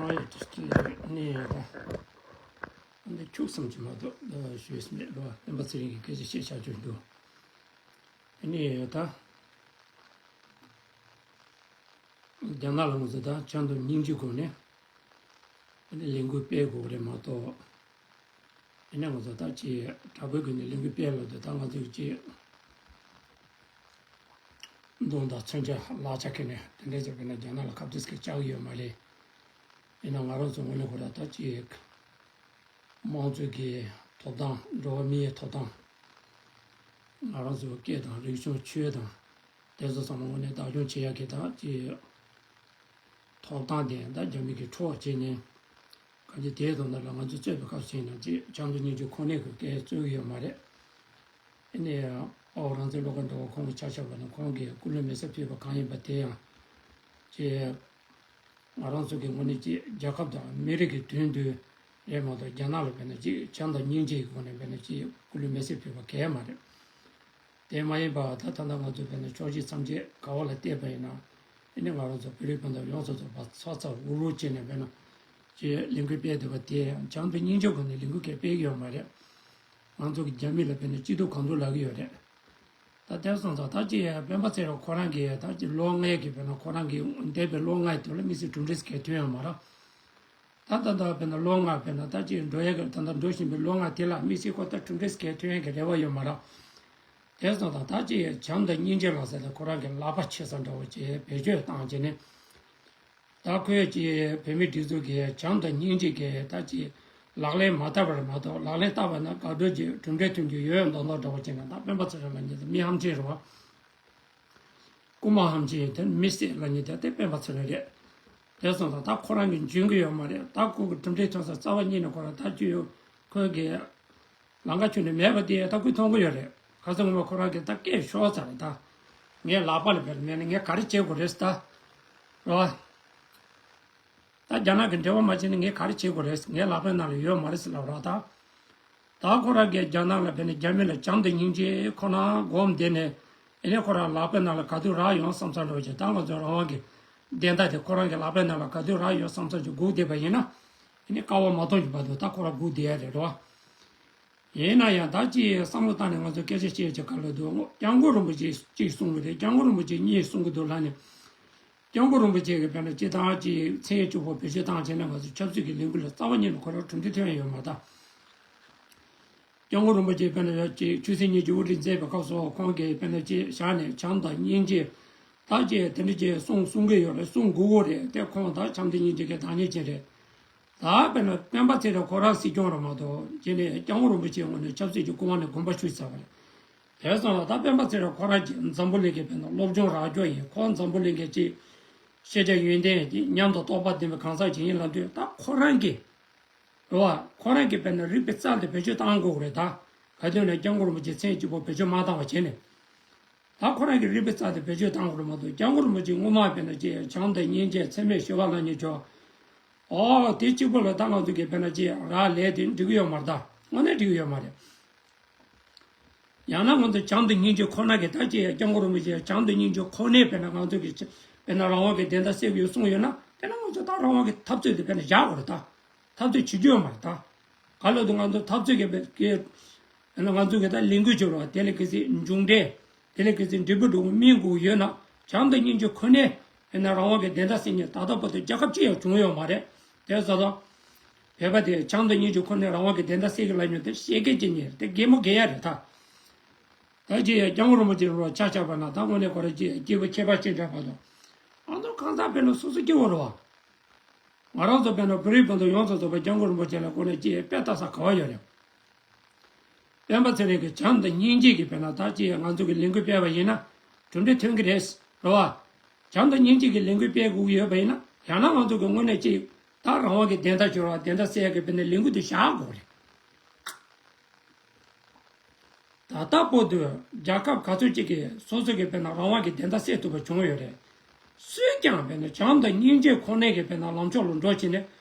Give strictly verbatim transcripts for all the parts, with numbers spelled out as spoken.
ཨ་ཡེ་ཏི་སི་ནས་ཡོད་ད། འདི་ཁྱུག་ཙམ་གྱིས་མ་གཏོགས་ཞུས་མེད་རོ། སྤེན་པ་ཚེ་རིང་གིས་སྐད་ཆ་བཤད་བྱ་རྒྱུ་འདུག་ཨ་ནི་ད། རྒྱ་ནག་ལ་ང་ཚོ་ད་བྱམས་དང་སྙིང་རྗེའི་སྒོ་ནས་ཨ་ནི་ལས་འགུལ་སྤེལ་དགོས་རེད་མ་གཏོགས། ཨ་ནི་ང་ཚོ་ད་ཅིག་དྲག་པོའི་སྒོ་ནས་ལས་འགུལ་སྤེལ་ལབ་དུས་ད་ང་ཚོས་ཅིག་མདུང་དང་མཚོན་ཆ་ལག་ཆ་ཁྱེར་ནས་དེ་འདྲ་བྱས་པས་ན་རྒྱ་ནག་ལ་ཁ་གཏད་ཀྱི་བཅག་གི་ཡོད་མ་རེད། ཡིན་ན་ང་རང་ཚོ་ངོས་ནས་ཁོ་ར་ད་ཅིག་དམངས་གཙོ་གི་ཐོབ་ཐང་འགྲོ་བ་མིའི་ཐོབ་ཐང་། ང་རང་ཚོའི་སྐད་དང་རིག་གཞུང་ཆོས་དང་དེ་ཚོ་ཚང་མ་དངོས་གནས་བདག་སྐྱོང་བྱེད་ཡག་གི་ད་ཅིག་ཐོབ་ཐང་དེ་ད་རྒྱ་མི་གི་ཕྲོགས་བྱས་ནས་གང་ཅི་དེའི་དོན་དག་ལ་ང་ཚོས་རྩོད་པའི་སྐབས་ཕྱིན་ན་ཅིག་བྱམས་དང་སྙིང་རྗེ་ཁོ་ནའི་གི་སྐད་རྩོད་ཀྱི་ཡོད་མ་རེད། ཨ་ནི་ཨོ་རང་བཙན་བློ་དགའ་འདྲ་བོ་ཁོང་གི་ཆ་བཞག་པ་ན་ཁོང་གིས་སྐུ་ལུས་མེ་སྲེག་ཕུལ་བ་གང་ཡིན་པ་དེ་ཡང་ཅིག་ང་རང་ཚོ་གི་ངོས་ནས་ཅིག་རྒྱལ་ཁབ་དང་མི་རིགས་ཀྱི་དོན་དུ་རེད་མ་གཏོགས་རྒྱ་ནག་ལ་དཔེར་ན་ཅིག་བྱམས་དང་སྙིང་རྗེ་གི་སྒོ་ནས་དཔེར་ན་ཅིག་སྐུ་ལུས་མེ་སྲེག་ཕུལ་བ་གལ་མ་རེད། དེ་མ་ཡིན་པ་ད་ད་ལྟ་ང་ཚོ་དཔེར་ན་ཕྱོགས་བཞི་མཚམས་བརྒྱད་ག་བ་ལ་བལྟས་པ་ཡིན་ན་ཨ་ནི་ང་རང་ཚོ་བོད་རིགས་སྤུན་ཟླ་ཡོངས་སུ་རྫོགས་པ་ཚ་ཚ་འུར་འུར་བྱས་ནས་དཔེར་ན་ཅིག་ལས་འགུལ་སྤེལ་བསྡད་པ་དེ་བྱམས་དང་སྙིང་རྗེ་སྒོ་ནས་ལས་འགུལ་གལ་སྤེལ་གི་ཡོད་མ་རེད། ང་ཚོ་གི་རྒྱ་མི་ལ་དཔེར་ན་སྐྱིད་སྡུག་གང་འདུག་ལབ་གི་ཡོད་རེད། ད་དེ་སོང་ཙང་ད་ཅི་སྤེན་པ་ཚེ་རིང་ཁོ་རང་གིས་ད་ཅི་ལོ་ལྔའི་གི་དཔེར་ན་ཁོ་རང་གི་འདས་པའི་ལོ་ལྔའི་དུས་ལ་དམིགས་བསལ་གྲུབ་འབྲས་གལ་ཐོན་ཡོད་མ་རེད། ད་ད་ད་དཔེར་ན་ལོ་ལྔ་དཔེར་ན་ད་ཅི་འགྲོ་ཡ་གི་ད་ད་འགྲོ་བཞིན་པའི་ལོ་ལྔ་དེ་ལ་དམིགས་བསལ་ཁོ་ད་གྲུབ་འབྲས་གལ་ཐོན་ཡ་གི་རེ་བ་ཡོད་མ་རེད། དེ་སོང་ཙང་ད་ཅི་བྱམས་དང་སྙིང་རྗེ་ལབ་ས་དེ་ཁོ་རང་གི་ལག་པ་ཕྱེ་ས་འདྲ་བོ་ཅིག་བེད་སྤྱོད་བཏང་བྱས་ནས། ད་ཁོས་ཀྱིས་བོད་མིའི་སྒྲིག་འཛུགས་ཀྱི་བྱམས་དང་སྙིང་རྗེ་གི་ད་ཅི་ལག་ལེན་མ་བསྟར་བར་མ་གཏོགས་ལག་ལེན་བསྟར་བ་ན་དགག་སྒྲུབ་ཀྱི་གྲུབ་འབྲས་ཐོན་རྒྱུ་ཡོད་མདོག་མདོག་འདྲ་བོ་བྱས་ན་ད་སྤེན་པ་ཚེ་རིང་ལབ་མཁན་དེ་མི་ཧམ་ཆེན་རེད་བ། རྐུ་མ་ཧམ་ཆེན་དེ་མི་བསད་ལབ་མཁན་དེ་དེ་སྤེན་པ་ཚེ་རིང་རེད། དེ་སོང་ཙང་ད་ཁོ་རང་གིས་འཇོན་གྱི་ཡོད་མ་རེད། ད་ཁོ་གི་གྲུབ་འབྲས་ཐོན་ས་རྩ་བ་ཉིད་ནས་ཁོ་རང་ད་ཅི་ཡོད་ཁོས་གི་ལམ་ཁ་ཁྱོན་ནས་མེད་པ་དེ་ད་ཁོས་མཐོང་གི་ཡོད་རེད། ཁ་སང་ངོ་མ་ཁོ་རང་གིས་ད་སྐད་ཤོར་ཚར་རེད་ད། ངའི་ལག་པ་ལ་བར་མེད་ན་ངས་ག་རེ་བྱེད་དགོས་རེད་ད། རོ། ད་རྒྱ་ནག་གི་འབྲེལ་བ་མ་བྱས་ན་ངས་ག་རེ་བྱེད་དགོས་རེད། ངའི་ལག་པའི་ནང་ལ་ཡོད་མ་རེད་ཟེར་ལབ་རོགས་ད། ད་ཁོ་རང་གིས་རྒྱ་ནག་ལ་བར་ནས་རྒྱ་མི་ལ་བྱམས་དང་སྙིང་རྗེ་ཁོ་ན་སྒོམ་བསྡད་ནས་ཨེ་ནས་ཁོ་རང་ལག་པའི་ནང་ལ་ག་དུས་རག་ཡོང་བསམ་བསམ་འདྲ་བོ་ཅིག་ད་ང་ཚོ་རང་དབང་གི་བདེན་མཐའ་དེ་ཁོ་རང་གི་ལག་པའི་ནང་ལ་ག་དུས་རག་ཡོང་བསམ་བསམ་ཅིག་སྒུག་བསྡད་པ་ཡིན་ན་ཨེ་ནས་དཀའ་བ་མ་མཐོང་གི་བར་དུ་ད་ཁོ་རང་སྒུག་བསྡད་ཡ་རེད་རོ། ཡིན་ན་ཡང་ད་ཅི་བསམ་བློ་བཏང་ནས་ང་ཚོ་སྐད་ཆ་བཤད་ཅིག་ག་ལ་འདུག་སྐྱབས་མགོན་རིན་པོ་ཆེ་གཅིག་གསུང་གི་རེད། སྐྱབས་མགོན་རིན་པོ་ཆེ་གཉིས་གསུང་གི་འདུག་ལབ་ནས། སྐྱབས་མགོན་རིན་པོ་ཆེ་གིས་དཔེར་ན་སྤྱི་བཏང་ཅིག་མཚན་ཉིད་གཅིག་པོ་བེད་སྤྱོད་བཏང་བྱས་ན་ང་ཚོ་ཆབ་སྲིད་ཀྱི་ལས་འགུལ་ལ་རྩ་བ་ཉིད་ནས་ཁོ་རང་གྲུབ་འབྲས་ཐོན་ཡོད་མ་རེད། སྐྱབས་མགོན་རིན་པོ་ཆེ་དཔེར་ན་ཡ་ཅིག་ཆོས་སྲིད་གཉིས་ཀྱི་དབུ་ཁྲིད་མཛད་པའི་སྐབས་སུ་ཁོང་གིས་དཔེར་ན་ཅིག་བཞག་ནས་བྱམས་དང་སྙིང་རྗེ་ད་ཅིག་དེ་འདྲ་ཅིག་གསུང་གསུང་གི་ཡོད་རེད། གསུང་དགོས་ཀྱི་རེད་དེ། ཁོང་ད་བྱམས་དང་སྙིང་རྗེ་གི་བདག་ཉིད་ཅིག་རེད། ད་དཔེར་ན་སྤེན་པ་ཚེ་རིང་ཁོ་རང་སྲིད་སྐྱོང་རེད་མ་གཏོགས་རྗེས་ནས་སྐྱབས་མགོན་རིན་པོ་ཆེའི་ངོས་ནས་ཆབ་སྲིད་ཀྱི་སྐུ་དབང་ནས་དགོངས་པ་ཞུས་ཚར་བ་རེད། དེ་སོང་ལ་ད་སྤེན་པ་ཚེ་རིང་ཁོ་རང་གིས་འཛམ་བུ་གླིང་གི་དཔེར་ན་སློབ་སྦྱོང་རག་རྒྱུ་ཡིན། ཁོང་འཛམ་བུ་གླིང་གི་ཅིག་ཤེས་བྱ་ཡོན་ཏན་གྱི་ཉམས་དང་རྟོགས་པ་ལྡན་པའི་གང་ཟག་ཅིག་ཡིན་ལབ་དུས་ད་ཁོ་རང་གིས་རེད་བ། ཁོ་རང་གིས་དཔེར་ན་རིག་པའི་རྩལ་དེ་བེད་སྤྱོད་བཏང་དགོས་རེད་ད། ག་དུས་ནས་སྐྱབས་མགོན་རིན་པོ་ཆེ་མཚན་གཅིག་པོ་བེད་སྤྱོད་མ་བཏང་བ་བྱས་ནས། ད་ཁོ་རང་གི་རིག་པའི་རྩལ་དེ་བེད་སྤྱོད་བཏང་དགོས་རེད་མ་གཏོགས་སྐྱབས་མགོན་རིན་པོ་ཆེ་སྔོན་མ་དཔེར་ན་ཅིག་བྱམས་དང་སྙིང་རྗེ་འཚེ་མེད་ཞི་བ་ལྷ་གཉིས་མཆོག་ཨོ་དེ་གཅིག་པོ་ལ་ད་ང་ཚོ་གིས་དཔེར་ན་ཅིག་རག་ལས་དེ་འགྲིག་གི་ཡོད་མ་རེད་ད། དངོས་གནས་འགྲིག་གི་ཡོད་མ་རེད། ཡང་ན་ང་ཚོ་བྱམས་དང་སྙིང་རྗེ་ཁོ་ན་གི་ད་ཅིག་སྐྱབས་མགོན་རིན་པོ་ཆེ་བྱམས་དང་སྙིང་རྗེ་ཁོ་ནས་དཔེར་ན་ང་ཚོ་གི་དཔེར་ན་རང་དབང་གི་བདེན་མཐའ་གསལ་གི་ཡོད་གསུངས་ཡོད་ན་དཔེར་ན་ང་ཚོ་ད་རང་དབང་གི་འཐབ་རྩོད་དེ་དཔེར་ན་བཞག་དགོས་རེད་ད། འཐབ་རྩོད་བྱེད་རྒྱུ་ཡོད་མ་རེད་ད། ག་ལ་དུ་ང་ཚོ་འཐབ་རྩོད་ཀྱི་བེད་ཀྱི་ང་ཚོ་གི་ད་ལས་འགུལ་བྱེད་རོགས་དེ་ལས་ཀྱི་ཚེ་མཇུག་འབྲས་དེ་ལས་ཀྱི་ཚེ་འབྲས་བུ་འགྲོ་མིན་དགོས་ཡོད་ན་བྱམས་དང་སྙིང་རྗེ་ཁོ་ནས་ཡིན་ན་རང་དབང་གི་བདེན་མཐའ་གསལ་ཉིད་ད་ལྟ་བར་དུ་རྒྱལ་ཁབ་གཅིག་ཡང་བྱུང་ཡོད་མ་རེད། དེ་ཚོ་དང་བོད་པ་དེ་བྱམས་དང་སྙིང་རྗེ་ཁོ་ནས་རང་དབང་གི་བདེན་མཐའ་གསལ་གི་ལ་ཉོན་དེ་བཤད་སྐད་ཅིག་ཉེར་དེ་གད་མོ་གད་ཡ་རེད་ད། ད་ཅི་ཡ་སྐྱབས་མགོན་རིན་པོ་ཆེ་རོ་ཆ་བཞག་པ་ན་ད་དངོས་གནས་ཁོ་རང་ཅི་སྐྱེས་བུ་ཁྱད་པར་ཅན་འདྲ་བ་དང་ཨ་ནོ་གང་ཟག་དཔེར་ན་སོ་སོ་སྐྱེ་བོ་རེད་བ། ང་རང་ཚོ་དཔེར་ན་བོད་རིགས་སྤུན་ཟླ་ཡོངས་སུ་རྫོགས་པ་སྐྱབས་མགོན་རིན་པོ་ཆེ་ལ་དངོས་གནས་ཅི་དཔེ་ལྟ་ས་ག་བ་ཡོད་རེད། སྤེན་པ་ཚེ་རིང་གིས་བྱམས་དང་སྙིང་རྗེ་གི་དཔེར་ན་ད་ཅི་ང་ཚོ་གི་ལས་འགུལ་སྤེལ་བ་ཡིན་ན་གྲུབ་འབྲས་ཐོན་གི་རེད། རེད་བ། བྱམས་དང་སྙིང་རྗེ་གི་ལས་འགུལ་སྤེལ་དགོས་ཀྱི་ཡོད་པ་ཡིན་ན་ཡང་ན་ང་ཚོ་གི་དངོས་གནས་ཅི་ད་རང་དབང་གི་བདེན་མཐའ་འབྱོར་བ་བདེན་མཐའ་གསལ་གི་དཔེར་ན་ལས་འགུལ་དེ་བཞག་དགོས་རེད། ད་ལྟ་བར་དུ་རྒྱལ་ཁབ་ག་ཚོད་ཅིག་གིས་སོ་སོ་གི་དཔེར་ན་རང་དབང་གི་བདེན་མཐའ་གསལ་ཐུབ་པ་བྱུང་ཡོད་རེད། སུས་ཀྱང་དཔེར་ན་བྱམས་དང་སྙིང་རྗེ་ཁོ་ནའི་གི་དཔེར་ན་ལངས་ཕྱོགས་ལ་འགྲོ་བྱས་ནས་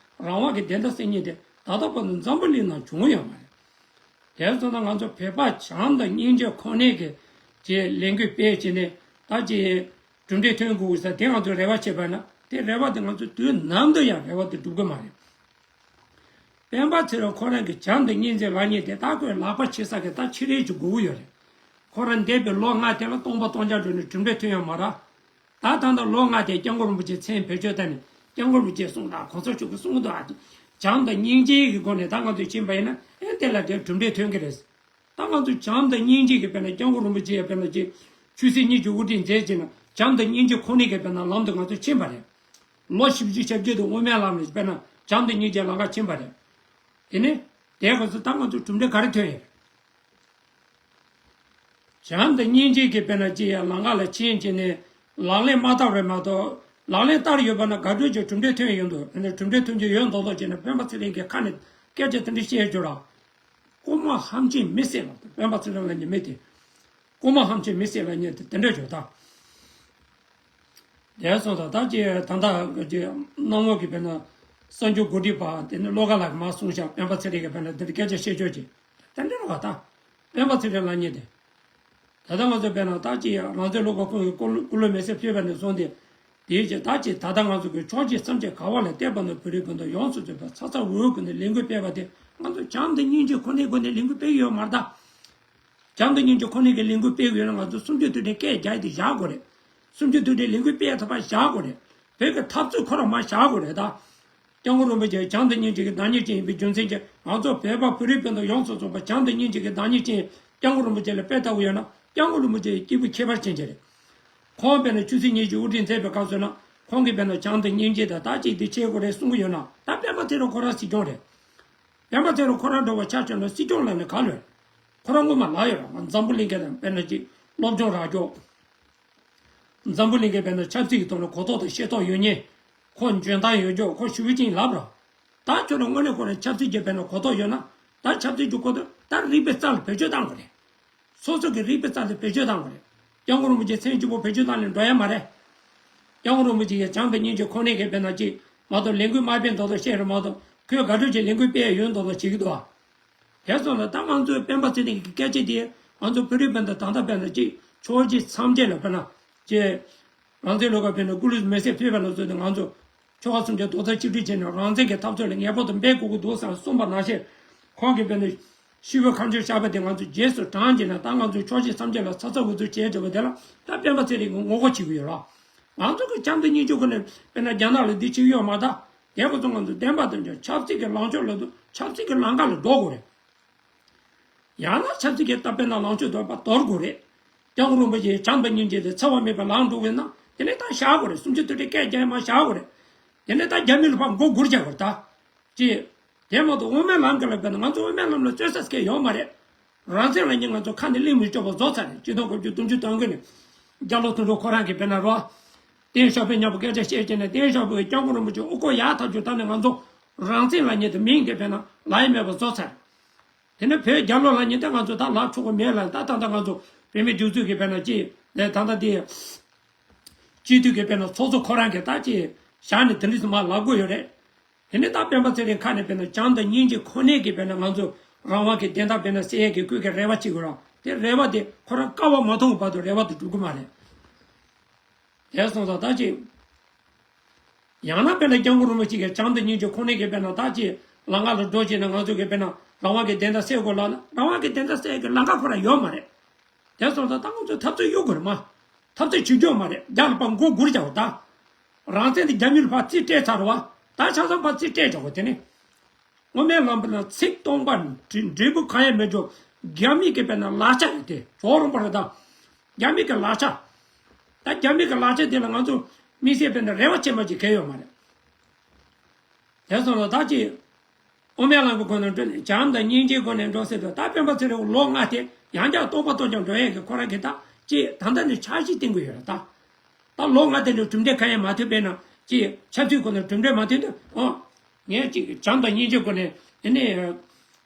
རང་དབང་གི་བདེན་མཐའ་གསལ་ཉིད་དེ་ད་ལྟ་བར་དུ་འཛམ་བུ་གླིང་ནང་བྱུང་ཡོད་མ་རེད། དེར་མཚོན་ན་ང་ཚོ་བོད་པ་བྱམས་དང་སྙིང་རྗེ་ཁོ་ནའི་གི་ཅེས་ལས་འགུལ་སྤེལ་བྱས་ནས་ད་ཅེས་གྲུབ་འབྲས་ཐོན་དགོས་ས་དེ་ང་ཚོས་རེ་བ་བྱས་པ་ན་ དེ་རེ་བ་དེ་ང་ཚོ་དུས་ནམ་དུ་ཡང་རེ་བ་དེ་འགྲུབ་གི་མ་རེད། སྤེན་པ་ཚེ་རིང་ཁོ་རང་གི་བྱམས་དང་སྙིང་རྗེ་ལབ་མཁན་དེ་ད་ཁོས་ལག་པ་ཕྱེ་ས་གི་ད་ཕྱི་རོལ་གྱི་དགོས་ཀྱི་ཡོད་རེད། ཁོ་རང་འདས་པའི་ལོ་ལྔ་དེ་ལ་སྟོང་པ་སྟོང་རྐྱང་འགྲོ་ནས་གྲུབ་འབྲས་ཐོན་ཡོད་མ་རེད། ད་ད་ལྟ་ལོ་ལྔ་དེ་སྐྱབས་མགོན་རིན་པོ་ཆེ་མཚན་བེད་སྤྱོད་བཏང་ནས་སྐྱབས་མགོན་རིན་པོ་ཆེ་གསུངས་དང་གོང་ས་མཆོག་གིས་གསུངས་འདུག་ཨ། བྱམས་དང་སྙིང་རྗེ་གི་སྒོ་ནས་ད་ང་ཚོས་ཕྱིན་པ་ཡིན་ན་ཨེ་དེ་ལ་དེ་གྲུབ་འབྲས་ཐོན་གི་རེད། ད་ང་ཚོ་བྱམས་དང་སྙིང་རྗེ་གི་དཔེར་ན་སྐྱབས་མགོན་རིན་པོ་ཆེ་ཡ་དཔེར་ན་ཅིག་ཆོས་སྲིད་གཉིས་ཀྱི་དབུ་ཁྲིད་མཛད་ཅིག་ན་བྱམས་དང་སྙིང་རྗེ་ཁོ་ནའི་གི་དཔེར་ན་ལམ་དུ་ང་ཚོ་ཕྱིན་པ་རེད། ལོ་བཞི་བཅུ་ཞེ་བརྒྱད་དུ་དབུ་མའི་ལམ་ནས་དཔེར་ན་བྱམས་དང་སྙིང་རྗེ་ལམ་ཁ་ཕྱིན་པ་རེད། དེ་ནས་དེ་ག་ཚོད་ད་ང་ཚོ་གྲུབ་འབྲས་ག་རེ་ཐོན་ཡོད་རེད། བྱམས་དང་སྙིང་རྗེ་གི་དཔེར་ན་ཅིག་ཡ་ལམ་ཁ་ལ་ཕྱིན་ཅིག་ནས་ལག་ལེན་མ་བསྟར་བས་མ་གཏོགས་ལག་ལེན་བསྟར་ཡོད་པ་ན་དགའ་སྤྲོ་ཅིག་གྲུབ་འབྲས་ཐོན་ཡོང་འདུག་དེ་ནས་གྲུབ་འབྲས་ཐོན་རྒྱུ་ཡོད་མདོག་མདོག་བྱས་ནས་སྤེན་པ་ཚེ་རིང་གི་ཁ་ནས་སྐད་ཆ་དེ་འདྲ་བཤད་རྒྱུ་ར། རྐུན་མ་ཧམ་ཆེན་མི་བསད་ལ་སྤེན་པ་ཚེ་རིང་ལབ་མཁན་མི་དེ། རྐུན་མ་ཧམ་ཆེན་མི་བསད་ལབ་མཁན་དེ་དེ་འདྲ་བྱོས་ད། དེ་སོང་ཙང་ད་ཅི་ད་ལྟ་གི་ཅི་གནམ་འོག་གི་དཔེར་ན་གསར་འགྱུར་འགོ་ཁྲིད་པ་དེ་ནི་བློ་དགའ་ལགས་ཀྱིས་མར་གསུངས་ཤག་སྤེན་པ་ཚེ་རིང་གི་དཔེར་ན་འདི་འདྲ་སྐད་ཆ་བཤད་ཕྱོགས་ཀྱི་དེ་འདྲ་རེད་བ་ད། སྤེན་པ་ཚེ་རིང་ལབ་མཁན་དེ། ད་ལྟ་ང་ཚོ་དཔེར་ན་ད་ཅི་རང་བཙན་སློབ་ཕྲུག་ཁོང་གི་སྐུ་སྐུ་ལུས་མེ་སྲེག་ཕུལ་བ་ནས་བཟུང་སྟེ། དེའི་རྗེས་ད་ཅི་ད་ལྟ་ང་ཚོ་གི་ཕྱོགས་བཞི་མཚམས་བརྒྱད་ག་བ་ལ་བལྟས་པ་ན་བོད་རིགས་སྤུན་ཟླ་ཡོངས་སུ་རྫོགས་པ་ཚ་ཚ་འུར་འུར་གྱིས་ནས་ལས་འགུལ་སྤེལ་བ་དེ་ང་ཚོ་བྱམས་དང་སྙིང་རྗེ་ཁོ་ནའི་སྒོ་ནས་ལས་འགུལ་སྤེལ་གྱི་ཡོད་མ་རེད་ད། བྱམས་དང་སྙིང་རྗེ་ཁོ་ནའི་གི་ལས་འགུལ་སྤེལ་གྱི་ཡོད་ན་ང་ཚོ་གསུམ་བཅུ་དུས་དྲན་སྐད་རྒྱག་དེ་བཞག་དགོས་རེད། གསུམ་བཅུ་དུས་དྲན་ལས་འགུལ་སྤེལ་ཐུབ་པ་བཞག་དགོས་རེད། བོད་ཀྱི་འཐབ་རྩོད་ཁོ་རང་མར་བཞག་དགོས་རེད་ད། སྐྱབས་མགོན་རིན་པོ་ཆེ་བྱམས་དང་སྙིང་རྗེ་གི་བདག་ཉིད་ཅན་ཡིན་པའི་རྒྱུ་མཚན་གྱིས་ང་ཚོ་བོད་པ་བོད་རིགས་སྤུན་ཟླ་ཡོངས་སུ་རྫོགས་པ་བྱམས་དང་སྙིང་རྗེ་གི་བདག་ཉིད་ཅན་སྐྱབས་མགོན་རིན་པོ་ཆེ་ལ་དཔེ་ལྟ་བུ་ཡོད་ན་སྐྱབས་མགོན་རིན་པོ་ཆེ་ཡི་སྐྱེས་བུ་ཁྱད་པར་ཅན་ཅིག་རེད། ཁོང་དཔེར་ན་ཆོས་སྲིད་གཉིས་ཀྱི་དབུ་ཁྲིད་མཛད་པའི་སྐབས་སུ་ན་ཁོང་གིས་དཔེར་ན་བྱམས་དང་སྙིང་རྗེ་དང་ད་ཅིག་འདི་བྱེད་དགོས་རེད་གསུང་གི་ཡོད་ན་ད་སྤེན་པ་ཚེ་རིང་ཁོ་རང་སྲིད་སྐྱོང་རེད། སྤེན་པ་ཚེ་རིང་ཁོ་རང་འདྲ་བ་ཆ་བཞག་ན་སྲིད་སྐྱོང་ལབ་ནས་ག་ལོས། ཁོ་རང་སྔོན་མ་ལབ་ཡོད་རེད་འཛམ་བུ་གླིང་ག་དང་དཔེར་ན་ཅིག་སློབ་སྦྱོང་རག་རྒྱུ། འཛམ་བུ་གླིང་གའི་དཔེར་ན་ཆབ་སྲིད་ཀྱི་ཐོག་ནས་གོ་རྟོགས་དང་ཤེས་རྟོགས་ཡོད་མཁན། ཁོ་འཇོན་ཐང་ཡོད་ཅོག་ཁོ་ཞུ་བའི་ཅིང་ལབ་རོགས། ད་ཁྱོད་རང་དངོས་གནས་ཁོ་རང་ཆབ་སྲིད་ཀྱི་དཔེར་ན་གོ་རྟོགས་ཡོད་ན། ད་ཆབ་སྲིད་ཀྱི་གོ་རྟོགས་ད་རིག་པའི་རྩལ་ལ་བེད་སྤྱོད་བཏང་དགོས་རེད། སོ་སོ་གི་རིག་པའི་རྩལ་དེ་བེད་སྤྱོད་བཏང་དགོས་རེད། སྐྱབས་མགོན་རིན་པོ་ཆེ་མཚན་གཅིག་པོ་བེད་སྤྱོད་བཏང་ནས་འགྲོ་ཡ་མ་རེད། སྐྱབས་མགོན་རིན་པོ་ཆེ་ཡི་བྱམས་དང་སྙིང་རྗེ་ཁོ་ནའི་གི་དཔེར་ན་ཅིག་མ་གཏོགས་ལས་འགུལ་མ་སྤེལ་མདོག་མདོག་བཤད་རེད་མ་གཏོགས་ཁོས་དགའ་སྤྲོ་ཅིག་ལས་འགུལ་སྤེལ་ཡ་ཡོད་མདོག་མདོག་བྱེད་ཀྱི་འདུག་ཨ། དེ་སོང་ཙང་ད་ང་ཚོའི་སྤེན་པ་ཚེ་རིང་གི་སྐད་ཆ་དེ་ང་ཚོ་བོད་རིགས་སྤུན་ཟླ་ད་ལྟ་སྤེན་ཟླ་གཅིག་ཕྱོགས་གཅིག་མཚམས་བཅད་ལ་སྤེན་ན་ཅེ། རང་བཙན་ལོ་ཀ་སྤེན་ན་སྐུ་ལུས་མེ་སྲེག་ཕུལ་བ་ལ་བཟོས་ཏེ་ང་ཚོ་ཆོལ་ཁ་གསུམ་གྱི་རྡོག་རྩ་གཅིག་སྒྲིལ་བྱས་ནས་རང་བཙན་གྱི་འཐབ་རྩོད་ལ་ངེས་པར་དུ་འབད་དགོས་ཀྱི་འདུག་ཟེར་གསུངས་པ་ནང་བཞིན་ཁོང་གིས་སྤེན་ན་ཤི་བོའི་ཁ་མཆུ་བཞག་པ་དེ་ང་ཚོ་རྗེས་སུ་འབྲངས་བྱས་ན་ད་ང་ཚོ་ཕྱོགས་གཅིག་མཚམས་བཅད་ལ་ཚ་ཚ་འུར་འུར་བྱས་བྱས་པ་དེ་ལ་ད་སྤེན་པ་ཚེ་རིང་གིས་ངོ་རྒོལ་བྱེད་ཀྱི་ཡོད་ར། ང་ཚོ་གི་བྱམས་དང་སྙིང་རྗེ་ཁོ་ནས་སྤེན་ན་རྒྱ་ནག་ལ་འདི་བྱེད་ཀྱི་ཡོད་མ་ད། དེ་ཁོ་ཚོ་ང་ཚོ་བདེན་པ་དོན་ཆོས་ཆབ་སྲིད་ཀྱི་ལངས་ཕྱོགས་ལ་འདུག་ཆབ་སྲིད་ཀྱི་ལམ་ཁ་ལ་འགྲོ་དགོས་རེད། ཡང་ན་ཆབ་སྲིད་ཀྱི་ད་དཔེར་ན་ལངས་ཕྱོགས་འདོད་པ་དོར་དགོས་རེད། སྐྱབས་མགོན་རིན་པོ་ཆེའི་བྱམས་དང་སྙིང་རྗེ་དེ་འཚེ་བ་མེད་པའི་ལམ་འགྲོ་དགོས་ན་དེ་ནས་ད་བཞག་དགོས་རེད་གསུམ་བཅུ་དུས་དྲན་སྐད་རྒྱག་མ་བཞག་དགོས་རེད། དེ་ནས་ད་རྒྱ་མི་ལ་ཕར་མགོ་སྒུར་བྱ་དགོས་རེད་ད། ཅེས། དེ་མ་གཏོགས་དབུ་མའི་ལམ་གྱི་ལ་དཔེར་ན་ང་ཚོ་དབུ་མའི་ལམ་ལ་རྩོད་ས་སྐད་ཡོད་མ་རེད། རང་བཙན་ལབ་མཁན་ང་ཚོ་ཁ་ནས་གླེང་མི་ཆོག་པ་བཟོ་ཚར་རེད་ཆིག་སྟོང་དགུ་བརྒྱ་དོན་གཅིག་དོན་དགུ་ནས། རྒྱ་ལོ་དོན་གྲུབ་ཁོ་རང་གིས་དཔེར་ན་རོ། ཏེང་ཞའོ་ཕིང་མཉམ་པོ་སྐད་ཆ་བཤད་བྱས་ནས་ཏེང་ཞའོ་ཕིང་གིས་སྐྱབས་མགོན་རིན་པོ་ཆེ་དབུ་སྐོར་ཡག་ཐག་ཆོད་བཏང་ནས་ང་ཚོ་རང་བཙན་ལབ་མཁན་དེ་མིང་དེ་དཔེར་ན་ལབ་ཡ་མེད་པ་བཟོ་ཚར། དེ་ནས་བོད་རྒྱལ་ལོ་ལབ་མཁན་དེ་ང་ཚོ་ད་ལབ་ཆོག་གི་མེད་ལ་ད་ད་ལྟ་ང་ཚོ་བོད་མི་སྒྲིག་འཛུགས་ཀྱི་དཔེར་ན་ཅི་ལས་ད་ལྟ་དེ། སྤྱི་འཐུས་ཀྱི་དཔེར་ན་ཚོགས་གཙོ་ཁོ་རང་གིས་ད་ཅི་བཞག་ནས་དེ་འདྲ་ཙམ་མར་ལབ་དགོས་ཡོད་རེད། དེ་ནས་ད་སྤེན་པ་ཚེ་རིང་ཁ་ནས་དཔེར་ན་བྱམས་དང་སྙིང་རྗེ་ཁོ་ནའི་གི་དཔེར་ན་ང་ཚོ་རང་དབང་གི་བདེན་མཐའ་དཔེར་ན་གསལ་ཡས་ཀྱི་ཁོས་ཀྱི་རེ་བ་བྱེད་དགོས་ར་དེ་རེ་བ་དེ་ཁོ་རང་དཀའ་བ་མ་མཐོང་བར་དུ་རེ་བ་དེ་འགྲུབ་གི་མ་རེད། དེ་སོང་ཙང་ད་ཅི། ཡང་ན་དཔེར་ན་སྐྱབས་མགོན་རིན་པོ་ཆེ་གི་བྱམས་དང་སྙིང་རྗེ་ཁོ་ནའི་གི་དཔེར་ན་ད་ཅི་ལམ་ཁ་ལ་འགྲོ་བྱས་ན་ང་ཚོ་གི་དཔེར་ན་རང་དབང་གི་བདེན་མཐའ་གསལ་དགོས་ལབ་ན་རང་དབང་གི་བདེན་མཐའ་གསལ་ཡས་ཀྱི་ལམ་ཁ་ཁོ་རང་ཡོད་མ་རེད། དེ་སོང་ཙང་ད་ང་ཚོས་འཐབ་རྩོད་གཡུག་དགོས་རེད་མ། འཐབ་རྩོད་བྱེད་རྒྱུ་མ་རེད་རྒྱ་ལ་ཕར་མགོ་སྒུར་བྱ་བ་ད། རང་བཙན་དེ་རྒྱ་མི་ལ་ཕར་རྩིས་སྤྲད་ཚར་བ། ད་ཆ་ཚང་ཕར་རྩིས་སྤྲད་བྱ་བ་དེ་ནི། དབུ་མའི་ལམ་པ་ན་ཚིག་སྟོང་པ་འབྲས་འབྲས་བུ་གང་ཡང་མེད་འགྲོ། རྒྱ་མི་གི་དཔེར་ན་ལག་ཆ་རེད་དེ་ཇོ་རོང་པ་རེད་ད། རྒྱ་མི་གི་ལག་ཆ། ད་རྒྱ་མི་གི་ལག་ཆ་དེ་ལ་ང་ཚོ་དམིགས་བསལ་དཔེར་ན་རེ་བ་ཆེན་པོ་ཅིག་གས་ཡོད་མ་རེད། དེ་སོང་ཙང་ད་ཅི། དབུ་མའི་ལམ་གྱི་སྒོ་ནས་འགྲོ་ནས་བྱམས་དང་སྙིང་རྗེའི་སྒོ་ནས་འགྲོ་ཟེར་དུས་ད་སྤེན་པ་ཚེ་རིང་ལོ་ལྔ་དེ་ཡང་བསྐྱར་སྟོང་པ་སྟོང་རྐྱང་འགྲོ་ཡས་ཀྱི་ཁོ་རང་གིས་ད་ཅི་ད་ལྟ་ནས་འཆར་གཞི་བཏིང་གི་ཡོད་རེད་ད། ད་ལོ་ལྔ་དེ་ནས་གྲུབ་འབྲས་གང་ཡང་མ་ཐོན་པས་ན་ཅི་ཆབ་སྲིད་སྒོ་ནས་གྲུབ་འབྲས་མ་ཐོན་དུས་ཨོ། ངས་ཅིག་བྱམས་དང་སྙིང་རྗེའི་སྒོ་ནས་ཨེ་ནས་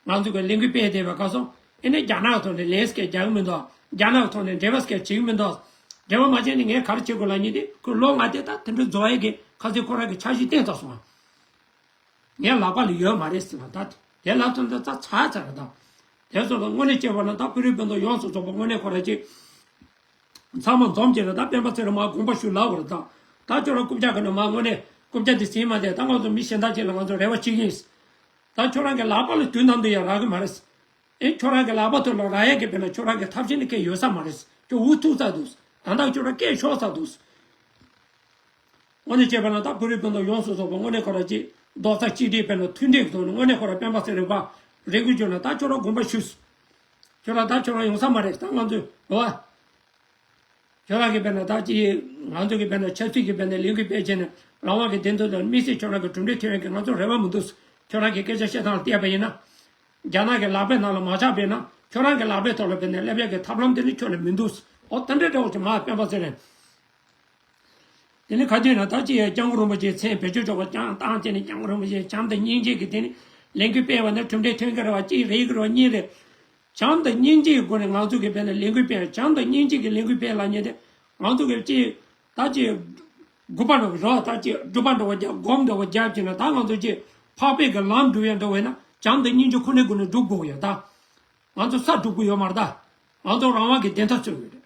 ང་ཚོ་གི་ལས་འགུལ་སྤེལ་བསྡད་པའི་སྐབས་སུ་ཨེ་ནས་རྒྱ་ནག་གི་ཐོག་ནས་ལན་སྐད་རྒྱག་གི་མི་འདུག་རྒྱ་ནག་གི་ཐོག་ནས་འབྲེལ་བ་སྐད་བྱེད་ཀྱི་མི་འདུག་འབྲེལ་བ་མ་བྱས་ནས་ངས་ག་རེ་བྱེད་དགོས་ལབ་མཁན་དེ་ཁོས་ལོ་ལྔ་དེ་ད་དེ་འདྲ་རྫོགས་ཡས་ཀྱི་ཁ་སང་ཁོ་རང་གི་འཆར་གཞི་བཏིང་ཚར་སོང་ང་། ངའི་ལག་པ་ལ་ཡོད་མ་རེད་ཟེར་བ་ད་དེ་ལབ་ཙང་ད་ཚ་ཚ་ཚ་རེད་ད། དེ་ཚོ་ལ་དངོས་གནས་བྱས་པ་ན་ད་བོད་རིགས་སྤུན་ཟླ་ཡོངས་སུ་རྫོགས་པ་དངོས་གནས་ཁོ་ར་ཅིག་ཚང་མ་འཛོམས་བྱས་ན་ད་སྤེན་པ་ཚེ་རིང་མར་དགོངས་པ་ཞུ་ལབ་པ་རེད་ད། ད་ཁྱོད་རང་རྐུབ་བཀྱག་གི་ནང་མ་དངོས་གནས་རྐུབ་བཀྱག་འདི་ཟིན་མ་བསྡད། ད་ང་ཚོ་མི་གཞན་དག་ཅིག་ལ་ང་ཚོ་རེ་བ་བྱེད་ཀྱི་ཡིན། ད་ཁྱོད་རང་གི་ལག་པ་ལ་དུས་ནམ་དུ་ཡང་རག་གི་མ་རེད། ཨེ་ཁྱོད་རང་གི་ལག་པ་ཐོག་ལ་རག་ཡས་ཀྱི་དཔེར་ན་ཁྱོད་རང་གི་ཐབས་ཤེས་ནི་སྐད་ཡོད་ས་མ་རེད། ཁྱོད་འུ་ཐུག་ཚར་འདུག། ད་ལྟ་ཁྱོད་རང་སྐད་ཤོར་ཚར་འདུག། དངོས་གནས་བྱས་པ་ན་ད་བོད་རིགས་སྤུན་ཟླ་ཡོངས་སུ་རྫོགས་པ་དངོས་གནས་ཁོ་རང་ཅིག་རྡོག་རྩ་གཅིག་སྒྲིལ་དཔེར་ན་མཐུན་སྒྲིལ་གྱི་ཐོག་ནས་དངོས་གནས་ཁོ་རང་སྤེན་པ་ཚེ་རིང་པ་རེ་སྐུལ་བྱུང་ན་ད་ཁྱོད་རང་དགོངས་པ་ཞུས། ཁྱོད་རང་ད་ཁྱོད་རང་ཡོང་ས་མ་རེད། ད་ང་ཚོས་རེད་བ། ཁྱོད་རང་གིས་དཔེར་ན་ད་ཅི་ང་ཚོ་གིས་དཔེར་ན་ཆབ་སྲིད་ཀྱི་དཔེར་ན་ལས་འགུལ་སྤེལ་བྱས་ནས་རང་དབང་གི་བདེན་དོན་དང་དམིགས་བསལ་ཁྱོད་རང་གི་གྲུབ་འབྲས་ཐོན་ཡག་གི་ང་ཚོར་རེ་བ་མི་འདུག། ཁྱོད་རང་གི་སྐད་ཆ་བཤད་སྟངས་ལ་བལྟས་པ་ཡིན་ན། རྒྱ་ནག་གི་ལག་པའི་ནང་ལ་མ་ཆགས་པས་ན་ཁྱོད་རང་གི་ལག་པའི་ཐོག་ལ་དཔེར་ན་སླེབས་ཡག་གི་ཐབས་ལམ་དེ་ནི་ཁྱོད་ལ་མི་འདུག། འོ་དེ་འདྲའི་འདྲ་བོ་ཅིག་མ་སྤེན་པ་ཚེ་རིང་། དེ་ནི་ག་དུས་ན་ད་ཅི་ཡང་སྐྱབས་མགོན་རིན་པོ་ཆེའི་མཚན་བེད་སྤྱོད་ཆོག་པ་ཀྱང་བཏང་བྱས་ནས་སྐྱབས་མགོན་རིན་པོ་ཆེའི་བྱམས་དང་སྙིང་རྗེ་གི་དེ་ནི་ལས་འགུལ་སྤེལ་བ་ནི་གྲུབ་འབྲས་ཐོན་གི་རེད་བ། གཅིག་རེད་གི་རེད་བ། གཉིས་རེད། བྱམས་དང་སྙིང་རྗེའི་སྒོ་ནས་ང་ཚོ་གི་དཔེར་ན་ལས་འགུལ་སྤེལ། བྱམས་དང་སྙིང་རྗེ་གི་ལས་འགུལ་སྤེལ་ལབ་མཁན་དེ་ང་ཚོ་གི་ཅི་ད་ཅི་དགུ་པ་འདྲ་བོ་རེད་བ། ད་ཅི་དགུ་པ་འདྲ་བོ་རྒྱབ་སྒོམ་འདྲ་བོ་རྒྱབ་ཀྱི་ན་ད་ང་ཚོ་ཅི་འཕགས་པའི་གི་ལམ་སྒྲུབ་ཡ་འདྲ་བོ་ཡིན་ན་བྱམས་དང་སྙིང་རྗེ་ཁོ་ནའི་སྒོ་ནས་སྒྲུབ་དགོས་ཡ། ད་ང་ཚོ་ས་སྒྲུབ་གི་ཡོད་མ་རེད། ད་ང་ཚོ་རང་དབང་གི་བདེན་མཐའ་རྩོད་དགོས་རེད།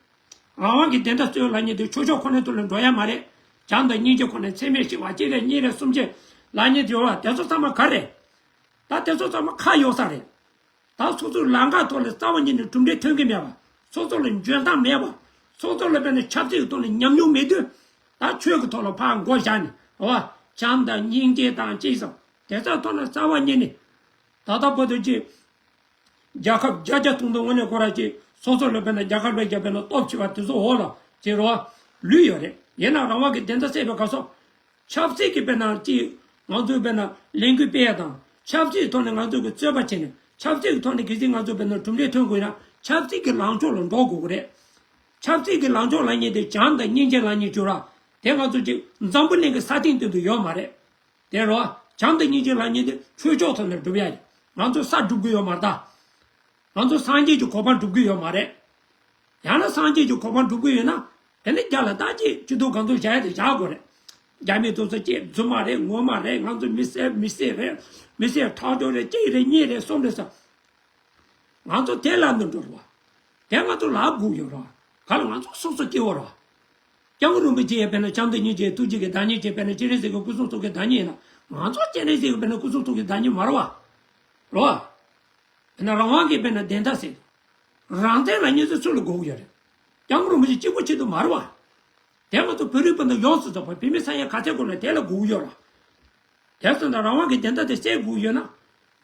རང་དབང་གི་བདེན་མཐའ་རྩོད་ལབ་མཁན་དེ་ཆོས་ཕྱོགས་ཁོ་ནའི་ཐོག་ལ་འགྲོ་ཡ་མ་རེད། བྱམས་དང་སྙིང་རྗེ་ཁོ་ནས་ཚད་མེད་བཞི་པ་གཅིག་རེད་གཉིས་རེད་གསུམ་བྱས་ལབ་མཁན་དེ་ཡོད་བ། དེ་ཚོ་ཚང་མ་ག་རེད། ད་དེ་ཚོ་ཚང་མ་ཁ་ཡོད་ས་རེད། ད་སོ་སོའི་ལམ་ཁ་ཐོག་ལ་རྩ་བ་ཉིད་ནས་གྲུབ་འབྲས་ཐོན་གྱི་མེད་པ། སོ་སོ་ལ་འཇོན་ཐང་མེད་པ། སོ་སོ་ལ་དཔེར་ན་ཆབ་སྲིད་ཀྱི་ཐོག་ནས་ཉམས་མྱོང་མེད་དུས། ད་ཆོས་ཀྱི་ཐོག་ལ་ཕར་མགོ་བཞག་ནས་འོ་བྱམས་དང་སྙིང་རྗེ་དང་ཅི་བསམ་དེ་ཚོ་ཐོག་ནས་རྩ་བ་ཉིད་ནས། ད་ལྟ་བར་དུ་ཅི། རྒྱལ་ཁབ་བརྒྱ་བརྒྱ་ཐུང་ཐུང་དངོས་གནས་ཁོ་རང་ཅི་སོ་སོ་ལ་དཔེར་ན་རྒྱལ་ཁབ་ལ་རྒྱ་དཔེར་ན་སྟོབས་ཆེ་བ་དེ་ཚོ་འོག་ལ་ཅི་རོ་ལུས་ཡོད་རེད། ཡིན་ན་རང་དབང་གི་བདེན་མཐའ་གསལ་བའི་སྐབས་སུ། ཆབ་སྲིད་ཀྱི་དཔེར་ན་ཅི་ང་ཚོའི་དཔེར་ན་ལས་འགུལ་སྤེལ་ཡ་དང་ཆབ་སྲིད་ཐོག་ནས་ང་ཚོ་གི་རྩོད་པ་བྱས་ནས་ཆབ་སྲིད་ཀྱི་ཐོག་ནས་གལ་སྲིད་ང་ཚོ་དཔེར་ན་གྲུབ་འབྲས་ཐོན་དགོས་ན་ཆབ་སྲིད་ཀྱི་ལངས་ཕྱོགས་ལ་འགྲོ་དགོས་ཀྱི་རེད། ཆབ་སྲིད་ཀྱི་ལངས་ཕྱོགས་ལབ་མཁན་དེ་བྱམས་དང་སྙིང་རྗེ་ལབ་མཁན་བྱུང་ར། དེ་ང་ཚོ་ཅིག་འཛམ་བུ་གླིང་གི་ས་སྟེང་སྟེང་དུ་ཡོད་མ་རེད། དེ་རོ། བྱམས་དང་སྙིང་རྗེ་ལབ་མཁན་དེ་ཆོས་ཕྱོགས་ཐོག་ནས་སྒྲུབ་ཡ་ཡིན། ང་ཚོ་ས་སྒྲུབ་གི་ཡོད་མ་རེད་ད། ང་ཚོ་སངས་རྒྱས་ཀྱི་གོ་འཕང་སྒྲུབ་གི་ཡོད་མ་རེད། ཡང་ན་སངས་རྒྱས་ཀྱི་གོ་འཕང་སྒྲུབ་གི་ཡོད་ན། དེ་ནི་རྒྱ་ལ་ད་ཅི་སྤྱི་འཐུས་གང་ཚོད་བཞག་ཡ་དེ་བཞག་དགོས་རེད། རྒྱ་མི་ཚོ་ཚོ་ཅི་རྫུན་མ་རེད་ངོ་མ་རེད། ང་ཚོ་མི་སེར་མི་སེར་རེད། མི་སེར་ཁྲག་སྦྱོར་རེད་གཅིག་རེད་གཉིས་རེད་གསུམ་རེད་ཟེར། ང་ཚོ་དེ་ལ་འདི་འགྲོ་རོགས། དེ་ང་ཚོ་ལབ་དགོས་ཡོད་རོགས། ག་ལ་ང་ཚོ་སོ་སོ་སྐྱེ་བོ་རོགས། སྐྱབས་མགོན་རིན་པོ་ཆེ་ཡང་དཔེར་ན་བྱམས་དང་སྙིང་རྗེ་ཐུགས་རྗེ་གི་བདག་ཉིད་ཅེས་དཔེར་ན་སྤྱན་རས་གཟིགས་ཀྱི་སྐུ་གསུང་ཐུགས་ཀྱི་བདག་ཉིད་ཡིན་ན་ང་ཚོ་སྤྱན་རས་གཟིགས་ཀྱི་དཔེར་ན་སྐུ་གསུང་ཐུགས་ཀྱི་བདག་ཉིད་མ་རེད་བ། རོགས། དཔེར་ན་རང་དབང་གི་དཔེར་ན་བདེན་མཐའ་ཟེར། རང་བཙན་ལབ་མཁན་ཚོ་སུ་ལ་དགོས་ཀྱི་ཡོད་རེད། སྐྱབས་མགོན་རིན་པོ་ཆེ་གཅིག་པོ་ཆེད་དུ་མ་རེད་བ། དེ་ང་ཚོ་བོད་རིགས་སྤུན་ཟླ་ཡོངས་སུ་རྫོགས་པ་བོད་མི་ས་ཡ་ག་ཚད་དགོས་ན་དེ་ལ་དགོས་ཀྱི་ཡོད་རེད། དེ་སོང་ཙང་རང་དབང་གི་བདེན་མཐའ་དེ་གསལ་དགོས་ཡོད་ན།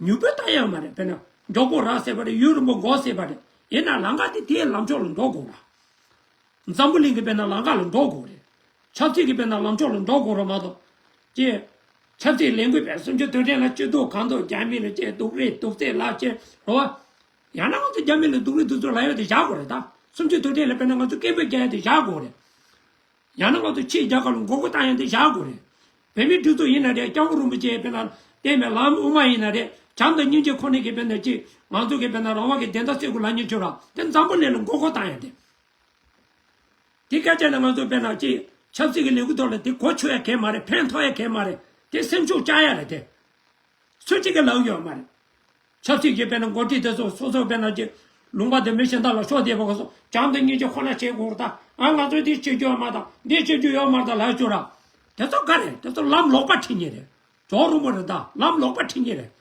མྱུར་པོ་ལྟ་ཡག་མ་རེད། དཔེར་ན་མགྱོགས་པོ་རག་སྲིད་པ་རེད། ཡུན་རིང་པོ་འགོར་སྲིད་པ་རེད། ཡིན་ན་ལམ་ཁ་དེ་དེའི་ལམ་ཕྱོགས་ལ་འགྲོ་དགོས་ར། འཛམ་བུ་གླིང་གི་དཔེར་ན་ལམ་ཁ་ལ་འགྲོ་དགོས་རེད། ཆབ་སྲིད་ཀྱི་དཔེར་ན་ལམ་ཕྱོགས་ལ་འགྲོ་དགོས་ར་མ་གཏོགས། ཅེས། ཆབ་སྲིད་ལས་འགུལ་སྤེལ་གསུམ་བཅུ་དོན་ཕྲན་ལ་སྤྱི་འཐུས་གང་ཐུབ་རྒྱ་མི་ལ་ཅེས་སྡུག་རུས་སྡུག་ཚད་ལ་ཅེས་རོ། ཡང་ན་ང་ཚོ་རྒྱ་མི་ལ་སྡུག་རུས་སྡུག་ཚོད་ལ་ཡོད་དེ་བཞག་དགོས་རེད་ད། གསུམ་བཅུ་དོན་ཕྲན་ལ་དཔེར་ན་ང་ཚོ་སྐད་འབོད་རྒྱག་ཡ་དེ་བཞག་དགོས་རེད། ཡང་ན་ང་ཚོ་ཕྱིའི་རྒྱལ་ཁབ་ལ་མགོ་སྐོར་བཏང་ཡ་དེ་བཞག་དགོས་རེད། བོད་མིའི་སྒྲིག་འཛུགས་ཡིན་ན་རེད། སྐྱབས་མགོན་རིན་པོ་ཆེ་དཔེར་ན་བསྟན་པའི་ལམ་དབུ་མ་ཡིན་ན་རེད། བྱམས་དང་སྙིང་རྗེ་ཁོ་ནའི་གི་དཔེར་ན་ཅིག་ང་ཚོ་གི་དཔེར་ན་རང་དབང་གི་བདེན་མཐའ་གསལ་དགོས་ལབ་མཁན་ཁྱོད་རང་དེ་འཛམ་བུ་གླིང་ལ་མགོ་སྐོར་བཏང་ཡ་དེ། དེ་སྐད་ཆ་ནི་ང་ཚོ་དཔེར་ན་ཅིག་ཆབ་སྲིད་ཀྱི་ལས་འགུལ་ཐོག་ལ་དེ་གོ་ཆོད་ཡ་གལ་མ་རེད། ཕན་ཐོགས་ཡ་གལ་མ་རེད། དེ་སེམས་ཤུགས་བཅག་ཡ་རེད་དེ། སུ་གཅིག་གིས་ལབ་ཡོད་མ་རེད། ཆབ་སྲིད་ཀྱི་དཔེར་ན་འགོ་ཁྲིད་དེ་ཚོ་སོ་སོ་དཔེར་ན་ཅིག་ལུང་པ་དེ་མི་གཞན་དག་ལ་ཕྱོགས་བསྡད་པ་ག་སོ་བྱམས་དང་སྙིང་རྗེ་ཁོ་ན་བྱེད་དགོས་རེད་ད། ཨ་ང་ཚོས་འདི་བྱེད་རྒྱུ་ཡོད་མ་རེད་ད། འདི་བྱེད་རྒྱུ་ཡོད་མ་རེད་ད་ལབ་ཆོག་ར། དེ་ཚོ་ག་རེད། དེ་ཚོ་ལམ་ལོག་པ་ཁྲིད་མཁན་རེད། ཇོ་རུ་མོ་རེད་ད། ལམ་ལོག་པ་ཁྲིད་མཁན་རེད།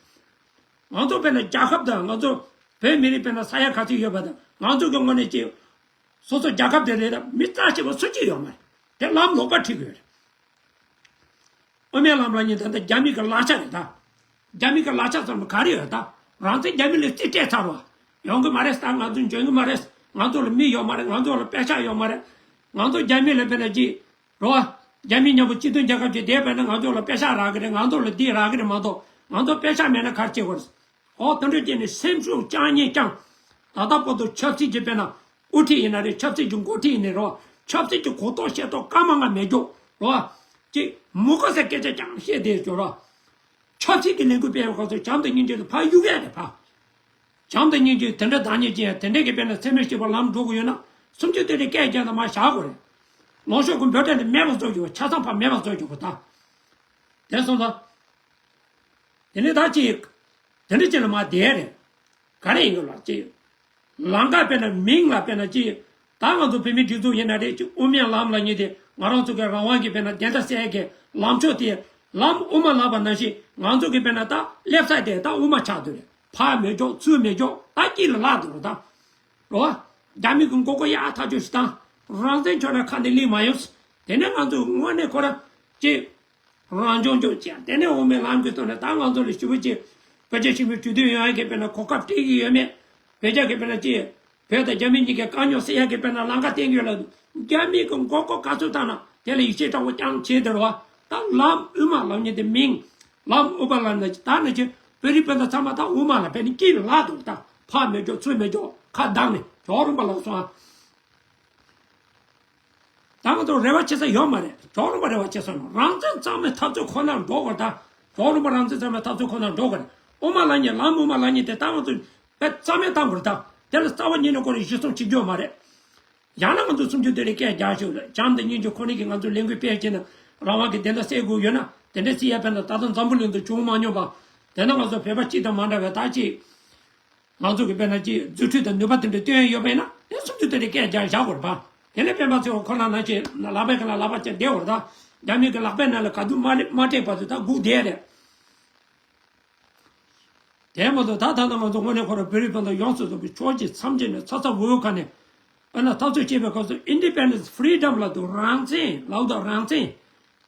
ང་ཚོ་དཔེར་ན་རྒྱལ་ཁབ་དང་ང་ཚོ་བོད་མི་རིགས་དཔེར་ན་ས་ཡ་ག་ཚོད་ཡོད་པ་དང་ང་ཚོ་གི་ངོས་ནས་ཅིག་སོ་སོ་རྒྱལ་ཁབ་དེ་རེད་ད། མི་རྩ་ཆེ་བ་སུ་གཅིག་ཡོད་མ་རེད། དེ་ལམ་ལོག་པ་ཁྲིད་གི་ཡོད་རེད། དབུ་མའི་ལམ་ལ་ཉིན་ད་ལྟ་རྒྱ་མི་གི་ལག་ཆ་རེད་ད། རྒྱ་མི་གི་ལག་ཆ་ཚང་མ་ག་རེ་ཡོད་ད། རང་བཙན་རྒྱ་མི་ལ་རྩིས་སྤྲད་ཚར་བ། ཡོང་གི་མ་རེད་ད། ང་ཚོ་འཇོན་གི་མ་རེད། ང་ཚོ་ལ་མི་ཡོད་མ་རེད། ང་ཚོ་ལ་དཔེ་ཆ་ཡོད་མ་རེད། ང་ཚོ་རྒྱ་མི་ལ་དཔེར་ན་ཅིག་རོ། རྒྱ་མི་མཉམ་པོ་སྤྱི་མཐུན་རྒྱལ་ཁབ་ཅིག་བསྡད་པ་ན་ང་ཚོ་ལ་དཔེ་ཆ་རག་གི་རེད། ང་ཚོ་ལ་འདི་རག་གི་རེད་མ་གཏོགས་ང་ཚོ་དཔེ་ཆ་མེད་ན་ག་རེ་བྱེད་དགོས་རེད། ཨོ་དེ་འདྲ་བྱས་ནས་སེམས་ཤུགས་བཅག་ཉེན་བཅངས། ད་ལྟ་བར་དུ་ཆབ་སྲིད་ཀྱི་དཔེར་ན་དབུ་ཁྲིད་ཡིན་ན་རེད། ཆབ་སྲིད་ཀྱི་འགོ་ཁྲིད་ཡིན་ནའི་རོ། ཆབ་སྲིད་ཀྱི་གོ་རྟོགས་ཤེས་རྟོགས་སྐར་མ་ལྔ་མེད་རྒྱུ་རོ། ཅིག་མུ་ག་ཟེར་སྐད་ཆ་ཀྱང་བཤད་བསྡད་ཡོད་རོ། ཆབ་སྲིད་ཀྱི་ལས་འགུལ་སྤེལ་བའི་སྐབས་སུ་བྱམས་དང་སྙིང་རྗེ་དེ་ཕར་གཡུག་ཡ་རེད་ཕ། བྱམས་དང་སྙིང་རྗེ་དེ་འདྲ་བདག་ཉིད་ཅན་དེ་འདྲ་གི་དཔེར་ན་ཚད་མེད་བཞི་པ་ལམ་འགྲོ་གི་ཡོད་ན་སུམ་ཅུ་སྟོད་ཀྱི་སྐད་རྒྱག་ན་མ་བཞག་དགོས་རེད། ལོངས་ཤོག་གི་འབོད་སྒྲ་འདི་མེད་པ་བཟོ་རྒྱུ་བ་ཆ་ཚང་ཕར་མེད་པ་བཟོ་རྒྱུ་བ་ད། དེ་སོང་ཙང་། དེ་ནས་ད་ཅིག་དེ་འདྲ་ཅིག་ལ་མ་བསྡད་རེད། ག་རེ་ཡིན་གི་ལ་ཅིག་ལམ་ཁ་དཔེར་ན་མིང་ལ་དཔེར་ན་ཅིག་ད་ང་ཚོ་བོད་མིའི་སྒྲིག་འཛུགས་ཡིན་ན་རེད། ཅིག་དབུ་མའི་ལམ་ལ་ཉེ་དེ་ ང་རང་ཚོ་གི་རང་དབང་གི་དཔེར་ན་བདེན་མཐའ་གསལ་ཡག་གི་ལམ་ཕྱོགས་དེ་ལམ་དབུ་མ་ལབ་པ་ནང་བཞིན་ང་ཚོ་གི་དཔེར་ན་ད་སླེབས་ས་དེ་ད་དབུ་མ་ཆགས་འདུག་རེད། ཕར་མི་འཇོག་ཚུར་མི་འཇོག་ད་དཀྱིལ་ལ་ལྷག་འདུག་རེད་ད། རོ། རྒྱ་མི་གི་མགོ་སྐོར་ཡག་ཐག་ཆོད་ཞིག་དང་། རང་བཙན་ཕྱོགས་ནས་ཁ་ནས་ལེན་མ་ཡོང་། དེ་ནས་ང་ཚོ་དངོས་གནས་ཁོ་ར་ཅིག་རང་སྦྱོང་སྦྱོང་བྱས། དེ་ནས་འོ་མའི་ལམ་གྱི་ཐོག་ནས་ད་ང་ཚོ་ལ་ཞུ་བ་ཅིག་བོད་རྒྱ་ཞི་མོལ་གྲོས་མཐུན་ཡོང་ཡག་གི་དཔེར་ན་གོ་སྐབས་སྤྲད་ཀྱི་ཡོད་མེད། བོད་རྒྱ་གི་དཔེར་ན་ཅིག་བོད་དང་རྒྱ་མི་གཉིས་ཀའི་དཀའ་རྙོག་སེལ་ཡག་གི་དཔེར་ན་ལམ་ཁ་བསྟན་གྱི་ཡོད་ལ། རྒྱ་མི་གི་མགོ་སྐོར་ག་ཚོད་བཏང་ན་དེ་ལ་ཡིད་ཆེས་དྲག་པོ་རྐྱང་བྱས་དེ་རེད་བ། ད་ལམ་དབུ་མ་ལབ་མཁན་དེ་མིང་ལམ་དབུ་མ་ལབ་ན་ད་ནི་ཅིག་བོད་རིགས་སྤུན་ཟླ་ཚང་མ་ད་དབུ་མ་ལ་དཔེར་ན་དཀྱིལ་ལ་ལྷག་འདུག་ད་ཕར་མི་འཇོག་ཚུར་མི་འཇོག་ཁ་གདངས་ནས་ཇོ་རུམ་པ་ལགས་སོ། ད་ང་ཚོ་རེ་བ་བྱེད་ས་ཡོད་མ་རེད། ཇོ་རུམ་པ་རེ་བ་བྱེད་ས་ཡོད། རང་བཙན་གཙང་མའི་འཐབ་རྩོད་ཁོ་ནར་འགྲོ་དགོས། ད་ཇོ་རུམ་པ་རང་བཙན་གཙང་མའི་འཐབ་རྩོད་ཁོ་ནར་འགྲོ་དགོས་རེད། དབུ་མ་ལབ་མཁན་ལམ་དབུ་མ་ལབ་མཁན་དེ་ད་ང་ཚོ་དཔེ་རྩ་མེད་བཏང་དགོས་རེད། ད་དེ་ལ་རྩ་བ་ཉིད་ནས་ཁོ་རང་གཞི་བཟུང་བྱེད་རྒྱུ་ཡོད་མ་རེད། ཡང་ན་ང་ཚོ་སུམ་ཅུ་དེ་རིང་སྐད་རྒྱག་ཤོག་ལ་བྱམས་དང་སྙིང་རྗེ་ཁོ་ནས་ཀྱིས་ང་ཚོ་ལས་འགུལ་སྤེལ་བྱས་ན་རང་དབང་གི་བདེན་མཐའ་གསལ་དགོས་ཡོད་ན་དེ་འདྲ་སྲིད་ཡ་ཕན་ད་ད་ལྟ་འཛམ་བུ་གླིང་དུ་བྱུང་མ་མྱོང་པ། དེ་ན་ང་ཚོ་བོད་པ་སྤྱི་དང་མ་འདྲ་བའི་ད་ཅིག་ང་ཚོ་གི་དཔེར་ན་ཅིག་རྫུ་འཕྲུལ་དང་ནུས་པ་དེ་འདྲ་སྟོན་ཡ་ཡོད་པ་ཡིན་ན་དེ་སུམ་ཅུ་དེ་འདྲ་སྐད་རྒྱག་བཞག་དགོས་རེད་པ། དེ་ལས་སྤེན་པ་ཚེ་དབང་ཁོ་ན་ནང་བཞིན་ལག་པའི་ཁ་ལ་ལག་པ་བཅར་བསྡད་དགོས་རེད་ད། རྒྱ་མི་གི་ལག་པའི་ནང་ལ་ག་དུས་མ་རེད་མ་སྤྲད་བར་དུ་ད་སྒུག་བསྡད་རེད། དེ་མ་གཏོགས་ད་ད་ལྟ་ང་ཚོ་དངོས་གནས་ཁོ་རང་བོད་རིགས་སྤུན་ཟླ་ཡོངས་སུ་རྫོགས་པའི་ཕྱོགས་བཞི་མཚམས་བརྒྱད་ནས་ཚ་ཚ་འུར་འུར་ཁ་ནས་ཨ་ན་འཐབ་རྩོད་བྱེད་པའི་སྐབས་སུ་independence freedom ལབ་འདུག་རང་བཙན་ལབ་འདུག་རང་བཙན།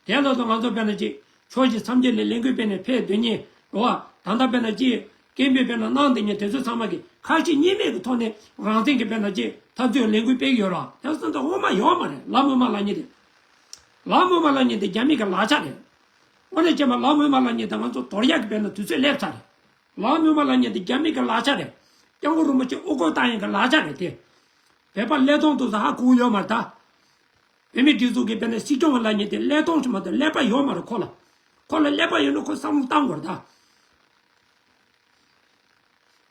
དེ་ལ་ད་ང་ཚོ་དཔེར་ན་ཅིག་ཕྱོགས་བཞི་མཚམས་བརྒྱད་ནས་ལས་འགུལ་སྤེལ་ནས་ཕེབས་སྡོད་མཁན་རེད་བ། ད་ལྟ་དཔེར་ན་ཅིག་སྐད་འབོད་དཔེར་ན་གནང་སྡོད་མཁན་དེ་ཚོ་ཚང་མ་གིས་ཁ་ཞེ་གཉིས་མེད་ཀྱི་ཐོག་ནས་རང་བཙན་གྱི་དཔེར་ན་ཅིག་འཐབ་རྩོད་ལས་འགུལ་སྤེལ་གྱི་ཡོད་རེད་བ། དེ་ཚོ་ད་དབུ་མ་ཡོད་མ་རེད། ལམ་དབུ་མ་ལབ་མཁན་དེ། ལམ་དབུ་མ་ལབ་མཁན་དེ་རྒྱ་མི་གི་ལག་ཆ་རེད། དངོས་གནས་བྱས་པ་ལམ་དབུ་མ་ལབ་མཁན་དེ་ང་ཚོ་དོར་ཡག་གི་དཔེར་ན་དུས་ཚོད་སླེབས་ཚར་རེད། ལམ་དབུ་མ་ལབ་མཁན་དེ་རྒྱ་མི་གི་ལག་ཆ་རེད། སྐྱབས་མགོན་རིན་པོ་ཆེ་དབུ་སྐོར་བཏང་ཡག་གི་ལག་ཆ་རེད་དེ། བོད་པ་བློས་གཏོང་ཐུབ་ས་ཧ་གོ་ཡོད་མ་རེད་ད། བོད་མིའི་སྒྲིག་འཛུགས་ཀྱི་དཔེར་ན་སྲིད་སྐྱོང་བ་ལབ་མཁན་དེ་བློས་གཏོང་ཞིག་མ་གཏོགས་ཀླད་པ་ཡོད་མ་རེད་ཁོ་ལ། ཁོ་ལ་ཀླད་པ་ཡོད་ན་ཁོ་བསམ་བློ་བཏང་དགོས་རེད་ད།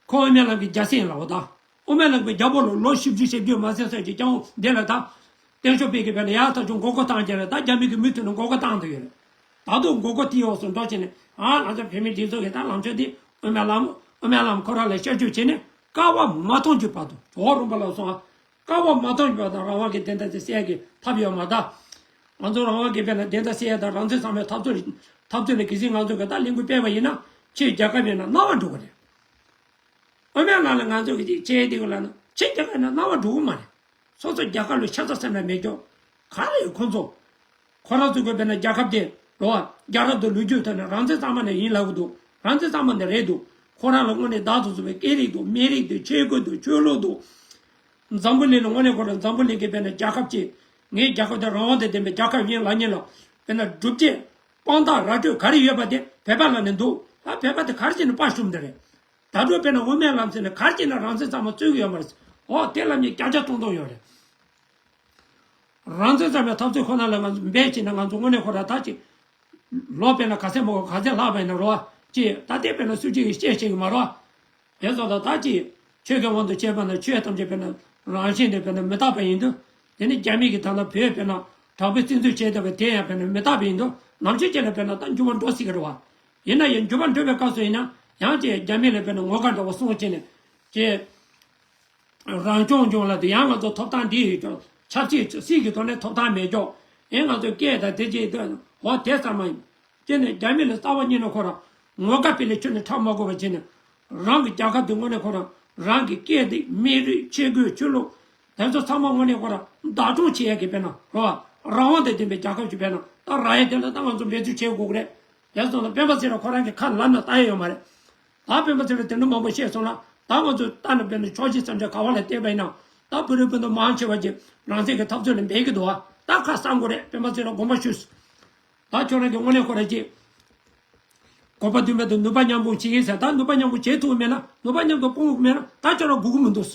ཁོ་དབུ་མའི་ལམ་གྱི་རྒྱལ་སྲས་ཡིན་ལབ་པ་དང་། དབུ་མའི་ལམ་གྱི་རྒྱལ་པོ་ལ་ལོ་བཞི་བཅུ་ཞེ་བརྒྱད་མ་ཟིན་ས་ཀྱི་སྐྱབས་འདི་ལ་ད། བསྟན་ཆོས་སྤེལ་གྱི་བས་ལ་ཡག་ཐག་ཆོད་མགོ་སྐོར་བཏང་རྒྱ་ལ་ད་རྒྱ་མི་གི་མུ་མཐུད་ནས་མགོ་སྐོར་བཏང་དུ་ཡོད་རེད། ད་དུང་མགོ་སྐོར་དེའི་འོག་སུ་འགྲོ་བྱས་ནས་ཨ་ང་ཚོ་བོད་མི་སྒྲིག་འཛུགས་ཀྱི་ད་ལམ་ཕྱོགས་འདི་དབུ་མའི་ལམ་དབུ་མའི་ལམ་ཁོ་རང་ལ་བཤད་རྒྱུ་བྱས་ནས་དཀའ་བ་མ་མཐོང་རྒྱུ་བར་དུ་ཇོ་བོ་རིན་པོ་ལ་སོང་ཨ། དཀའ་བ་མ་མཐོང་རྒྱུ་བར་དུ་རང་དབང་གི་བདེན་མཐའ་དེ་གསལ་གྱི་ཐབས་ཡོད་མ་ད། ང་ཚོ་རང་དབང་གི་བདེན་མཐའ་གསལ་ཡ་དང་རང་བཙན་གཙང་མའི་འཐབ་རྩོད་འཐབ་རྩོད་ལ་གལ་སྲིད་ང་ཚོ་གི་ད་ལས་འགུལ་སྤེལ་བ་ཡིན་ན་ཕྱིའི་རྒྱལ་ཁབ་ཡིན་ན་སྣང་བ་འགྲོ་གི་རེད། ཨོ་མའི་ལམ་ལ་ང་ཚོ་གི་ཅིག་བྱས་དེ་གི་ལ་ན་ཕྱི་རྒྱལ་ཁབ་ན་སྣང་བ་འགྲོ་གི་མ་རེད། སོ་སོ་རྒྱལ་ཁབ་ལ་ཤ་ཚ་སེམས་ལ་མེད་ཀྱོག་ག་རེ་ཡོད་ཁོ་ཚོ། ཁོ་རང་ཚོ་གི་དཔེར་ན་རྒྱལ་ཁབ་དེ་རོ་བ་རྒྱལ་རབས་དང་ལོ་རྒྱུས་ཐོག་ནས་རང་བཙན་གཙང་མ་ནས་ཡིན་ལབ་གི་འདུག་རང་བཙན་གཙང་མ་ནས་རེད་འདུག་ཁོ་རང་ལ་དངོས་གནས་བདག་ཏུ་བཟུང་བའི་སྐད་རིགས་འདུག་མི་རིགས་འདུག་ཆས་གོས་འདུག་ཆོས་ལུགས་འདུག་འཛམ་བུ་གླིང་ལ་དངོས་གནས་ཁོ་རང་འཛམ་བུ་གླིང་གི་དཔེར་ན་རྒྱལ་ཁབ་ཅིག་ངའི་རྒྱལ་ཁབ་དེ་རང་དབང་དང་ལྡན་པའི་རྒྱལ་ཁབ་ཡིན་ལབ་མཁན་ལ་དཔེར་ན་སྒྲུབ་བྱེད་དཔང་རྟགས་ར་སྤྲོད་ག་རེ་ཡོད་པ་དེ་བོད་པ་ལ་ནི་འདུག་ད་བོད་པ་དེ་ག་རེ་བྱས་ནས་དཔའ་ཞུམ་དེ་རེད། ད་དུང་དཔེར་ན་དབུ་མའི་ལམ་ཟེར་ནས་ག་རེ་བྱས་ནས་རང་བཙན་གཙང་མ་རྩོད་ཀྱི་ཡོད་མ་རེད། འོ་དེ་ལ་ངས་བརྒྱ་ཆ་སྟོང་སྟོང་ཡོད་རེད། རང་བཙན་གཙང་མའི་འཐབ་རྩོད་ཁོ་ན་ལ་ང་ཚོ་འབད་བྱས་ན་ང་ཚོ་དངོས་གནས་ཁོ་ར་ད་ཅིག་ལོ་དཔེར་ན་ག་ཚད་མང་པོ་ག་ཚད་ལྷག་པ་ཡིན་ན་རོ། ཅིག་ད་ལྟའི་དཔེར་ན་སུ་གཅིག་གིས་བཤད་ཤེས་ཀྱི་མ་རོ། དེ་ཚོ་ད་ལྟ་ཅིག་ཆོས་ཀྱི་དབང་དུ་བྱས་པ་ན་ཆོས་ཐམས་ཅད་དཔེར་ན་རང་བཞིན་དེ་དཔེར་ན་མི་རྟག་པ་ཡིན་དུས། དེ་ནི་རྒྱ་མི་གིས་ད་ལྟ་བོད་དཔེར་ན་དྲག་པོའི་བཙན་འཛུལ་བྱས་བསྡད་པ་དེ་ཡང་དཔེར་ན་མི་རྟག་པ་ཡིན་དུས་ནམ་ཞིག་ཅིག་ལ་དཔེར་ན་ད་འགྱུར་བ་འགྲོ་སྲིད་ཀྱི་རེད་བ། ཡིན་ན་ཡང་འགྱུར་བ་འགྲོ་བའི་སྐབས་སུ་ཡིན་ན་ཡང་ཅིག་རྒྱ་མི་ལ་དཔེར་ན་ངོ་དགའ་འདྲ་བོ་གསུངས་བྱས་ནས་ཅིག་རང་སྐྱོང་ལྗོངས་ལ་དེ་ཡང་ང་ཚོ་ཐོབ་ཐང་འདི་ཡོད་ཀྱང་ཆབ་སྲིད་སྲིད་ཀྱི་ཐོག་ནས་ཐོབ་ཐང་མེད་ཀྱང་ཨེ་ང་ཚོ་སྐད་དང་དེ་ཅིག་ད་འོ་དེ་ཚང་མ་ཡིན། དེ་ནས་རྒྱ་མི་ལ་རྩ་བ་ཉིད་ནས་ཁོ་རང་ངོ་དགའ་སྤེལ་ལས་ཁྱོན་ནས་འཁྲབ་མ་དགོས་པ་བྱས་ནས་རང་གི་རྒྱལ་ཁབ་དེ་དངོས་གནས་ཁོ་རང་རང་གི་སྐད་དེ་མི་རིགས་ཆས་གོས་ཆོས་ལུགས་དེ་ཚོ་ཚང་མ་དངོས་གནས་ཁོ་རང་བདག་སྐྱོང་བྱེད་ཡ་གི་དཔེར་ན་རོ་བ་རང་དབང་དང་ལྡན་པའི་རྒྱལ་ཁབ་ཅིག་དཔེར་ན་ད་རག་ཡ་དེ་ལ་ད་ང་ཚོ་འབད་རྩོལ་བྱེད་དགོས་ཀྱི་རེད། ཡ་སོང་ལ་སྤེན་པ་ཚེ་རིང་ཁོ་རང་གི་ཁ་ལབ་ན་ལྟ་ཡ་ཡོད་མ་རེད། ད་སྤེན་པ་ཚེ་རིང་དེ་འདྲ་མང་པོ་བཤད་སོང་ན་ད་ང་ཚོ་ལྟ་ན་དཔེར་ན་ཕྱོགས་གཅིག་བསམ་འཆར་ག་བ་ལ་བལྟས་པ་ཡིན་ན་ད་བོད་རིགས་སྤུན་ཟླ་མང་ཆེ་བ་ཅིག་རང་བཙན་གྱི་འཐབ་རྩོད་ལ་འབད་ཀྱི་འདུག་བ། ད་ཁ་གསང་དགོས་རེད། སྤེན་པ་ཚེ་རིང་དགོངས་པ་ཞུས། ད་ཁྱོད་རང་གི་དངོས་གནས་ཁོ་རང་ཅིག་དགོས་པ་འདུན་པ་དང་ནུས་པ་མཉམ་སྤུངས་བྱེད་ཀྱི་ཟེར། ད་ནུས་པ་མཉམ་སྤུངས་བྱེད་ཐུབ་མེད་ན་ནུས་པ་མཉམ་དུ་སྤུངས་མེད་ན་ད་ཁྱོད་རང་སྒུག་གི་མི་འདུག་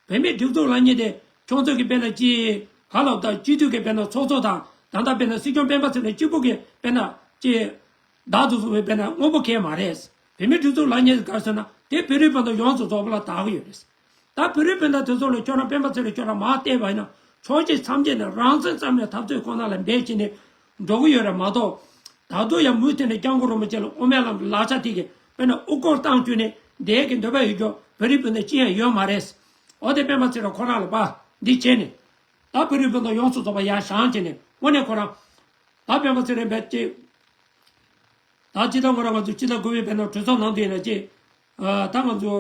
བོད་མིའི་སྒྲིག་འཛུགས་ལབ་མཁན་དེ་ཁྱོད་ཚོ་གི་དཔེར་ན་ཅི་ག་ལབ་ད་སྤྱི་འཐུས་ཀྱི་དཔེར་ན་ཚོགས་གཙོ་དང་ད་ལྟ་དཔེར་ན་སྲིད་སྐྱོང་སྤེན་པ་ཚེ་རིང་གཅིག་པུ་གི་དཔེར་ན་ཅི་བདག་ཏུ་བཟུང་བའི་དཔེར་ན་དངོས་པོ་གང་མ་རེད། བོད་མིའི་སྒྲིག་འཛུགས་ལབ་མཁན་ག་ཟེར་ན་དེ་བོད་རིགས་སྤུན་ཟླ་ཡོངས་སུ་རྫོགས་པ་ལ་བདག་གི་ཡོད་རེད། ད་བོད་རིགས་སྤུན་ཟླ་དེ་ཚོ་ལ་ཁྱོད་རང་སྤེན་པ་ཚེ་རིང་ཁྱོད་རང་མར་བལྟས་པ་ཡིན་ན་ཕྱོགས་གཅིག་མཚམས་གཅིག་ནས་རང་བཙན་གཙང་མའི་འཐབ་རྩོད་ཁོ་ན་ལ་འབད་བྱས་ནས་འགྲོ་གི་ཡོད་རེད་མ་གཏོགས། ད་དུང་ཡང་མུ་མཐུད་ནས་སྐྱབས་མགོན་རིན་པོ་ཆེ་ལ་དབུ་མའི་ལམ་གྱི་ལག་ཆ་དེ་གི་དཔེར་ན་དབུ་སྐོར་བཏང་བཅུག་ནས་བསྡད་ཀྱི་འདོད་པ་ཡོད་ཀྱང་བོད་རིགས་སྤུན་ཟླ་ཅི་ཡང་ཡོད་མ་རེད། འོ་དེ་སྤེན་པ་ཚེ་རིང་ཁོ་རང་ལ་པ་འདི་བྱས་ནས། ད་བོད་རིགས་སྤུན་ཟླ་ཡོངས་སུ་རྫོགས་པ་ཡར་བཞེངས་བྱས་ནས་དངོས་གནས་ཁོ་རང་། ད་སྤེན་པ་ཚེ་རིང་བས་ཅིག་ད་སྤྱི་ཟླ་ངོ་ར་ང་ཚོ་སྤྱི་ཟླ་དགུ་པའི་བར་ན་གྲོས་ཚོགས་ནང་དུ་ཡིན་ན་ཅིག་ད་ང་ཚོ་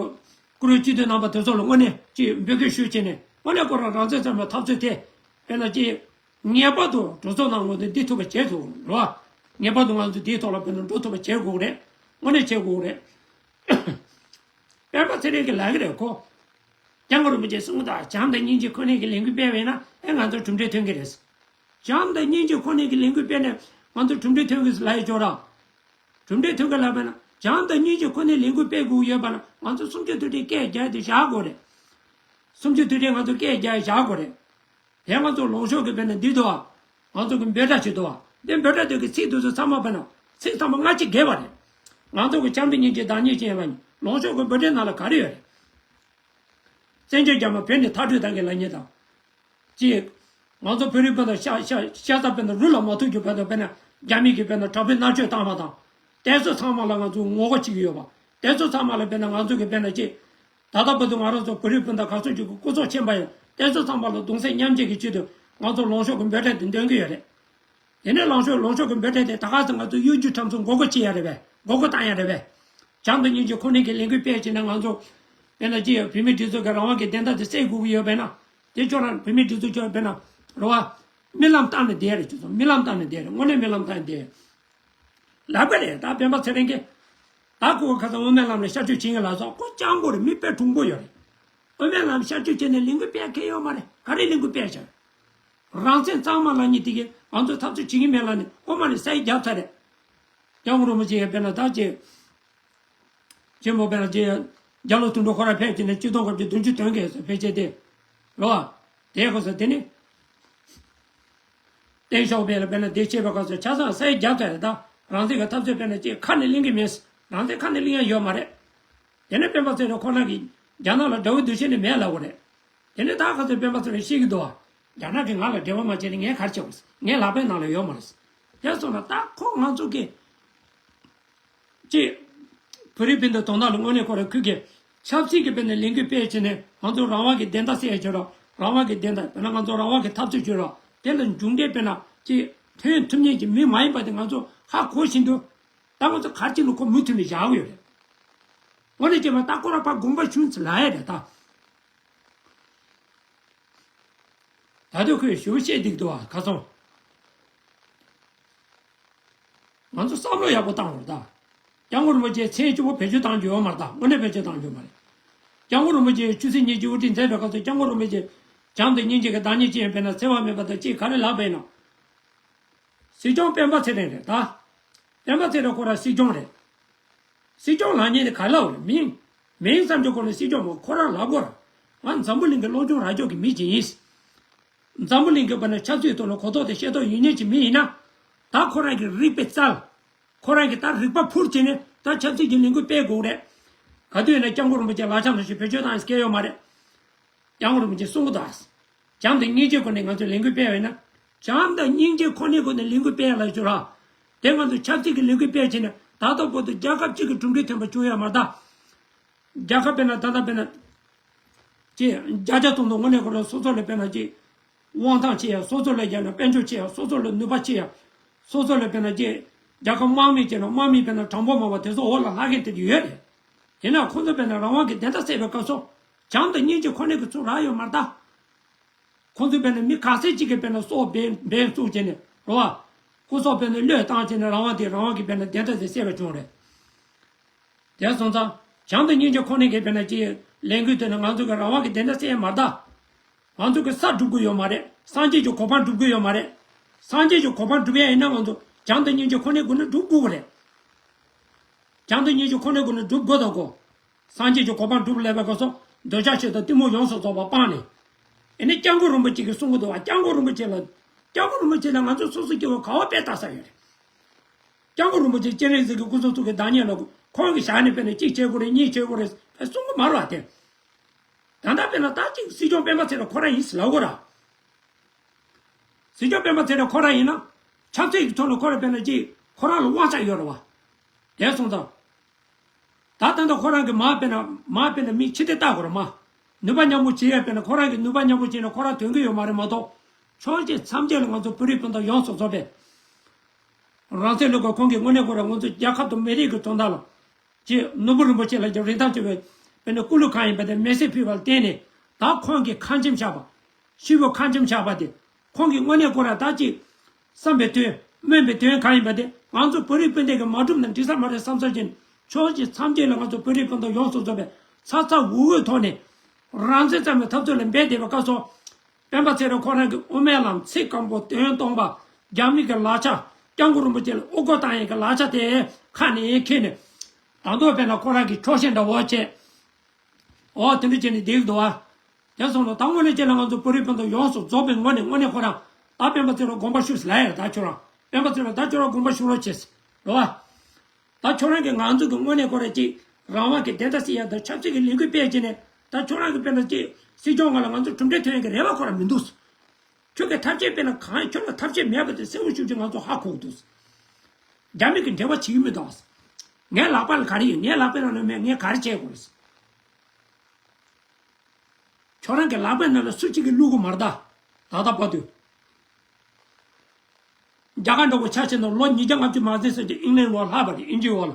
བཀུར་འོས་སྤྱི་འཐུས་རྣམ་པ་དེ་ཚོ་ལ་དངོས་གནས་ཅིག་འབོད་སྐུལ་ཞུས་བྱས་ནས་དངོས་གནས་ཁོ་རང་རང་བཙན་རྩོད་པའི་འཐབ་རྩོད་དེ་དཔེར་ན་ཅིག་ངེས་པར་དུ་གྲོས་ཚོགས་ནང་ངོས་ནས་འདི་ཐུབ་པ་བྱེད་ཐུབ་རེད་བ། ངེས་པར་དུ་ང་ཚོ་འདིའི་ཐོག་ལ་དཔེར་ན་འགྲོ་ཐུབ་པ་བྱེད་དགོས་རེད། དངོས་གནས་བྱེད་དགོས་རེད། སྤེན་པ་ཚེ་རིང་གིས་ལབ་ཀྱི་རེད་ཁོ། སྐྱབས་མགོན་རིན་པོ་ཆེས་གསུང་གི་འདུག་བྱམས་དང་སྙིང་རྗེ་ཁོ་ནའི་གི་ལས་འགུལ་སྤེལ་བས་ན་ཨེ་ང་ཚོར་གྲུབ་འབྲས་ཐོན་གི་རེད། བྱམས་དང་སྙིང་རྗེ་ཁོ་ནའི་གི་ལས་འགུལ་སྤེལ་ནས་ང་ཚོར་གྲུབ་འབྲས་ཐོན་གི་ལབ་ཡོད་ཅོག་ར། གྲུབ་འབྲས་ཐོན་གི་ལབ་པ་ན་བྱམས་དང་སྙིང་རྗེ་ཁོ་ནའི་ལས་འགུལ་སྤེལ་དགོས་ཡོད་པ་ན་ང་ཚོ་གསུམ་བཅུ་དུས་དྲན་སྐད་རྒྱག་དེ་བཞག་དགོས་རེད། གསུམ་བཅུ་དུས་དྲན་ང་ཚོ་སྐད་རྒྱག་བཞག་དགོས་རེད། དེ་ང་ཚོ་ལངས་ཕྱོགས་ཀྱི་དཔེར་ན་འདི་འདུག་ཨ། ང་ཚོ་གི་འབོད་སྒྲ་ཞིག་འདུག་ཨ། འདི་འབོད་སྒྲ་དེ་གི་ཚིག་དེ་ཚོ་ཚང་མ་དཔེར་ན་ཚིག་ཚང་མ་སྔ་ཕྱི་འགལ་བ་རེད། ང་ཚོ་གི་བྱམས་དང་སྙིང་རྗེ་བདག་ཉིད་ཅན་ལ་ལངས་ཕྱོགས་ཀྱི་འབོད་སྒྲའི་ནང་ལ་ག་རེ་ཡོད་རེད། བཙན་བྱོལ་རྒྱ་དམར་བོད་ནས་མཐར་སྐྲོད་གཏང་གི་ལབ་མཁན་དང་། ཅིག་ང་ཚོ་བོད་རིགས་དཔེར་ན་ཤ་ཤ་ཤ་ཚ་དཔེར་ན་རུལ་ལ་མ་ཐུག་རྒྱུ་བར་དུ་དཔེར་ན་རྒྱ་མི་གིས་དཔེར་ན་དྲག་པོའི་མནར་གཅོད་བཏང་བ་དང་། དེ་ཚོ་ཚང་མ་ལ་ང་ཚོ་ངོ་རྒོལ་བྱེད་ཀྱི་ཡོད་པ། དེ་ཚོ་ཚང་མ་ལ་དཔེར་ན་ང་ཚོ་གི་དཔེར་ན་ཅིག་ད་ལྟ་བར་དུ་ང་རང་ཚོ་བོད་རིགས་སྤུན་ཟླ་ག་ཚོད་ཅིག་གི་སྐུ་ཚབ་ཆེན་པོ་ཡང་དེ་ཚོ་ཚང་མ་ལ་གདུང་སེམས་མཉམ་སྐྱེད་ཀྱི་ཆེད་དུ་ང་ཚོ་ལངས་ཕྱོགས་ཀྱི་འབོད་སྒྲ་དེ་འདོན་གྱི་ཡོད་རེད། དེ་ནས་ལངས་ཕྱོགས་ལངས་ཕྱོགས་ཀྱི་འབོད་སྒྲ་དེ་ད་ག་ཚོད་ང་ཚོ་གཡོ་སྒྱུ་ཁྲམ་ཚོ་མགོ་སྐོར་བྱེད་ཡ་རེད་པས། མགོ་སྐོར་བཏང་ཡ་རེད་པས། བྱམས་དང་སྙིང་རྗེ་ཁོ་ནའི་གི་ལས་འགུལ་སྤེལ་བྱས་ན་ང་ཚོ་དཔེར་ན་ཅི་ཡང་བོད་མིའི་སྒྲིག་འཛུགས་ཀྱི་རང་དབང་གི་བདེན་མཐའ་དེ་གསལ་དགོས་ཀྱི་ཡོད་པས་ན། དེ་ཁྱོད་རང་བོད་མིའི་སྒྲིག་འཛུགས་ཁྱོད་དཔེར་ན་རེད་བ། རྨི་ལམ་བཏང་ནས་བསྡད་ཡ་རེད། ཁྱོད་ཚོ་རྨི་ལམ་བཏང་ནས་བསྡད་རེད། དངོས་གནས་རྨི་ལམ་བཏང་ནས་བསྡད་ཡ། ལབ་པ་རེད། ད་སྤེན་པ་ཚེ་རིང་གིས། ད་ཁོ་ཁ་སང་དབུ་མའི་ལམ་ལ་ཤར་བསྐྱོད་བྱེད་མཁན་ལ་སོགས་ཁོ་སྤྱང་པོ་རེད། མི་དཔེ་གྲུང་པོ་ཡོད་རེད། དབུ་མའི་ལམ་ཤར་བསྐྱོད་བྱས་ནས་ལས་འགུལ་སྤེལ་མཁན་ཡོད་མ་རེད། ག་རེ་ལས་འགུལ་སྤེལ་བྱས། རང་བཙན་གཙང་མ་ལབ་མཁན་དེ་གིས་ང་ཚོ་འཐབ་རྩོད་བྱེད་ཀྱི་མེད་ལབ་ནས་ཨོ་མ་ནས་སའི་རྒྱབ་ཚར་རེད། སྐྱབས་མགོན་རིན་པོ་ཆེ་ཡང་དཔེར་ན་ད་ཅེ། ཅེ་མོ་དཔེར་ན་ཅེ། རྒྱ་ལོ་དུད་འགྲོ་ཁོ་ར་ཕེབས་ཀྱི་ནས་གཅིག་སྟོང་དགུ་བརྒྱ་བདུན་ཅུ་དོན་བརྒྱད་སོ་ཕལ་ཆེར་དེ། རོ། དེ་ཁོ་ཚོ་དེ་ནི། བསྟན་ཤོག་པས་ལ་དཔེར་ན་དེ་བྱས་པའི་སྐབས་སུ་ཆ་ཚང་སའི་རྒྱབ་ཚར་རེད། ད་རང་བཙན་གྱི་འཐབ་རྩོད་དཔེར་ན་ཅེ་ཁ་ནས་གླེང་གི་མེད། རང་བཙན་ཁ་ནས་གླེང་ཡ་ཡོད་མ་རེད། དེ་ནས་སྤེན་པ་ཚེ་རིང་ཁོ་རང་གིས་རྒྱ་ནག་ལ་དགྲ་བོའི་འདུ་ཤེས་ནི་མེད་ལབ་དགོས་རེད། དེ་ནས་ད་ག་ཚོད་སྤེན་པ་ཚེ་རིང་ཤེས་ཀྱི་འདུག་བ། རྒྱ་ནག་གིས་ང་ལ་འབྲེལ་བ་མ་བྱས་ན་ངས་ག་རེ་བྱེད་དགོས། ངའི་ལག་པའི་ནང་ལ་ཡོད་མ་རེད། དེ་སོང་ན་ད་ཁོ་ང་ཚོ་གི་ཅེས། བོད་རིགས་སྤུན་ཟླ་དོན་དག་ལ་དངོས་གནས་ཁོ་རང་ཁུལ་གྱི་ཆབ་སྲིད་ཀྱི་དཔེར་ན་ལས་འགུལ་སྤེལ་བྱས་ནས་ང་ཚོ་རང་དབང་གི་བདེན་མཐའ་གསལ་ཡ་བྱོས་རོགས། རང་དབང་གི་བདེན་མཐའ་དཔེར་ན་ང་ཚོ་རང་དབང་གི་འཐབ་རྩོད་བྱོས་རོགས། དེ་ལ་མཇུག་འབྲས་དཔེར་ན་ཅེས་ཐོན་ཐུབ་མཁན་གྱི་མི་མ་ཡིན་པ་དེ་ང་ཚོ་ཧ་གོ་བཞིན་དུ། ད་ང་ཚོ་ག་རེ་བྱས་ནས་ཁོ་མུ་མཐུད་ནས་བཞག་གི་ཡོད་རེད། དངོས་གནས་བྱས་པ་ད་ཁོ་རང་ཕར་དགོངས་པ་ཞུ་ཚུལ་ལ་ཡ་རེད་ད། ད་དུང་ཁོས་ཞུ་བཤད་འདུག་འདུག་བ་ཁ་སང་། ང་ཚོ་བསམ་བློ་ཡག་པོ་བཏང་དགོས་རེད་ད། སྐྱབས་མགོན་རིན་པོ་ཆེ་མཚན་གཅིག་པོ་བེད་སྤྱོད་བཏང་རྒྱུ་ཡོད་མ་རེད་ད། དངོས་གནས་བེད་སྤྱོད་བཏང་རྒྱུ་མ་རེད། སྐྱབས་མགོན་རིན་པོ་ཆེ་ཆུ་ཚོད་ཉི་ཤུ་དབུ་ཁྲིད་མཛད་པའི་སྐབས་སུ་སྐྱབས་མགོན་རིན་པོ་ཆེ་བྱམས་དང་སྙིང་རྗེ་གི་བདག་ཉིད་ཅན་དཔེར་ན་འཚེ་བ་མེད་པ་དང་ཅིག་ག་རེ་ལབ་པ་ཡིན་ན། སྲིད་སྐྱོང་སྤེན་པ་ཚེ་རིང་རེད་ད། སྤེན་པ་ཚེ་རིང་ཁོ་རང་སྲིད་སྐྱོང་རེད། སྲིད་སྐྱོང་ལབ་མཁན་དེ་ག་ལབ་རེད། མིང་། མིང་བསམ་འགྲོ་ཁོ་ནི་སྲིད་སྐྱོང་མོ་ཁོ་རང་ལབ་དགོས་ར། ང་འཛམ་བུ་གླིང་གི་སློབ་སྦྱོང་རག་ཕྱོགས་ཀྱི་མི་ཅིག་ཡིན། འཛམ་བུ་གླིང་གི་བར་ན་ཆབ་སྲིད་ཐོག་ལ་གོ་རྟོགས་དང་ཤེས་རྟོགས་ཡོད་མཁན་གྱི་མི་ཡིན་ན། ད་ཁོ་རང་གི་རིག་པའི་རྩལ། ཁོ་རང་གི་ད་རིག་པ་འཕུར་བྱས་ནས་ད་ཆབ་སྲིད་ཀྱི་ལས་འགུལ་སྤེལ་དགོས་རེད། ག་དུས་ཡིན་ན་སྐྱབས་མགོན་རིན་པོ་ཆེ་ལག་ཆ་ནང་བཞིན་བེད་སྤྱོད་བཏང་ཡ་སྐལ་ཡོད་མ་རེད། སྐྱབས་མགོན་རིན་པོ་ཆེས་གསུང་གི་འདུག་ཨ། བྱམས་དང་སྙིང་རྗེ་སྒོ་ནས་ང་ཚོས་ལས་འགུལ་སྤེལ་བ་ཡིན་ན། བྱམས་དང་སྙིང་རྗེ་ཁོ་ནའི་སྒོ་ནས་ལས་འགུལ་སྤེལ་ཡ་ལ་ཞུ་ར། དེ་ང་ཚོས་ཆབ་སྲིད་ཀྱི་ལས་འགུལ་སྤེལ་བྱས་ནས་ད་ལྟ་བར་དུ་རྒྱལ་ཁབ་གཅིག་གི་གྲུབ་འབྲས་ཐོན་པ་བྱུང་ཡོད་མ་རེད་ད། རྒྱལ་ཁབ་དཔེར་ན་ད་ལྟ་དཔེར་ན། ཅེས་བརྒྱ་ཆ་སྟོང་དུ་དངོས་གནས་ཁོ་རང་སོ་སོ་ལ་དཔེར་ན་ཅེས། དབང་ཐང་ཆེ་ཡ། སོ་སོ་ལ་ཡ་ན་དཔལ་འབྱོར་ཆེ་ཡ། སོ་སོ་ལ་ནུས་པ་ཆེ་ཡ། སོ་སོ་ལ་དཔེར་ན་ཅེས། རྒྱལ་ཁབ་དམག་མི་བྱས་ན་དམག་མི་དཔེར་ན་གྲངས་འབོར་མང་བ་དེ་ཚོ་འོག་ལ་ལྷག་མཁན་དེ་ཡོད་རེད། ཡིན་ན་ཁོང་ཚོ་དཔེར་ན་རང་དབང་གི་བདེན་མཐའ་གསལ་བའི་སྐབས་སུ། བྱམས་དང་སྙིང་རྗེ་ཁོ་ནའི་གི་ཚུར་རག་ཡོད་མ་རེད་ད། ཁོང་ཚོས་དཔེར་ན་མི་ག་ཚད་ཅིག་གིས་དཔེར་ན་སྲོག་འབེན་འབེན་བཙུགས་བྱས་ནས་རེད་བ། སྐུ་སྲོག་དཔེར་ན་བློས་བཏང་བྱས་ནས་རང་དབང་དེ་རང་དབང་གི་དཔེར་ན་བདེན་མཐའ་དེ་གསལ་བ་བྱུང་རེད། དེ་སོང་ཙང་བྱམས་དང་སྙིང་རྗེ་ཁོ་ནའི་གི་དཔེར་ན་ཅིག་ལས་འགུལ་དེ་ནི་ང་ཚོ་གི་རང་དབང་གི་བདེན་མཐའ་གསལ་ཡ་མ་རེད་ད། ང་ཚོ་གི་ས་སྒྲུབ་དགོས་ཡོད་མ་རེད། སངས་རྒྱས་ཀྱི་གོ་འཕང་སྒྲུབ་དགོས་ཡོད་མ་རེད། སངས་རྒྱས་ཀྱི་གོ་འཕང་སྒྲུབ་ཡ་ཡིན་ན་ང་ཚོ་བྱམས་དང་སྙིང་རྗེ་ཁོ་ནའི་སྒོ་ནས་སྒྲུབ་དགོས་རེད། བྱམས་དང་སྙིང་རྗེ་ཁོ་ནའི་སྒོ་ནས་སྒྲུབ་དགོས་དང་གོ། སངས་རྒྱས་ཀྱི་གོ་འཕང་སྒྲུབ་ལས་པའི་སྐབས་སུ་འདོད་ཆགས་ཞེ་སྡང་གཏི་མུག་ཡོངས་སུ་རྫོགས་པ་སྤངས་ནས། ཨེ་ནི་སྐྱབས་མགོན་རིན་པོ་ཆེ་གིས་གསུང་གི་འདུག་བ། སྐྱབས་མགོན་རིན་པོ་ཆེ་ལ། སྐྱབས་མགོན་རིན་པོ་ཆེ་ལ་ང་ཚོ་སོ་སོ་སྐྱེ་བོ་ག་བ་དཔེ་ལྟ་ས་ཡོད་རེད། སྐྱབས་མགོན་རིན་པོ་ཆེ་སྤྱན་རས་གཟིགས་ཀྱི་སྐུ་གསུང་ཐུགས་ཀྱི་བདག་ཉིད་ལ་ཁོང་གིས་བཞག་ནས་དཔེར་ན་གཅིག་བྱེད་དགོས་རེད། གཉིས་བྱེད་དགོས་རེད། ཨེ་གསུང་གི་མ་རེད་བ་དེ། ད་ལྟ་དཔེར་ན་ད་ཅིག་སྲིད་སྐྱོང་སྤེན་པ་ཚེ་རིང་ཁོ་རང་ཡིན་ཟེར་ལབ་དགོས་ར། སྲིད་སྐྱོང་སྤེན་པ་ཚེ་རིང་ཁོ་རང་ཡིན་ན། ཆབ་སྲིད་ཀྱི་ཐོག་ནས་ཁོ་རང་དཔེར་ན་ཅིག་ཁོ་རང་ལ་དབང་ཆ་ཡོད་རེད་བ། དེ་སོང་ཙང་། ད་ད་ལྟ་ཁོ་རང་གི་མ་དཔེར་ན་མ་དཔེར་ན་མི་ཕྱི་བལྟས་བལྟ་དགོས་རེད་མ། ནུས་པ་མཉམ་སྤུངས་བྱེད་ཡ་དཔེར་ན་ཁོ་རང་གི་ནུས་པ་མཉམ་སྤུངས་བྱས་ན་ཁོ་རང་དོན་གི་ཡོད་མ་རེད་མ་གཏོགས། ཕྱོགས་གཅིག་མཚམས་གཅིག་ལ་ང་ཚོ་བོད་རིགས་སྤུན་ཟླ་ཡོངས་སུ་རྫོགས་པས། རང་བཙན་ལུགས་ཀྱི་ཁོང་གིས་དངོས་གནས་ཁོ་རང་ང་ཚོ་རྒྱལ་ཁབ་དང་མི་རིགས་ཀྱི་དོན་དག་ལ། ཅེས་ནོར་བུ་རིན་པོ་ཆེ་ལགས་ཀྱི་རིན་ཐང་ཆེ་བའི་དཔེར་ན་སྐུ་ལུས་གང་ཡིན་པ་དེ་མེ་སྲེག་ཕུལ་བར་བརྟེན་ནས། ད་ཁོང་གིས་ཁ་ཆེམས་བཞག་པ། ཤི་བོ་ཁ་ཆེམས་བཞག་པ་དེ། ཁོང་གིས་དངོས་གནས་ཁོ་རང་ད་ཅིག་བསམ་པའི་དོན་སྨོན་པའི་དོན་གང་ཡིན་པ་དེ། ང་ཚོ་བོད་རིགས་སྤུན་ཟླ་གིས་མ་བསྒྲུབས་ན་འགྲིག་ས་མ་རེད་བསམ་ས་ཅན། ཕྱོགས་གཅིག་མཚམས་གཅིག་ལ་ང་ཚོ་བོད་རིགས་སྤུན་ཟླ་ཡོངས་སུ་རྫོགས་པའི་ཚ་ཚ་འུར་འུར་ཐོག་ནས་རང་བཙན་རྩོད་པའི་འཐབ་རྩོད་ལ་འབད་བསྡད་པའི་སྐབས་སུ། སྤེན་པ་ཚེ་རིང་ཁོ་རང་གི་དབུ་མའི་ལམ་ཚིག་སྐམ་པོ་དོན་སྟོང་པ། རྒྱ་མི་གི་ལག་ཆ། སྐྱབས་མགོན་རིན་པོ་ཆེ་ལ་དབུ་སྐོར་བཏང་ཡས་ཀྱི་ལག་ཆ་དེ་ཁ་ནས་འཁྱེར་ནས། ད་དུང་དཔེར་ན་ཁོ་རང་གི་ཁྱོ་ཤས་འདྲ་བོ་བྱས། ཨོ་དེ་འདྲ་བྱས་ནས་བསྡད་ཀྱི་འདུག་བ། དེ་སོང་ལ་ད་དངོས་གནས་བྱས་ན་ང་ཚོ་བོད་རིགས་སྤུན་ཟླ་ཡོངས་སུ་རྫོགས་པའི་ངོས་ནས་དངོས་གནས་ཁོ་རང་ད་སྤེན་པ་ཚེ་རིང་དགོངས་པ་ཞུས་ལ་ཡ། ད་ཁྱོད་རང་སྤེན་པ་ཚེ་རིང་ད་ཁྱོད་རང་དགོངས་པ་ཞུ་རོགས་བྱེད། རེད་བ། ད་ཁྱོད་རང་གིས་ང་ཚོ་གི་དངོས་གནས་ཁོ་རང་ཅིག་རང་དབང་གི་བདེན་མཐའ་གསལ་ཡ་དང་ཆབ་སྲིད་ཀྱི་ལས་འགུལ་སྤེལ་བྱས་ནས། ད་ཁྱོད་རང་གི་དཔེར་ན་ཅིག་སྲིད་སྐྱོང་ང་ལ་ང་ཚོ་གྲུབ་འབྲས་ཐོན་ཡ་གི་རེ་བ་ཁོ་རང་མི་འདུག་ཁྱོད་ཀྱི་ཐབས་ཤེས་དཔེར་ན་གང་ཁྱོད་ལ་ཐབས་ཤེས་མེད་པ་དེ་གསལ་པོ་ཞུ་རྒྱུ་ང་ཚོ་ཧ་གོ་གི་འདུག་རྒྱ་མི་གི་འབྲེལ་བ་བྱེད་ཀྱི་མི་འདུག་ངའི་ལག་པ་ལ་ག་རེ་ཡོད། ངའི་ལག་པའི་ནང་ལ་མེད། ངས་ག་རེ་བྱེད་དགོས་རེད། ཁྱོད་རང་གི་ལག་པའི་ནང་ལ་སུ་གཅིག་གིས་བླུག་གི་མ་རེད་ད། ད་ལྟ་བར་དུ། རྒྱ་གར་འདྲ་བོ་ཆ་བཞག་ན་ལོ་ཉིས་བརྒྱ་ལྔ་བཅུ་མ་ཟིན་ཟེར་གྱི་ཨིང་ལན་འོག་ལྷག་པ་རེད། དབྱིན་ཇིའི་འོག་ལ།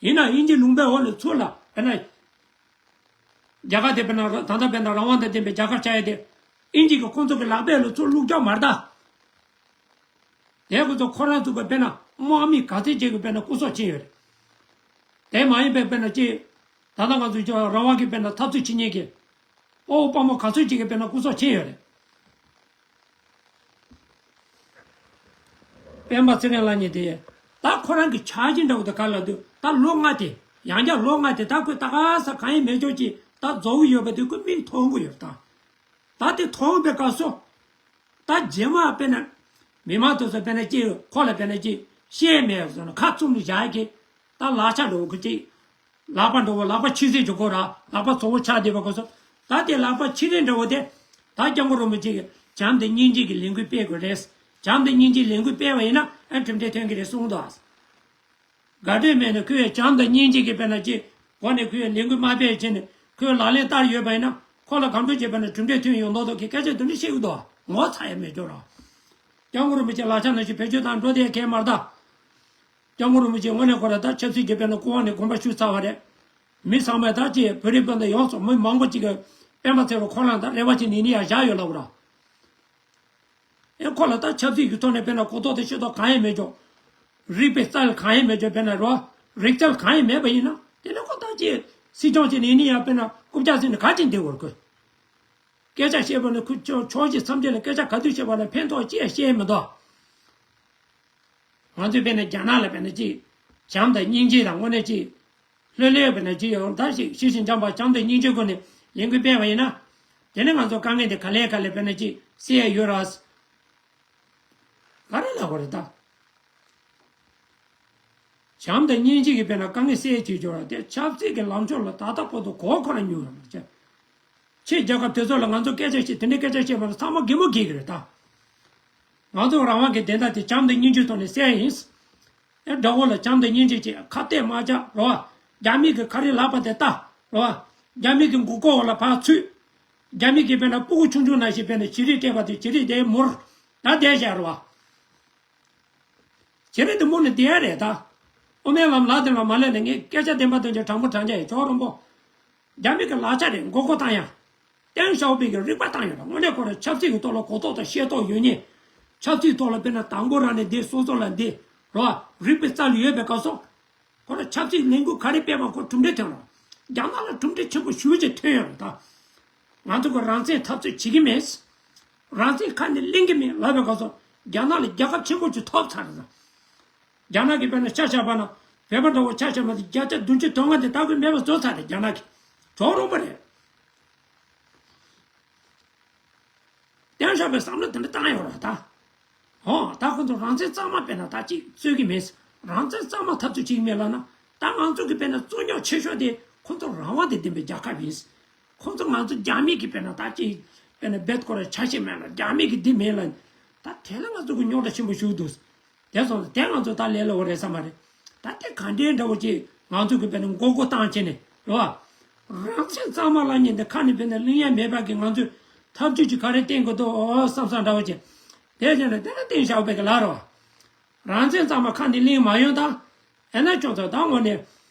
ཡིན་ན་དབྱིན་ཇི་ལུང་པའི་འོག་ལ་ཚུར་ལ་དཔེར་ན། རྒྱ་གར་དེ་དཔེར་ན་ད་ལྟ་དཔེར་ན་རང་དབང་དང་ལྡན་པའི་རྒྱ་གར་ཆགས་ཡ་དེ། དབྱིན་ཇི་གིས་ཁོང་ཚོ་གི་ལག་པའི་ལ་ཚུར་བླུག་རྒྱུ་མ་རེད་ད། དེ་ཁོ་ཚོ་ཁོ་རང་ཚོ་གི་དཔེར་ན་དམག་མི་ག་ཚད་ཅིག་གི་དཔེར་ན་སྐུ་སྲོག་ཕྱིན་ཡོད་རེད། དེ་མ་ཡིན་པའི་དཔེར་ན་ཅིག་ད་ལྟ་ང་ཚོ་ཅིག་རང་དབང་གི་དཔེར་ན་འཐབ་རྩོད་བྱེད་མཁན་གྱི་དཔའ་བོ་དཔའ་མོ་ག་ཚོད་ཅིག་གི་དཔེར་ན་སྐུ་སྲོག་ཕྱིན་ཡོད་རེད། སྤེན་པ་ཚེ་རིང་ལགས་གཉིས་དེ། ད་ཁོ་རང་གི་ཆ་རྐྱེན་འདྲ་བོ་དེ་ག་ལ་འདུག་ད་ལོ་ལྔ་དེ། ཡང་བསྐྱར་ལོ་ལྔ་དེ་ད་ཁོས་ད་ག་ས་གང་ཡིན་མེད་ཆོག་ཅིག་ད་རྫོགས་ཀྱི་ཡོད་པ་དེ་ཁོས་མིག་མཐོང་གི་ཡོད་ད། ད་དེ་མཐོང་བའི་སྐབས་སུ། ད་རྗེས་མ་དཔེར་ན། མི་མང་དེ་ཚོ་དཔེར་ན་ཅིག་ཁོ་ལ་དཔེར་ན་ཅིག་བཤད་མེད་བཟོ་ན་ཁ་བཙུམ་ནས་བཞག་གི། ད་ལག་ཆ་འགྲོ་གི་ཅིག་ལག་པ་འགྲོ་བོ་ལག་པ་ཕྱི་གསལ་གྱི་སྐོར་ར། ལག་པ་བཙོག་པོ་ཆགས་བསྡད་པ་སྐོར་སོ། ད་དེ་ལག་པ་ཕྱི་རིལ་འདྲ་བོ་དེ། ད་སྐྱབས་མགོན་རིན་པོ་ཆེ་གིས་བྱམས་དང་སྙིང་རྗེ་གི་ལས་འགུལ་སྤེལ་དགོས་རེད། བྱམས་དང་སྙིང་རྗེའི་ལས་འགུལ་སྤེལ་བ་ཡིན་ན་ཨ་གྲུབ་འབྲས་ཐོན་གི་རེད་གསུངས་འདུག་ཨ། དགའ་སྤྲོས་མེད་ན་ཁོས་བྱམས་དང་སྙིང་རྗེ་གི་དཔེར་ན་ཅིག་སྒོ་ནས་ཁོས་ལས་འགུལ་མ་སྤེལ་བྱས་ནས་ཁོས་ལག་ལེན་བསྟར་ཡོད་པ་ཡིན་ན་ཁོ་ལ་གང་འདྲ་བྱས་པ་ན་གྲུབ་འབྲས་ཐོན་ཡོང་མདོག་མདོག་གི་སྐད་ཆ་དེ་འདྲ་བཤད་གི་འདུག་ཨ། ངོ་ཚ་ཡ་མེད་སྐྱོ་ར། སྐྱབས་མགོན་རིན་པོ་ཆེ་ལག་ཆ་ནང་བཞིན་བེད་སྤྱོད་བཏང་འགྲོ་བསྡད་མཁན་མ་རེད་ད། སྐྱབས་མགོན་རིན་པོ་ཆེ་དངོས་གནས་ཁོ་རང་ད་ཆབ་སྲིད་ཀྱི་དཔེར་ན་སྐུ་དབང་ནས་དགོངས་པ་ཞུས་ཚར་བ་རེད། མི་ཚང་མས་ད་ཅིག་བོད་རིགས་སྤུན་ཟླ་ཡོངས་སུ་མི་མང་པོ་ཅིག་གིས་སྤེན་པ་ཚེ་རིང་ཁོ་རང་ད་རེ་བ་ཅིག་ནི་ནི་ཡང་བཞག་ཡོད་ལབ་ར། ཨེ་ཁོ་ལ་ད་ཆབ་སྲིད་ཀྱི་ཐོག་ནས་དཔེར་ན་གོ་རྟོགས་དང་ཤེས་རྟོགས་གང་ཡང་མེད་ཀྱང་། རིག་པའི་རྩལ་གང་ཡང་མེད་ཀྱང་དཔེར་ན་རོ། རིག་རྩལ་གང་ཡང་མེད་པ་ཡིན་ན་དེ་ནི་ཁོ་ད་ཅིག་སྲིད་སྐྱོང་ཅིག་ནི་ནི་ཡང་དཔེར་ན་རྐུབ་བཀྱག་ཟིན་ནས་ག་ཅིག་འདེད་དགོས་རེད་ཁོས། སྐད་ཆ་བཤད་པ་ནི་ཁོས་ཕྱོགས་ཕྱོགས་གཅིག་མཚམས་གཅིག་ལ་སྐད་ཆ་ག་དུས་བཤད་པ་ལ་ཕན་ཐོགས་ཅི་ཡང་བཤད་མི་འདུག་ང་ཚོས་དཔེར་ན་རྒྱ་ནག་ལ་དཔེར་ན་ཅིག་བྱམས་དང་སྙིང་རྗེ་དང་དངོས་གནས་ཅིག་ལྷོད་ལྷོད་དཔེར་ན་ཅིག་ཡང་ད་ཞིག་ཞི་ཞིང་འཇམ་པ་བྱམས་དང་སྙིང་རྗེའི་སྒོ་ནས་ལས་འགུལ་སྤེལ་བ་ཡིན་ན། དེ་ནི་ང་ཚོ་དཀའ་ངལ་འདི་ག་ལེ་ག་ལེ་དཔེར་ན་ཅིག་སེལ་ཡ་ཡོད་ར། ག་རེ་ལབ་དགོས་རེད་ད། བྱམས་དང་སྙིང་རྗེ་གིས་དཔེར་ན་དཀའ་ངལ་སེལ་བྱེད་ཆོག་ར་དེ་ཆབ་སྲིད་ཀྱི་ལངས་ཕྱོགས་ལ་ད་ལྟ་བར་དུ་གོ་ཁོ་རང་ཉུང་ར་མ་བྱས། ཕྱི་རྒྱལ་ཁབ་དེ་ཚོ་ལ་ང་ཚོ་སྐད་ཆ་བཤད་དེ་འདྲའི་སྐད་ཆ་བཤད་པ་ལ་ཚང་མ་གད་མོ་བགད་ཀྱི་རེད་ད། ང་ཚོ་རང་དབང་གི་བདེན་མཐའ་དེ་བྱམས་དང་སྙིང་རྗེའི་ཐོག་ནས་གསལ་ཡིན། ཨེ་དགྲ་བོ་ལ་བྱམས་དང་སྙིང་རྗེ་བྱེད་ཁ་གཏད་མ་བཅག་རོ། རྒྱ་མི་གི་ཁ་རི་ལག་པ་དེ་ལྟ་རོ། རྒྱ་མི་གི་མགོ་སྐོར་འོག་ལ་ཕར་ཚུད། རྒྱ་མི་གི་དཔེར་ན་སྤུ་གུ་ཆུང་ཆུང་ནང་བཞིན་དཔེར་ན་བྱི་རིལ་སྤྲད་པ་དེ་བྱི་རིལ་དེ་མུར་ད་བསྡད་བཞག་རོ། བྱི་རིལ་དེ་མུར་ནས་བསྡད་ཡ་རེད་ད། དབུ་མའི་ལམ་ལག་དེ་ལ་མ་སླེབས་ན་ངས་སྐད་ཆ་བདེན་པ་དོན་གྱི་དྲང་པོ་དྲང་རྒྱ་ཡིན་ཇོ་རོང་པོ། རྒྱ་མི་གི་ལག་ཆ་རེད་མགོ་སྐོར་བཏང་ཡ། ཏེང་ཞའོ་ཕིང་གི་རིག་པ་བཏང་ཡོད་ལ་དངོས་གནས་ཁོ་རང་ཆབ་སྲིད་ཀྱི་ཐོག་ལ་གོ་རྟོགས་དང་ཤེས་རྟོགས་ཡོད་མཁན། ཆབ་སྲིད་ཐོག་ལ་དཔེར་ན་དང་པོ་རང་ནས་འདི་སོ་སོ་ལ་འདི་རོ། རིག་པའི་རྩལ་ཡོད་པའི་སྐབས་སུ། ཁོ་རང་ཆབ་སྲིད་ལས་འགུལ་ག་རེ་སྤེལ་བ་ཁོ་གྲུབ་འབྲས་ཐོན་རོ། རྒྱ་ནག་ལ་གྲུབ་འབྲས་ཆེན་པོ་ཞེ་པོ་ཅིག་ཐོན་ཡོད་རེད་ད། ང་ཚོ་གི་རང་བཙན་འཐབ་རྩོད་བྱེད་ཀྱི་མེད། རང་བཙན་ཁ་ནས་ལེན་གྱི་མེད་ལབ་པའི་སྐབས་སུ་རྒྱ་ནག་ལ་རྒྱལ་ཁབ་ཆེན་པོ་ཅིག་ཐོབ་ཚར་རེད་ད། རྒྱ་ནག་གིས་དཔེར་ན་ཆ་བཞག་པ་ན་བོད་པ་འདྲ་བོ་ཆ་བཞག་པ་ན་བརྒྱ་ཆ་བདུན་ཅུ་དོན་ལྔ་དེ་ལྟ་གི་མེད་པ་བཟོས་ཚར་རེད་རྒྱ་ནག་གིས། གྲོགས་རོགས་པ་རེད། ཏེང་ཞའོ་ཕིང་བསམ་བློ་དེ་འདྲ་བཏང་ཡོད་རེད་ད། ཧོ་ད་ཁོ་ཚོ་རང་བཙན་གཙང་མ་དཔེར་ན་ད་ཅིག་རྩོད་ཀྱི་མེད། རང་བཙན་གཙང་མ་འཐབ་རྩོད་བྱེད་ཀྱི་མེད་ལབ་ན་ད་ང་ཚོ་གི་དཔེར་ན་རྩོད་རྙོག་ཆེ་ཤོས་དེ་ཁོ་ཚོ་རང་དབང་དང་ལྡན་པའི་རྒྱལ་ཁབ་ཡིན། ཁོ་ཚོ་ང་ཚོ་རྒྱ་མི་གི་དཔེར་ན་ད་ཅིག་དཔེར་ན་རྦད་སྐོར་ཆ་ཤས་མེད་ལ་རྒྱ་མི་གི་འདི་མེད་ལ། ད་དེ་ལ་ང་ཚོ་གི་རྙོག་དྲ་ཆེན་པོ་ཞིག་འདུག་དེ་སོང་ཙང་དེ་ང་ཚོ་ད་ལས་སླ་བོ་རེད་བསམ་པ་རེད། ད་དེ་ག་འདྲའི་འདྲ་བོ་ཅིག་ང་ཚོ་གི་དཔེར་ན་མགོ་སྐོར་བཏང་བྱས་ནས་རེད་བ། རང་བཙན་གཙང་མ་ལབ་མཁན་དེ་ཁ་ནས་དཔེར་ན་གླེང་ཡ་མེད་པ་གི་ང་ཚོས་ ཐབས་ཇུས་ཀྱི་ག་རེ་བསྟན་དགོས་འདུག་བསམ་བསམ་འདྲ་བོ་ཅིག་དེ་བཞིན་ལ་དེ་ལ་བསྟན་བཞག་པའི་གི་ལ་རོ། རང་བཙན་གཙང་མ་ཁ་ནས་གླེང་མ་ཡོང་དང་། ཨེ་ན་ཁྱོད་ཚོ་ད་དངོས་གནས་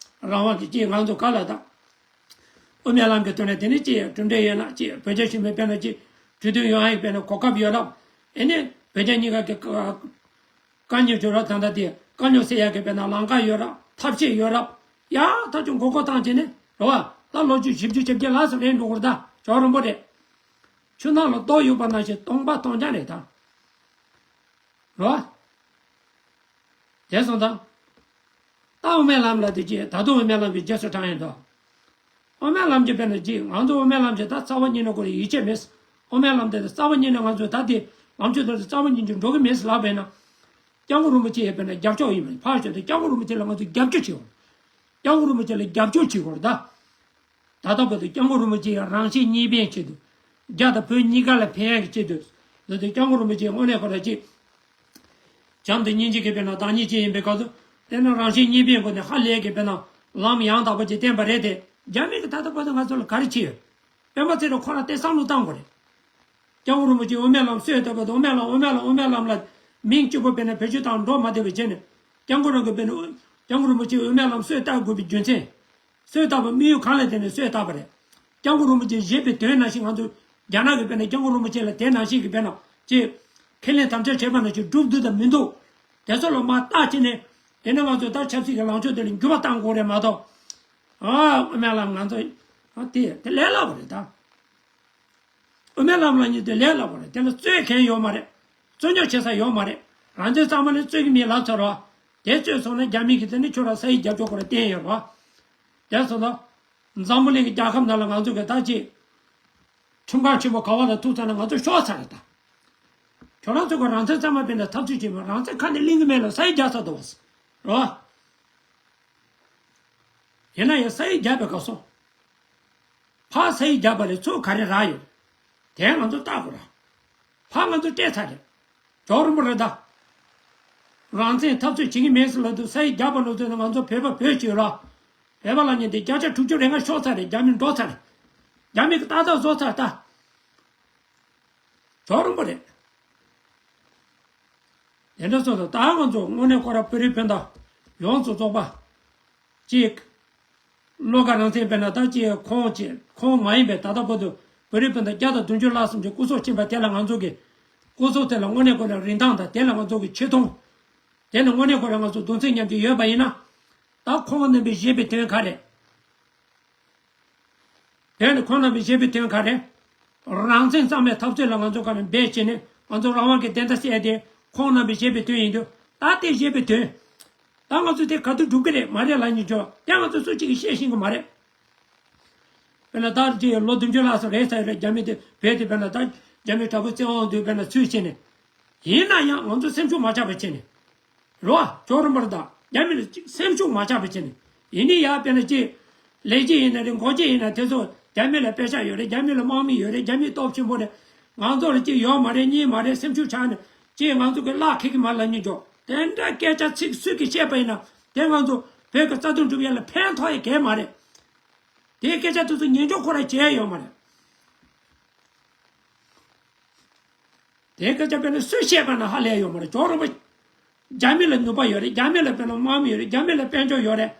རང་དབང་གི་ཅིག་ང་ཚོ་ག་ལ་དང་། དབུ་མའི་ལམ་གྱི་དོན་ལ་དེ་ནི་ཅིག་གྲུབ་འབྲས་ཡོད་ན་ཅིག་བོད་རྒྱ་ཞི་མོལ་དཔེར་ན་ཅིག་གྲོས་མཐུན་ཡོང་ཡག་དཔེར་ན་གོ་སྐབས་ཡོད་རབས། ཨེ་ནི་བོད་རྒྱ་གཉིས་ཀ་གི་དཀའ་ཉེན་བྱུང་རབས་ད་ལྟ་དེ་དཀའ་རྙོག་སེལ་ཡག་གི་དཔེར་ན་ལམ་ཁ་ཡོད་རབས་ཐབས་ཤེས་ཡོད་རབས། ཡ་ཐག་ཆོད་མགོ་སྐོར་བཏང་བྱས་ནས་རོ་བ་ད་ལོ་རྒྱུས་བཞི་བཅུ་ཞེ་བརྒྱད་ལ་སོགས་ལེན་འགྲོ་དགོས་རེད་ད་ཇོ་རིན་པོ་རེད། ཆུ་ནང་ལ་རྡོ་གཡུག་པ་ནང་བཞིན་སྟོང་པ་སྟོང་རྐྱང་རེད་ད། རོ། དེ་སོང་ཙང་། ད་དབུ་མའི་ལམ་ལ་དེ་ཅི་ད་དུང་དབུ་མའི་ལམ་གྱི་རྗེས་སུ་འབྲང་ཡིན་དོ། དབུ་མའི་ལམ་གྱི་དཔེར་ན་ཅི་ང་ཚོ་དབུ་མའི་ལམ་གྱི་ད་རྩ་བ་ཉིད་ནས་ཁོ་རའི་ཡིད་ཆེས་མེད། དབུ་མའི་ལམ་དེ་རྩ་བ་ཉིད་ནས་ང་ཚོ་ད་དེ་ལམ་ཆོས་དེ་རྩ་བ་ཉིད་ཀྱི་འགྲོ་གི་མེད་ལབ་པས་ན། སྐྱབས་མགོན་རིན་པོ་ཆེ་ཡི་དཔེར་ན་རྒྱབ་སྐྱོར་ཡིན་པ་ཕར་ཞོག་དེ་སྐྱབས་མགོན་རིན་པོ་ཆེ་ལ་ང་ཚོ་རྒྱབ་སྐྱོར་བྱེད་དགོས། སྐྱབས་མགོན་རིན་པོ་ཆེ་ལ་རྒྱབ་སྐྱོར་བྱེད་དགོས་རེད་ད། ད་ལྟ་བར་དུ་སྐྱབས་མགོན་རིན་པོ་ཆེ་ཡི་རང་གཤིས་གཉིས་ཕན་ཆེད་དུ། རྒྱ་དང་བོད་གཉིས་ཀ་ལ་ཕན་ཡག་གི་ཆེད་དུ། འདི་དུས་སྐྱབས་མགོན་རིན་པོ་ཆེ་དངོས་གནས་ཁོ་ར་ཅིག་བྱམས་དང་སྙིང་རྗེ་གི་དཔེར་ན་བདག་ཉིད་ཅན་ཡིན་པའི་སྐབས་སུ། དེ་ནི་རང་གཤིས་གཉིས་ཕན་སྒོ་ནས་ཧ་ལས་ཀྱི་དཔེར་ན་ལམ་ཡང་དག་པ་ཅིག་བསྟན་པ་རེད་དེ། རྒྱ་མི་གི་ད་ལྟ་བར་དུ་ང་ཚོ་ལ་ག་རེ་བྱས་ཡོད། སྤེན་པ་ཚེ་རིང་ཁོ་རང་དེ་བསམ་བློ་བཏང་དགོས་རེད། སྐྱབས་མགོན་རིན་པོ་ཆེ་དབུ་མའི་ལམ་སྲོལ་ལྟར་བ་དང་དབུ་མའི་ལམ་དབུ་མའི་ལམ་དབུ་མའི་ལམ་ལ་མིང་གཅིག་པོ་དཔེར་ན་བེད་སྤྱོད་བཏང་འགྲོ་མ་བདེ་བ་བྱས་ནས། སྐྱབས་མགོན་རང་གི་དཔེར་ན་སྐྱབས་མགོན་རིན་པོ་ཆེ་དབུ་མའི་ལམ་སྲོལ་ལྟར་དགོས་པའི་རྒྱུ་མཚན། སྲོལ་བཏབ་པ་དམིགས་ཡུལ་གང་ལ་བརྟེན་ནས་སྲོལ་བཏབ་པ་རེད། སྐྱབས་མགོན་རིན་པོ་ཆེ་བཞེད་པའི་དོན་ནང་བཞིན་ང་ཚོ་རྒྱ་ནག་གི་དཔེར་ན་སྐྱབས་མགོན་རིན་པོ་ཆེ་ལ་དེ་ནང་བཞིན་གྱི་དཔེར་ན་ཅེས་ཁས་ལེན་དམ་བཅའ་བྱས་པ་ནང་བཞིན་སྒྲུབ་འདུག་དང་མི་འདུག་དེ་ཚོ་ལ་མ་བརྟག་བྱས་ནས་དེ་ནས་ང་ཚོ་ད་ཆབ་སྲིད་ཀྱི་ལངས་ཕྱོགས་དེ་ལ་འགྱུར་བ་གཏང་དགོས་རེད་མ་གཏོགས། ཨ་དབུ་མའི་ལམ་ང་ཚོ་ཨ་དེ་དེ་ལས་སླ་པོ་རེད་ད། དབུ་མའི་ལམ་ལ་ཉིད་དེ་ལས་སླ་པོ་རེད། དེ་ལ་རྩོད་མཁན་ཡོད་མ་རེད། རྩོད་རྙོག་བྱེད་ས་ཡོད་མ་རེད། རང་བཙན་གཙང་མ་ལ་རྩོད་ཀྱི་མེད་ལབ་ཚར་བ། དེ་རྩོད་སོང་ན་རྒྱ་མི་གིས་དེ་ནི་ཁྱོད་རང་ས་ཡི་རྒྱབ་སྐྱོར་ཁོ་ར་བསྟན་ཡོད་རེད་བ། དེ་སོང་ན། འཛམ་བུ་གླིང་གི་རྒྱལ་ཁབ་ནང་ལ་ང་ཚོ་གི་ད་ཅི། ཁྲིམས་ཁང་ཆེན་པོ་ག་བ་ལ་ཐུག་ཚར་ན་ང་ཚོ་ཤོར་ཚར་རེད་ད། ཁྱོད་རང་ཚོ་གི་རང་བཙན་གཙང་མ་སྤེལ་ན་འཐབ་རྩོད་བྱེད་མ་རང་བཙན་ཁ་ནས་གླེང་གི་མེད་ལ་ས་ཡི་རྒྱག་ཚར་འདུག་བ། རེད་བ། ཡིན་ན་ཡང་ས་ཡི་རྒྱབ་པའི་སྐབས་སོང་། ཕར་ས་ཡི་རྒྱབ་པ་ལས་ཚུར་ག་རེ་རག་ཡོད། དེ་ང་ཚོ་བལྟ་དགོས་ར། ཕར་ང་ཚོ་སྤྲད་ཚར་རེད། ཇོ་རིན་པོ་རེད་ད། རང་བཙན་འཐབ་རྩོད་བྱེད་ཀྱི་མེད་ཟེར་ལབ་དུས་ས་ཡི་རྒྱབ་པ་ལོ་ཚོད་ནས་ང་ཚོ་བོད་པ་བོད་ཅིག་ར། བོད་པ་ལ་ཉིན་དེ་བརྒྱ་ཆ་དྲུག་ཅུ་རེ་ལྔ་ཤོར་ཚར་རེད། རྒྱ་མི་འགྲོ་ཚར་རེད། རྒྱ་མི་གི་ཏག་ཏག་བཟོ་ཚར་ད། ཇོ་རིན་པོ་རེད། དེ་འདྲ་སོང་ཙང་ད་ང་ཚོ་དངོས་གནས་ཁོ་ར་བོད་རིགས་སྤུན་ཟླ་ཡོངས་སུ་རྫོགས་པ། གཅིག་བློ་དགའ་རང་བཙན་དཔེར་ན་ད་གཅིག་ཁོང་གཅིག་ཁོང་མ་ཡིན་པའི་ད་ལྟ་བར་དུ་བོད་རིགས་སྤུན་ཟླ་བརྒྱ་དང་བདུན་ཅུ་ལྷག་ཙམ་གྱི་སྐུ་སྲོག་ཕྱིན་པ་དེ་ལ་ང་ཚོ་གི་སྐུ་སྲོག་དེ་ལ་དངོས་གནས་ཁོ་ར་རིན་ཐང་དང་དེ་ལ་ང་ཚོ་གི་ཆེ་མཐོང་། དེ་ལ་དངོས་གནས་ཁོ་ར་ང་ཚོ་གདུང་སེམས་མཉམ་སྐྱེད་ཡོད་པ་ཡིན་ན། ད་ཁོང་རྣམ་པས་བཞེད་པའི་དོན་ག་རེད། དེ་ནི་ཁོང་རྣམ་པས་བཞེད་པའི་དོན་ག་རེ། རང་བཙན་གཙང་མའི་འཐབ་རྩོད་ལ་ང་ཚོ་ག་ནས་འབད་བྱས་ནས་ང་ཚོ་རང་དབང་གི་བདེན་མཐའ་གསལ་ཏེ་ཁོང་རྣམ་པས་བཞེད་པའི་དོན་ཡིན་དུས་ད་དེ་བཞེད་པའི་དོན། ད་ང་ཚོ་དེ་ག་དུས་སྒྲུབ་ཀྱི་རེད་མ་རེད་ལབ་ཉིན་ཅོ་དེ་ང་ཚོ་སུ་གཅིག་གིས་བཤད་ཤེས་ཀྱི་མ་རེད། དཔེར་ན་ད་དེ་ལོ་བདུན་ཅུ་ལྷག་ཙམ་རེད་ས་ཡོད་རེད་རྒྱ་མི་དེ་བོད་དེ་དཔེར་ན་ད་རྒྱ་མི་དྲག་པོ་བཙན་དབང་དུ་དཔེར་ན་ཚུད་བྱས་ནས། ཡིན་ན་ཡང་ང་ཚོ་སེམས་ཤུགས་མ་ཆག་པ་བྱས་ནས། རོ། ཇོ་རིན་པོ་རེད་ད། རྒྱ་མི་ལ་གཅིག་སེམས་ཤུགས་མ་ཆག་པ་བྱས་ནས། ཡིན་ནི་ཡ་དཔེར་ན་གཅིག་ལས་བྱེད་ཡིན་ན་རེད་འགོ་བྱེད་ཡིན་ན་དེ་ཚོ་རྒྱ་མི་ལ་དཔེ་ཆ་ཡོད་རེད་རྒྱ་མི་ལ་དམག་མི་ཡོད་རེད་རྒྱ་མི་སྟོབས་ཆེན་པོ་རེད། ང་ཚོ་ལ་གཅིག་ཡོད་མ་རེད་གཉིས་མ་རེད་སེམས་ཤུགས་ཆག་ནས་གཅིག་ང་ཚོ་གི་བརླག་ཁེག་གི་མ་ལ་ཉིན་འཇོག་དེ་འདྲ་སྐད་ཆ་ཚིག་སུས་ཀྱིས་བཤད་པ་ཡིན་ན་དེ་ང་ཚོ་བོད་ཀྱི་རྩ་དོན་སྒྲུབ་ཡ་ལ་ཕན་ཐོགས་ཡ་གལ་མ་རེད། དེའི་སྐད་ཆ་དེ་ཚོ་ཉན་འཇོག་ཁོ་ར་བྱས་ཡོད་མ་རེད། དེ་སྐད་ཆ་དཔེར་ན་སུས་བཤད་པ་ན་ཧ་ལས་ཡོད་མ་རེད་ཇོ་རིན་པོ། རྒྱ་མི་ལ་ནུས་པ་ཡོད་རེད་རྒྱ་མི་ལ་དཔེར་ན་དམག་མི་ཡོད་རེད་རྒྱ་མི་ལ་དཔལ་འབྱོར་ཡོད་རེད།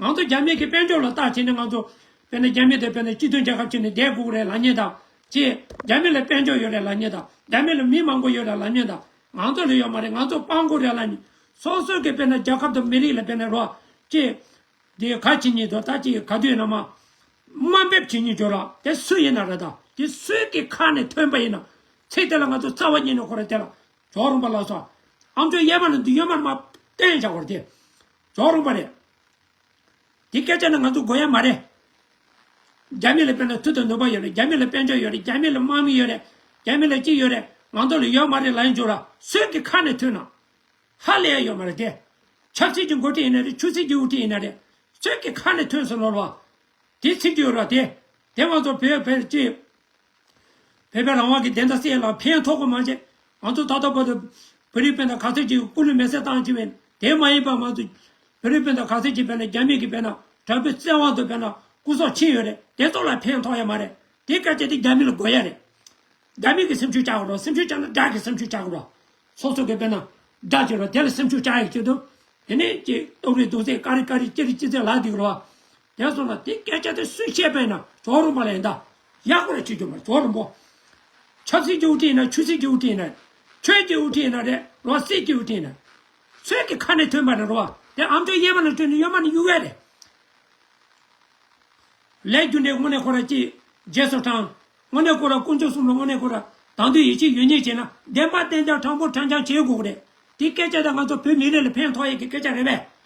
ང་ཚོ་རྒྱ་མི་གི་དཔལ་འབྱོར་ལ་བལྟ་བྱས་ནས་ང་ཚོ་དཔེར་ན་རྒྱ་མི་དེ་དཔེར་ན་སྤྱི་མཐུན་རྒྱལ་ཁབ་ཅིག་ནས་བསྡད་དགོས་རེད་ལབ་མཁན་དང་ཅེས་རྒྱ་མི་ལ་དཔལ་འབྱོར་ཡོད་རེད་ལབ་མཁན་དང་རྒྱ་མི་ལ་མི་མང་པོ་ཡོད་རེད་ལབ་མཁན་དང་ང་ཚོ་ལ་ཡོད་མ་རེད་ང་ཚོ་སྤང་དགོས་རེད་ལབ་མཁན་སོ་སོ་གི་དཔེར་ན་རྒྱལ་ཁབ་དང་མི་རིགས་ལ་དཔེར་ན་རོགས་ཅེས། དེ་ག་ཅི་ཉིད་དུ་ད་ཅི་ག་དུས་ན་མ། དམའ་འབེབས་བྱེད་ཉིད་འཇོག་ར་དེ་སུ་ཡིན་ན་ར་ད་དེ་སུའི་གི་ཁ་ནས་ཐོན་པ་ཡིན་ན། ཚིག་དེ་ལ་ང་ཚོ་རྩ་བ་ཉིད་ནས་ཁོ་ར་དེ་ལ་ཇོ་རིན་པོ་ལ་སོགས། ཨམ་ཅོག་གཡས་པ་ནས་འདི་གཡོན་མར་མ་བསྟན་བཞག་པ་རེད་དེ། ཇོ་རིན་པོ་རེད། དེ་སྐད་ཆ་ནི་ང་ཚོ་དགོས་ཡ་མ་རེད། རྒྱ་མི་ལ་དཔེར་ན་མཐུ་དང་ནུས་པ་ཡོད་རེད་རྒྱ་མི་ལ་དཔལ་འབྱོར་ཡོད་རེད་རྒྱ་མི་ལ་དམག་མི་ཡོད་རེད་རྒྱ་མི་ལ་ཅི་ཡོད་རེད་ང་ཚོ་ལ་ཡོད་མ་རེད་ལབ་ཡིན་འཇོག་ར་སུའི་གི་ཁ་ནས་ཐོན་ན། ཧ་ལས་ཡ་ཡོད་མ་རེད་དེ། ཆབ་སྲིད་ཀྱི་འགོ་ཁྲིད་ཡིན་ན་རེད་ཆོས་སྲིད་ཀྱི་དབུ་ཁྲིད་ཡིན་ན་རེད། ཚོད་ཀྱི་ཁ་ནས་ཐོན་སོང་ནོར་བ། དེ་ཚིག་རྒྱུ་ར་དེ། དེ་ང་ཚོ་བོད་བོད་ཀྱི། བོད་པའི་རང་དབང་གི་བདེན་མཐའ་གསལ་ལ་ཕན་ཐོགས་པ་མ་བྱས། ང་ཚོ་ད་ལྟ་བར་དུ། བོད་རིགས་སྤུན་ཟླ་ག་ཚོད་ཅིག་སྐུ་ལུས་མེ་སྲེག་བཏང་བྱས་པས་དེ་མ་ཡིན་པ་ང་ཚོ། བོད་རིགས་སྤུན་ཟླ་ག་ཚོད་ཅིག་བོད་ནས་རྒྱ་མི་གི་བོད་ན་དྲག་པོའི་བཙན་དབང་དུ་བོད་ན་སྐུ་སྲོག་ཕྱིན་ཡོད་རེད་དེ་ཚོ་ལ་ཕན་ཐོགས་ཡ་མ་རེད་དེ་སྐད་ཆ་དེ་རྒྱ་མི་ལ་དགོས་ཡ་རེད། རྒྱ་མི་གི་སེམས་ཤུགས་བཅག་དགོས་རོགས། སེམས་ཤུགས་བཅག་ན་དགྲ་གི་སེམས་ཤུགས་བཅག་དགོས་རོགས། སོ་སོ་གི་དཔེར་ན་དགྲ་བྱེད་རོགས། དེ་ལ་སེམས་ཤུགས་བཅག་ཡག་ཆེད་དུ། དེ་ནས་ཀྱི་སྟོབས་རིགས་རྡོག་རྩེད་ཀ་རི་ཀ་རི་ཅི་རི་ཅི་རྩེད་ལ་འདུག་རོགས། དེ་སོང་ན་དེ་སྐད་ཆ་དེ་སུས་བཤད་པ་ཡིན་ན་ཇོ་རུ་མ་ལ་ཡིན་ད། ཡག་པོ་རེ་བྱེད་རྒྱུ་མ་ཇོ་རུ་མོ། ཆབ་སྲིད་ཀྱི་དབུ་ཁྲིད་ཡིན་ན། ཆོས་སྲིད་ཀྱི་དབུ་ཁྲིད་ཡིན་ན། ཆོས་ཀྱི་དབུ་ཁྲིད་ཡིན་ན་རེད་རོགས། སྲིད་ཀྱི་དབུ་ཁྲིད་ཡིན་ན། ཆོས་ཀྱི་ཁ་ནས་ཐོན་པ་རེད་རོགས། དེ་ཨམ་ཅོག་གཡས་པ་ནས་ཐོན་ནས་གཡོན་མ་ནས་གཡུག་ཡ་རེད། ལས་རྒྱུ་འབྲས་དངོས་གནས་ཁོ་ར་ཅིག་རྗེས་སུ་འབྲང་། དངོས་གནས་ཁོ་ར་དཀོན་མཆོག་གསུམ་ལ་དངོས་གནས་ཁོ་ར་དང་དུ་ཡིད་ཆེས་ཡོད་ཉེས་བྱས་ན་བདེན་པ་བདེན་རྐྱང་དྲང་པོ་དྲང་རྐྱང་བྱེད་དགོས་ཀྱི་རེད། དེ་སྐད་ཆ་དེ་ང་ཚོ་བོད་མི་རིགས་ལ་ཕན་ཐོགས་ཡས་ཀྱི་སྐད་ཆ་རེད་པས།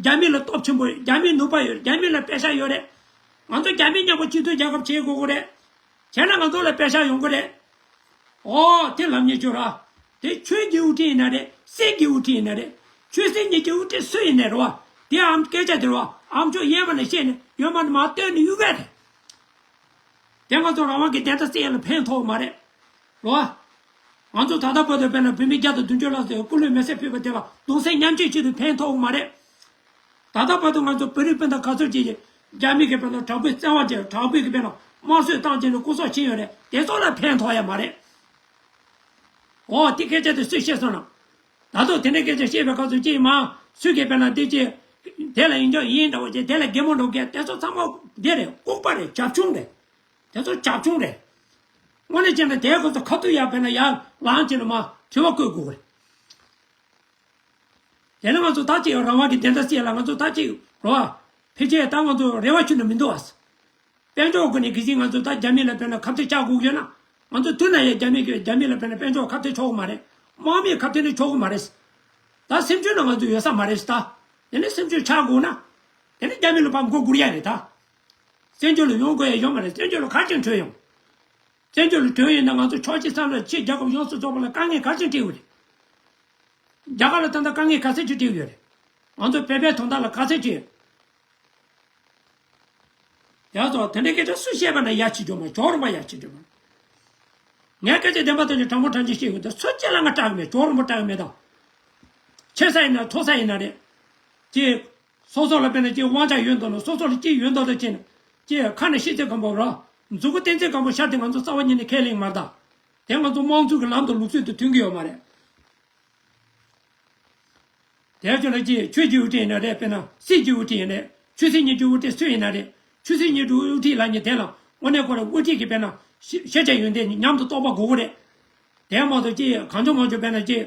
རྒྱ་མི་ལ་སྟོབས་ཆེན་པོ་ཡོད། རྒྱ་མི་ནུས་པ་ཡོད། རྒྱ་མི་ལ་པད་ཤག་ཡོད་རེད། ང་ཚོ་རྒྱ་མི་མཉམ་པོ་སྤྱི་མཐུན་རྒྱལ་ཁབ་བྱེད་དགོས་ཀྱི་རེད། བྱས་ན་ང་ཚོ་ལ་པད་ཤག་ཡོང་གི་རེད། ཨོ་དེ་ལབ་ཉེས་ཆོག་ར། དེ་ཆོས་ཀྱི་དབུ་ཁྲིད་ཡིན་ན་རེད། སྲིད་ཀྱི་དབུ་ཁྲིད་ཡིན་ན་རེད། ཆོས་སྲིད་གཉིས་ཀྱི་དབུ་ཁྲིད་སུ་ཡིན་ནའི་རེད་བ། དེ་ཨམ་སྐད་ཆ་དེ་རེད་བ། ཨམ་ཅོག་གཡས་པ་ནས་བཤད་ནས་གཡོན་མ་ནས་མར་བཏོན་ནས་གཡུག་ག་རེད། དེ་ང་ཚོ་རང་དབང་གི་བདེན་མཐའ་གསལ་ཡ་ལ་ཕན་ཐོགས་མ་རེད། རེད་བ། ང་ཚོ་ད་ལྟ་བར་དུ་དཔེར་ན་བོད་མི་བརྒྱ་དང་བདུན་ཅུ་ལྷག་ཙམ་སྐུ་ལུས་མེ་སྲེག་ཕུལ་བ་དེ་ལ་གདུང་སེམས་མཉམ་སྐྱེད་ཆེད་དུ་ཕན་ཐོགས་མ་རེད། ད་ལྟ་བར་དུ་ང་ཚོ་བོད་རིགས་སྤུན་ཟླ་ག་ཚོད་ཅིག་གིས་རྒྱ་མི་གི་དཔེར་ན་དྲག་པོའི་བཙན་དབང་བྱས། དྲག་པོའི་གི་དཔེར་ན་དམར་གསོད་བཏང་བྱས་ནས་སྐུ་སྲོག་ཕྱིན་ཡོད་རེད། དེ་ཚོ་ལ་ཕན་ཐོགས་ཡ་མ་རེད། འོ་དེ་སྐད་ཆ་དེ་སུས་བཤད་སོང་ན། ད་དུང་དེ་འདྲའི་སྐད་ཆ་བཤད་པའི་སྐབས་སུ་ཅིག་མ་སུས་གི་དཔེར་ན་འདི་ཅིག་དེ་ལ་ཡིན་ཀྱང་ཡིན་འདྲ་བོ་ཅིག་དེ་ལ་གད་མོ་འདྲ་བོ་བགད། དེ་ཚོ་ཚང་མ་འདི་རེད། ལྐུགས་པ་རེད། བྱབ་ཆུང་རེད། དེ་ཚོ་བྱབ་ཆུང་རེད། དངོས་གནས་བྱས་ན་དེའི་སྐབས་སུ་ཁ་ཐུག་ཡར་དཔེར་ན་ཡར་ལངས་བྱས་ནས་མར་དྲི་བ་བཀོད་དགོས་རེད། དེ་ནས་ང་ཚོ་ད་ཅིག་རང་དབང་གི་བདེན་མཐའ་གསལ་ལ་ང་ཚོ་ད་ཅིག་རོ། ཕལ་ཆེར་ད་ང་ཚོ་རེ་བ་ཁྱོན་ནས་མི་འདུག་ཨ། དཔལ་འབྱོར་སྒོ་ནས་གལ་སྲིད་ང་ཚོ་ད་རྒྱ་མི་ལ་དཔེར་ན་ཁ་གཏད་བཅག་དགོས་ཡོད་ན། ང་ཚོ་དུས་ན་ཡང་རྒྱ་མི་གི་རྒྱ་མི་ལ་དཔེར་ན་དཔལ་འབྱོར་ཁ་གཏད་ཆོག་གི་མ་རེད། དམག་མིའི་ཁ་གཏད་ནི་ཆོག་གི་མ་རེད། ད་སེམས་ཆུང་ན་ང་ཚོ་ཡོད་ས་མ་རེད་ད། དེ་ནས་སེམས་ཆུང་ཆགས་དགོས་ན། དེ་ནས་རྒྱ་མི་ལ་ཕར་མགོ་སྒུར་ཡ་རེད་ད། བཙན་བྱོལ་ལ་ཡོང་དགོས་ཡ་ཡོད་མ་རེད། བཙན་བྱོལ་ལ་ག་ཅིག་བྲོས་ཡོང་། བཙན་བྱོལ་ལ་བྲོས་ཡོང་ན་ང་ཚོ་ཕྱོགས་གཅིག་བསམ་བློ་ཕྱི་རྒྱལ་ཁབ་ཡོངས་སུ་རྫོགས་པ་ལ་དཀའ་ངལ་ག་ཚོད་འཕྲད་ཡོད་རེད། རྒྱ་གར་ལ་ད་ལྟ་དཀའ་ངལ་ག་ཚོད་ཅིག་འཕྲད་ཡོད་རེད། ང་ཚོ་བོད་པའི་དོན་དག་ལ་ག་ཚོད་ཅིག་ཡག་སོ། དེ་འདྲའི་སྐད་ཆ་སུས་བཤད་པ་ན་ཡ་ཆི་འགྲོ་མ། ཇོ་རིན་པོ་ཡ་ཆི་འགྲོ་མ། ངས་སྐད་ཆ་བདེན་པ་དོན་གྱི་དྲང་པོ་དྲང་ཅིག་བཤད་ཡོད་དེ། སུ་གཅིག་ལ་ང་སྐྲག་གི་མེད། ཇོ་རིན་པོ་སྐྲག་གི་མེད་དང་། ཆེ་ས་ཡིན་ན་མཐོ་ས་ཡིན་ན་རེད། ཅེས། སོ་སོ་ལ་དཔེར་ན་ཅེས་དབང་ཆ་ཡོད་མདོག་ལ། སོ་སོ་ལ་ཅེས་ཡོད་མདོག་ལ་བྱས་ན། ཅེས་ཁ་ནས་ཤི་ཚེ་གང་པོ་ར། མཛུ་གུ་བསྟན་ཚེ་གང་པོ་ཤར་ཏེ་ང་ཚོ་རྩ་བ་ཉིད་ནས་ཁས་ལེན་མ་རེད་ད། དེ་ང་ཚོ་དམངས་གཙོ་གི་ལམ་དང་ལུགས་སྲོལ་དང་མཐུན་གྱི་ཡོད་མ་རེད། དེ་ཚོ་ལ་ཅིག་ཆོས་ཀྱི་དབུ་ཁྲིད་ཡིན་ན་རེད། དཔེར་ན་སྲིད་ཀྱི་དབུ་ཁྲིད་ཡིན་ན་རེད། ཆོས་སྲིད་གཉིས་ཀྱི་དབུ་ཁྲིད་སུ་ཡིན་ན་རེད། ཆོས་སྲིད་གཉིས་ཀྱི་དབུ་ཁྲིད་ལབ་མཁན་དེ་ལ་དངོས་གནས་ཁོ་རང་དབུ་ཁྲིད་ཀྱི་དཔེར་ན་ཤེས་བྱ་ཡོན་ཏན་མཉམ་དུ་རྟོགས་པ་དགོས་ཀྱི་རེད། དེ་མ་གཏོགས་ཅིག་གང་བྱུང་མང་བྱུང་དཔེར་ན་ཅིག་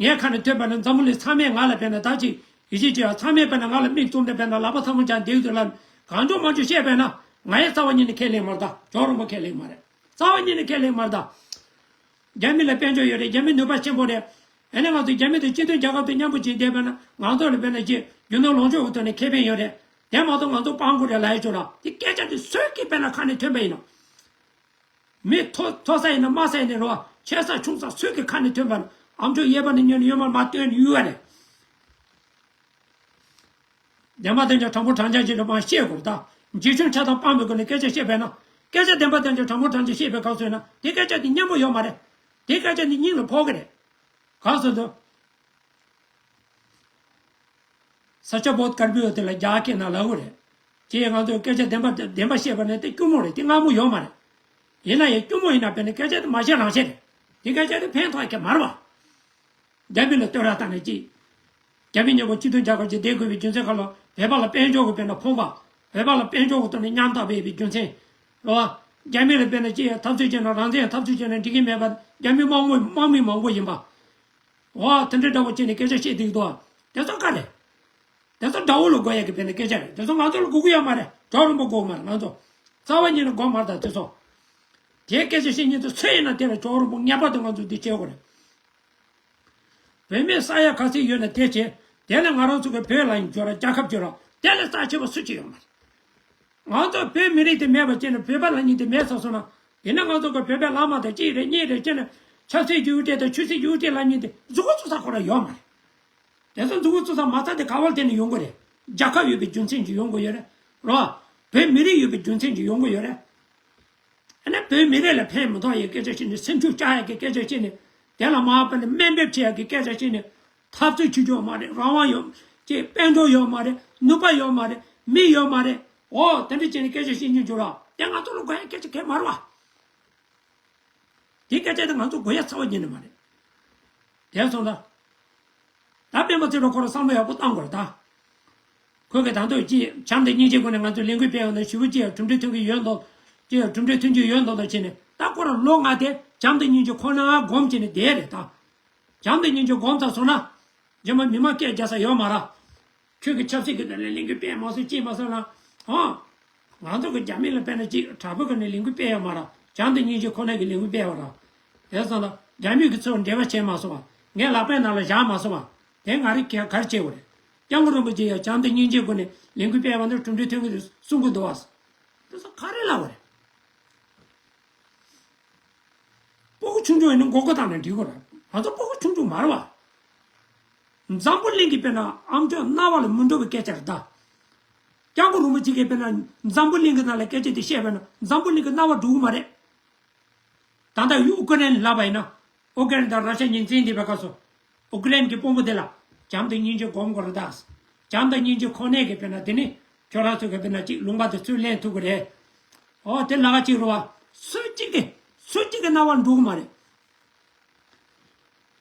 ངའི་ཁ་ནས་ཐོས་པ་ན་འཛམ་བུ་གླིང་ཚང་མས་ང་ལ་དཔེར་ན་ད་ཅིག་ཡིད་ཆེས་བྱེད་ཡ། ཚང་མས་དཔེར་ན་ང་ལ་མིག་བཙུམ་ནས་དཔེར་ན་ལག་པ་ཚ་མོ་བྱས་བསྡད་ཡོད་དུས་ལ། གང་བྱུང་མང་བྱུང་བཤད་པས་ན་ང་ཡི་རྩ་བ་ཉིད་ནས་ཁས་ལེན་མ་རེད་ད། ཇོ་རིན་པོ་ཁས་ལེན་མ་རེད། རྩ་བ་ཉིད་ནས་ཁས་ལེན་མ་རེད་ད། རྒྱ་མི་ལ་དཔལ་འབྱོར་ཡོད་རེད། རྒྱ་མི་ནུས་པ་ཆེན་པོ་རེད། ཨ་ནི་ང་ཚོ་རྒྱ་མི་དང་སྤྱི་མཐུན་རྒྱལ་ཁབ་དང་མཉམ་པོ་བྱས་བསྡད་པ་ན་ང་ཚོ་ལ་དཔེར་ན་ཅིག་རྒྱུ་ནོར་ལོངས་སྤྱོད་ཀྱི་ཐོག་ནས་ཁེ་ཕན་ཡོད་རེད། དེ་མ་གཏོགས་ང་ཚོ་སྤྲང་པོ་རེད་ལབ་ཡ་ཅིག་ཡོད་ར། དེ་སྐད་ཆ་དེ་སུས་ཀྱི་དཔེར་ན་ཁ་ནས་ཐོན་པ་ཡིན་ན། མི་མཐོ་མཐོ་ས་ཡིན་ན་དམའ་ས་ཡིན་ན་རེད་བ། ཆེ་ས་ཆུང་ས་སུས་ཀྱི་ཁ་ནས་ཐོན་པ་ན་ཨམ་ཅོག་གཡས་པ་ནས་ཉོན་ནས་གཡོན་མར་མར་བཏོན་ནས་གཡུག་ཡ་རེད། བདེན་པ་བདེན་རྐྱང་དྲང་པོ་དྲང་རྐྱང་ཅིག་ལ་མར་བཤད་དགོས་རེད་ད། འཇིགས་སྐྱོང་ཆགས་སྡང་སྤངས་པའི་སྒོ་ནས་སྐད་ཆ་བཤད་པས་ན། སྐད་ཆ་བདེན་པ་བདེན་རྐྱང་དྲང་པོ་དྲང་རྐྱང་བཤད་པའི་སྐབས་སུ་ཡིན་ན་དེ་སྐད་ཆ་དེ་སྙན་པོ་ཡོད་མ་རེད། དེ་སྐད་ཆ་དེ་སྙིང་ལ་ཕོག་གི་རེད། གང་ཟེར་དུས། ས་ཆ་བོད་དཀར་པོའི་དེ་ལ་རྒྱ་སྐད་ནང་ལབ་དགོས་རེད། ཅེས་ང་ཚོས་སྐད་ཆ་བདེན་པ་བདེན་པ་བཤད་པ་ནི་དེ་སྐྱུར་མོ་རེད། དེ་མངར་མོ་ཡོད་མ་རེད། ཡིན་ན་ཡང་སྐྱུར་མོ་ཡིན་ན་དཔེར་ན་སྐད་ཆ་དེ་མ་བཤད་རང་བཤད་རེད། དེ་སྐད་ཆ་དེ་ཕན་ཐོགས་ཀྱི་མ་རེད་བ། རྒྱ་མི་ལ་བསྟོད་ར་བཏང་ནས་ཅིག་རྒྱ་མི་མཉམ་པོ་སྤྱི་མཐུན་རྒྱལ་ཁབ་ཅིག་བསྡད་དགོས་པའི་རྒྱུ་མཚན་ཁ་ལོ། བོད་པ་ལ་དཔལ་འབྱོར་གྱི་དཔེར་ན་ཕོངས་པ། བོད་པ་ལ་དཔལ་འབྱོར་གྱི་ཐོག་ནས་ཉམ་ཐག་པའི་རྒྱུ་མཚན། རེད་བ། རྒྱ་མི་ལ་དཔེར་ན་ཅི་ཡང་འཐབ་རྩོད་བྱས་ན་རང་བཙན་ཡང་འཐབ་རྩོད་བྱས་ན་འགྲིག་གི་མེད་པ། རྒྱ་མི་དམག་མི་དམག་མི་མང་པོ་ཡིན་པ། འོ་དེ་འདྲའི་འདྲ་བོ་བྱས་ནས་སྐད་ཆ་བཤད་བསྡད་འདུག་དེ་ཚོ་ག་རེད། དེ་ཚོ་དགྲ་བོ་ལ་དགོས་ཡ་གི་དཔེར་ན་སྐད་ཆ་རེད། དེ་ཚོ་ང་ཚོ་ལ་དགོས་ཀྱི་ཡོད་མ་རེད། ཇོ་རིན་པོ་དགོས་མ་རེད། ང་ཚོ་རྩ་བ་ཉིད་ནས་དགོས་མ་རེད་ད་དེ་ཚོ། དེའི་སྐད་ཆ་བཤད་མཁན་ཚོ་སུ་ཡིན་ན་དེ་ལ་ཇོ་རིན་པོ་ངེས་པར་དུ་ང་ཚོ་འདི་བྱེད་དགོས་རེད། བུད་མེད་ས་ཡ་ག་ཚོད་ཡོད་ན་དེ་བྱེད། དེ་ལས་ང་རང་ཚོ་གི་བོད་ལ་ཡིན་འགྱུར་ར། རྒྱལ་ཁབ་འགྱུར་ར། དེ་ལས་རྩ་ཆེ་བ་སུ་གཅིག་ཡོད་མ་རེད། ང་ཚོ་བོད་མི་རིགས་དེ་མེད་པ་བྱས་ནས་བོད་པ་ལབ་མཁན་དེ་མེད་ཚར་སོང་ན། དེ་ནས་ང་ཚོ་གི་བོད་པའི་བླ་མ་དང་གཅིག་རེད་གཉིས་རེད་བྱས་ནས་ཆབ་སྲིད་ཀྱི་དབུ་ཁྲིད་དང་ཆོས་སྲིད་ཀྱི་དབུ་ཁྲིད་ལབ་མཁན་དེ་མཛུབ་གུ་བཙུགས་ས་ཁོ་རང་ཡོད་མ་རེད། དེ་ཚོ་མཛུབ་གུ་བཙུགས་ས་མ་རྩ་དེ་ག་བར་བརྟེན་ནས་ཡོང་གི་རེད། རྒྱལ་ཁབ་ཡོད་པའི་རྒྱུ་མཚན་གྱིས་ཡོང་གི་ཡོད་རེད། རོ། བོད་མི་རིགས་ཡོད་པའི་རྒྱུ་མཚན་གྱིས་ཡོང་གི་ཡོད་རེད། ཨ་ནི་བོད་མི་རིགས་ལ་ཕན་མི་ཐོགས་ཡའི་སྐད་ཆ་བཤད་ནས། སེམས་ཤུགས་བཅག་ཡ་གི་སྐད་ཆ་བཤད་ནས། དེ་ལ་མར་དཔེར་ན་དམའ་འབེབས་བྱེད་ཡ་གི་སྐད་ཆ་བཤད་ནས། འཐབ་རྩོད་བྱེད་རྒྱུ་ཡོད་མ་རེད། རང་དབང་ཡོད་ཅེས། དཔལ་འབྱོར་ཡོད་མ་རེད། ནུས་པ་ཡོད་མ་རེད། མི་ཡོད་མ་རེད། འོ་དེ་འདྲ་བྱས་ནས་སྐད་ཆ་བཤད་མཁན་ཚོ་ར། དེ་ང་ཚོ་ལ་དགོས་ཡ་སྐད་ཆ་གང་ཡང་མ་རེད་བ། དེ་སྐད་ཆ་དེ་ང་ཚོ་གོ་ཡ་ཚ་བ་ཉན་ནི་མ་རེད། དེ་སོང་ད། ད་སྤེན་པ་ཚེ་རིང་ཁོ་རང་བསམ་བློ་ཡག་པོ་བཏང་དགོས་རེད་ད། ཁོས་གི་ད་དུང་ཅི་བྱམས་དང་སྙིང་རྗེའི་སྒོ་ནས་ང་ཚོ་ལས་འགུལ་སྤེལ་ཡོང་ན་ཞུ་བ་ཅི་ཡང་གྲུབ་འབྲས་ཐོན་གི་ཡོད་མདོག་ཅི་ཡང་གྲུབ་འབྲས་ཐོན་གྱི་ཡོད་མདོག་མདོག་བྱས་ནས། ད་ཁོ་རང་ལོ་ལྔ་དེ་བྱམས་དང་སྙིང་རྗེ་ཁོ་ན་སྒོམ་བྱས་ནས་བསྡད་རེད་ད། བྱམས་དང་སྙིང་རྗེ་སྒོམ་ཚར་སོང་ན། རྗེས་མ་མི་མང་སྐད་རྒྱག་ས་ཡོད་མ་རེད། ཁྱོད་ཀྱི་ཆབ་སྲིད་ཀྱི་ནང་ལ་ལས་འགུལ་སྤེལ་མ་སོང་ཅི་མ་སོང་ལ། ཨང་། ང་ཚོ་གི་རྒྱ་མི་ལ་དཔེར་ན་ཅིག་དྲག་པོའི་སྒོ་ནས་ལས་འགུལ་སྤེལ་ཡོད་མ་རེད། བྱམས་དང་སྙིང་རྗེ་ཁོ་ན་གི་ལས་འགུལ་སྤེལ་བ་རེད། དེ་སོང་ལ་རྒྱ་མི་གི་ཚོར་འབྲེལ་བ་བྱས་མ་སོང་བ། ངས་ལག་པའི་ནང་ལ་བཞག་མ་སོང་བ། དེ་ང་རེ་ག་ག་རེ་བྱེད་དགོས་རེད། སྐྱབས་མགོན་རིན་པོ་ཆེ་ཡང་བྱམས་དང་སྙིང་རྗེའི་སྒོ་ནས་ལས་འགུལ་སྤེལ་བ་འདི་གྲུབ་འབྲས་ཐོན་གི་འདུག་གསུང་གི་འདུག་བ། དེ་ཚོ་ག་རེ་ལབ་པ་རེད། སྤུ་གུ་ཆུང་ཆུང་ཡིན་ན་མགོ་སྐོར་བཏང་ནས་འགྲིག་གི་རེད། ང་ཚོ་སྤུ་གུ་ཆུང་ཆུང་མ་རེད་བ། འཛམ་བུ་གླིང་གི་དཔེར་ན་ཨ་མཆོག་རྣ་བ་ལ་མི་འགྲོ་བའི་སྐད་ཆ་རེད་ད། སྐྱབས་མགོན་རིན་པོ་ཆེ་གིས་དཔེར་ན་འཛམ་བུ་གླིང་གི་ནང་ལ་སྐད་ཆ་དེ་བཤད་པ་ན་འཛམ་བུ་གླིང་གི་རྣ་བ་འགྲོ་གི་མ་རེད། ད་ལྟ་ཨུ་ཀེ་རེན་ལབ་པ་ཡིན་ན། ཨུ་ཀེ་རེན་དང་ར་ཤ་གཉིས་འཛིང་བསྡད་པའི་སྐབས་སུ། ཨུ་ཀེ་རེན་གྱི་དཔོན་པོ་དེ་ལ་བྱམས་དང་སྙིང་རྗེ་སྒོམ་དགོས་རེད་ད། བྱམས་དང་སྙིང་རྗེ་ཁོ་ནས་ཀྱི་དཔེར་ན་དེ་ནི་ཁྱོད་རང་ཚོ་གི་དཔེར་ན་ཅིག་ལུང་པ་དེ་ཚུར་ལེན་ཐུབ་ཀྱི་རེད། ཨོ་དེ་ལ་ཁ་ཅིག་རེད་བ། སུ་གཅིག་གི་སུ་གཅིག་གི་རྣ་བར་འགྲོ་གི་མ་རེད།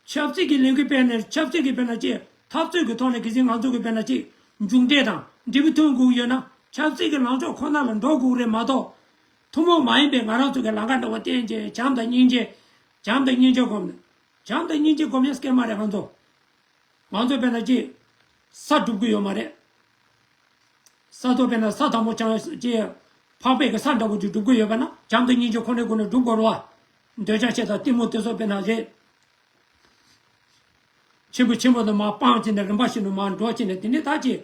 ཆབ་སྲིད་ཀྱི་ལས་འགུལ་སྤེལ་ནས་ཆབ་སྲིད་ཀྱི་དཔེར་ན་ཅིག་འཐབ་རྩོད་ཀྱི་ཐོག་ནས་གལ་སྲིད་ང་ཚོ་གི་དཔེར་ན་ཅིག་མཇུག་འབྲས་དང་འབྲས་བུ་ཐོན་དགོས་ཀྱི་ཡོད་ན་ཆབ་སྲིད་ཀྱི་ལངས་ཕྱོགས་ཁོ་ན་ལ་འགྲོ་དགོས་ཀྱི་རེད་མ་གཏོགས། ཐུན་མོང་མ་ཡིན་པའི་ང་རང་ཚོ་གི་ལམ་ཁ་འདྲ་བོ་བསྟན་བྱས་བྱམས་དང་སྙིང་རྗེ། བྱམས་དང་སྙིང་རྗེ་སྒོམ་ནས། བྱམས་དང་སྙིང་རྗེ་སྒོམ་ཡ་སྐད་མ་རེད་ང་ཚོ། ང་ཚོ་དཔེར་ན་ཅིག་ས་སྒྲུབ་ཀྱི་ཡོད་མ་རེད། ས་ཐོག་དཔེར་ན་ས་དང་པོ་ཅང་ཅིག་འཕགས་པའི་གི་ས་འདྲ་བོ་ཅིག་སྒྲུབ་ཀྱི་ཡོད་པ་ན་བྱམས་དང་སྙིང་རྗེ་ཁོ་ནའི་སྒོ་ནས་སྒྲུབ་དགོས་རེད་བ། འདོད་ཆགས་ཞེ་སྡང་གཏི་མུག་དེ་ཚོ་དཔེར་ན་རེད། ཆེན་པོ་ཆེན་པོ་དུ་མ་སྤངས་བྱས་ནས་རིམ་པ་བཞིན་དུ་མར་འགྲོ་བྱས་ནས་དེ་ནས་ད་ཅིག་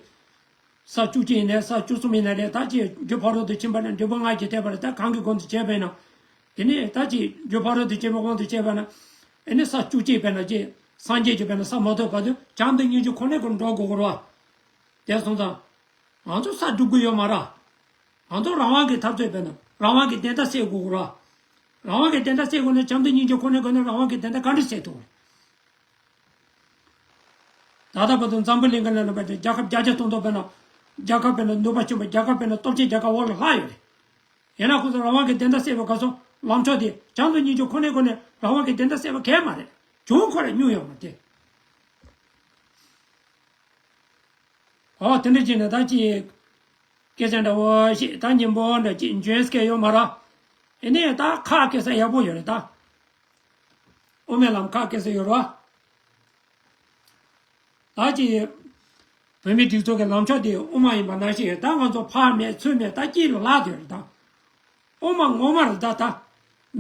ས་བཅུ་གཅིག་ཡིན་ནའི་ས་བཅུ་གསུམ་ཡིན་ན་རེད། ད་ཅིག་རྒྱུ་ཕ་རོལ་ཏུ་ཕྱིན་པ་ནས་འབྲས་བུ་ལྔ་ཞིག་ཐེབས་པ་རེད། ད་གང་གི་སྒོ་ནས་བྱས་པ་ཡིན་ན། དེ་ནས་ད་ཅིག་རྒྱུ་ཕ་རོལ་ཏུ་ཕྱིན་པའི་དབང་དུ་བྱས་པ་ན། ཨེ་ནི་ས་བཅུ་གཅིག་དཔེར་ན་ཅིག་སངས་རྒྱས་ཀྱི་དཔེར་ན་ས་མ་ཐོབ་བར་དུ་བྱམས་དང་སྙིང་རྗེ་ཁོ་ནའི་སྒོ་ནས་འགྲོ་དགོས་ཀྱི་རེད་བ། དེ་སོང་ཙང་། ང་ཚོ་ས་སྒྲུབ་ཀྱི་ཡོད་མ་རེད། ང་ཚོ་རང་དབང་གི་འཐབ་རྩོད་དཔེར་ན་རང་དབང་གི་བདེན་མཐའ་གསལ་དགོས་ཀྱི་རེད་བ། རང་དབང་གི་བདེན་མཐའ་གསལ་དགོས་ན་བྱམས་དང་སྙིང་རྗེ་ཁོ་ནའི་སྒོ་ནས་རང་དབང་གི་བདེན་མཐའ་ག་འདྲ་གསལ་ཐུབ་རེད། ད་ལྟ་བར་དུ་འཛམ་བུ་གླིང་གི་ནང་ལ་བར་དུ་རྒྱལ་ཁབ་བརྒྱ་ཆ་སྟོང་སྟོང་དཔེར་ན། རྒྱལ་ཁབ་དཔེར་ན་ནུས་པ་ཆེན་པོ་རྒྱལ་ཁབ་དཔེར་ན་སྟོབས་ཆེན་རྒྱལ་ཁབ་འོག་ལ་ལྷག་ཡོད་རེད། ཡིན་ན་ཁོ་ཚོ་རང་དབང་གི་བདེན་མཐའ་གསལ་བའི་སྐབས་སུ་ལངས་ཕྱོགས་དེ་བྱམས་དང་སྙིང་རྗེ་ཁོ་ནའི་སྒོ་ནས་རང་དབང་གི་བདེན་མཐའ་གསལ་བ་གང་ཡང་མ་རེད། བྱུང་ཁོ་རང་སྨྱུང་ཡོད་མ་རེད། ཨོ་དེ་འདྲ་བྱས་ནས་ད་ཅི། སྐད་ཆ་འདྲ་བོ་ཞིག་ད་སྙན་པོ་འདྲ་ཅིག་འཇོན་སྐད་ཡོད་མ་རེད། ཨེ་ནས་ད་ཁ་སྐད་ས་ཡག་པོ་ཡོད་རེད་ད། དབུ་མའི་ལམ་ཁ་སྐད་ས་ཡོད་རེད་བ། ད་ཅི། བོད་མིའི་སྒྲིག་འཛུགས་ཀྱི་ལངས་ཕྱོགས་དེ་དབུ་མ་ཡིན་པ་ནང་བཞིན་ད་ང་ཚོ་ཕར་མེད་ཚུར་མེད་ད་དཀྱིལ་ལ་ལྷག་བསྡད་ཡོད་རེད་ད། དབུ་མ་ངོ་མ་རེད་ད་ད།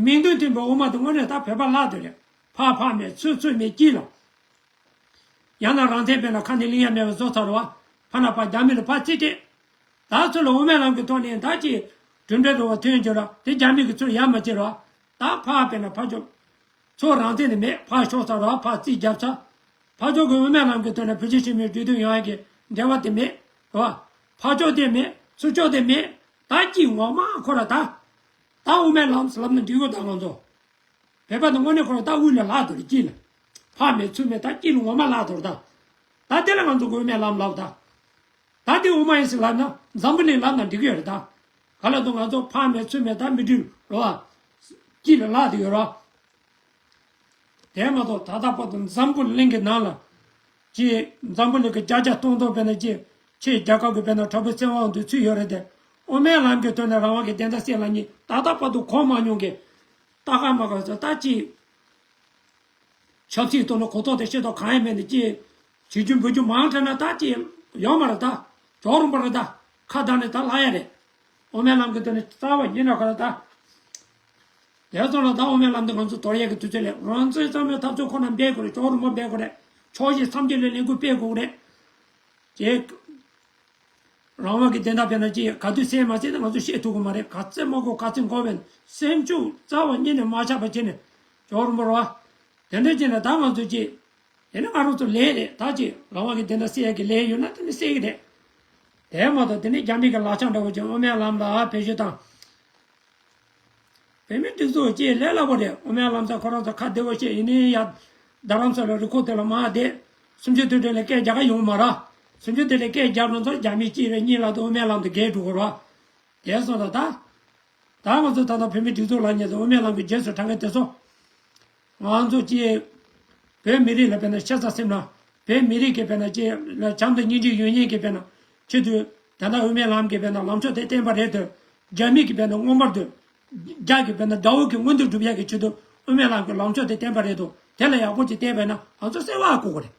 མིང་དོན་མཐུན་པའི་དབུ་མ་དེ་དངོས་གནས་ད་བོད་པ་ལྷག་བསྡད་རེད། ཕར་ཕར་མེད་ཚུར་ཚུར་མེད་དཀྱིལ་ལ། ཡང་ན་རང་བཙན་དཔེར་ན་ཁ་ནས་གླེང་ཡ་མེད་པ་བཟོ་ཚར་བ། ཕར་ན་ཕར་རྒྱ་མི་ལ་ཕར་རྩིས་སྤྲད། ད་ཚུར་ལ་དབུ་མའི་ལམ་གྱི་ཐོག་ནས་ད་ཅི་གྲུབ་འབྲས་འགྲོ་བ་ཐོན་གྱི་ར་དེ་རྒྱ་མི་གི་ཚུར་ཡ་མ་བྱེད་ར། ད་ཕར་དཔེར་ན་ཕར་ཕྱོགས། ཚུར་རང་བཙན་ནི་མེད་ཕར་ཤོག་ཚར་ར་ཕར་རྩིས་རྒྱབ་ཚར། ཕར་ཕྱོགས་ཀྱི་དབུ་མའི་ལམ་གྱི་ཐོག་ནས་བོད་ཆེན་བཞི་མིའི་འབྲེལ་མཐུད་ཡོང་ཡ་གི་འབྲེལ་བ་དེ་མེད་ར། ཕར་ཕྱོགས་དེ་མེད་ཚུར་ཕྱོགས་དེ་མེད། ད་ཅི་ངོ་མ་ཁོ་ར་ད། ད་དབུ་མའི་ལམ་ཟེར་ལབ་ན་འགྲིག་གོ་ད་ང་ཚོ། བོད་པ་དང་དངོས་གནས་ཁོ་རང་ད་དབུས་ལ་ལྷག་འདུག་རེད་དཀྱིལ་ལ། ཕ་མེད་ཚུལ་མེད་ད་དཀྱིལ་ལ་ངོ་མ་ལྷག་འདུག་རེད་ད། ད་དེ་ལ་ང་ཚོ་དབུ་མའི་ལམ་ལབ་ད། ད་དེ་དབུ་མ་ཡིན་ཟེར་ལབ་ན་འཛམ་བུ་གླིང་ལབ་ན་འགྲིག་གི་ཡོད་རེད་ད། ག་ལ་དུ་ང་ཚོ་ཕ་མེད་ཚུལ་མེད་ད་མི་འགྲིག་རོ། དཀྱིལ་ལ་ལྷག་འདུག་ཡོད་རོ། དེ་མ་གཏོགས་ད་ལྟ་བར་དུ་འཛམ་བུ་གླིང་གི་ནང་ལ། ཅེས་འཛམ་བུ་གླིང་གི་བརྒྱ་ཆ་སྟོང་སྟོང་དཔེར་ན་ཅེས་ཆེས་རྒྱལ་ཁབ་ཀྱི་དཔེར་ན་དྲག་པོའི་བཙན་དབང་དུ་ཚུད་ཡོད་རེད་དེ། དབུ་མའི་ལམ་གྱི་ཐོག་ནས་རང་དབང་གི་བདེན་མཐའ་གསལ་ལ་ཉིད་ད་ལྟ་བར་དུ་གོ་མ་མྱོང་གི། ད་ག་མ་ག་ཟེར་ད་ཅི། ཆབ་སྲིད་ཐོག་ནས་གོ་རྟོགས་དེ་ཤེས་རྟོགས་གང་ཡང་མེད་ནས་ཅི། བྱེད་རྒྱུ་འབུལ་རྒྱུ་མང་དྲགས་ན་ད་ཅི། ཡོང་མ་རེད་ད། ཇོ་རུ་འབར་རེད་ད། ཁ་བརྡ་ནས་ད་ལྷག་ཡ་རེད། དབུ་མའི་ལམ་གྱི་ཐོག་ནས་རྩ་བ་ཉིད་ནས་ག་རེ་ད། དེ་ཚོ་ལ་ད་དབུ་མའི་ལམ་དུ་ང་ཚོ་དོར་ཡས་ཀྱི་དུས་ཚོད་ལས་རང་བཙན་གཙང་མའི་འཐབ་རྩོད་ཁོ་ན་འབད་དགོས་རེད། ཇོ་རུ་མོ་འབད་དགོས་རེད། ཕྱོགས་བཞི་མཚམས་བརྒྱད་ལ་ལས་འགུལ་སྤེལ་དགོས་རེད། ཅེས། རང་དབང་གི་བདེན་མཐའ་དཔེར་ན་ཅི་ག་དུས་གསལ་མ་གསལ་ནི་ང་ཚོ་བཤད་ཐུབ་ཀྱི་མ་རེད། ག་ཚད་མ་གོ་ག་ཚད་གོ་བས་སེམས་ཤུགས་རྩ་བ་ཉིད་ནས་མ་ཆག་པ་བྱས་ནས་ཇོ་རུ་མོ་ར་བ། དེ་འདྲ་བྱས་ནས་ད་ང་ཚོ་ཅི། དེ་ནི་ང་རང་ཚོ་ལས་རེད་ད་ཅི་རང་དབང་གི་བདེན་མཐའ་གསལ་ཡས་ཀྱི་ལས་ཡོད་ན་དེ་ནི་གསལ་གྱི་རེད། དེ་མ་གཏོགས་དེ་ནི་རྒྱ་མི་གི་ལག་ཆ་འདྲ་བོ་ཅིག་དབུ་མའི་ལམ་ལ་བེད་སྤྱོད་བཏང་། བོད་མིའི་སྒྲིག་འཛུགས་ཀྱིས་ལས་སླ་པོ་རེད། དབུ་མའི་ལམ་སང་ཁོ་རང་ཚོ་ཁ་བདེ་བོ་བཤད་ཡིན་ནའི་ཡ། རྡ་རམ་ས་ལ་རི་ཁོག་དེ་ལ་མར་བསྡད། སུམ་ཅུ་དོན་གྲངས་ལ་སྐད་རྒྱག་ག་ཡོང་མ་ར། སུམ་ཅུ་དོན་གྲངས་སྐད་རྒྱག་རུང་ཚོ་རྒྱ་མི་གཅིག་རེ་གཉིས་ལ་དུ་དབུ་མའི་ལམ་དུ་བརྒལ་འགྲོ་གི་ར། དེ་སོང་ད་ད། ད་ང་ཚོ་ད་ལྟ་བོད་མིའི་སྒྲིག་འཛུགས་ལ་ཉེ་ཚོ་དབུ་མའི་ལམ་གྱི་རྗེས་སུ་འབྲང་མཁན་དེ་ཚོ། ང་ཚོ་ཅིག་བོད་མི་རིགས་ལ་དཔེར་ན་ཤ་ཚ་སེམས་ན། བོད་མི་རིགས་ཀྱི་དཔེར་ན་ཅིག་ལ་བྱམས་དང་སྙིང་རྗེ་ཡོད་མཁན་གྱི་དཔེར་ན་ཆེད་དུ་ད་ལྟ་དབུ་མའི་ལམ་གྱི་དཔེར་ན་ལམ་ཕྱོགས་དེ་བསྟན་པ་རེད་དོ། རྒྱ་མི་གི་དཔེར་ན་མངོན་པར་དུ། རྒྱ་གི་དཔེར་ན་དགྲ་བོ་གི་མངོན་དུ་སྒྲུབ་ཡག་གི་ཆེད་དུ་དབུ་མའི་ལམ་གྱི་ལམ་ཕྱོགས་དེ་བསྟན་པ་རེད་དོ། དེ་ལ་ཡག་པོ་ཅིག་བལྟས་པས་ན་ང་ཚོ་གསལ་བ་གོ་གི་རེད།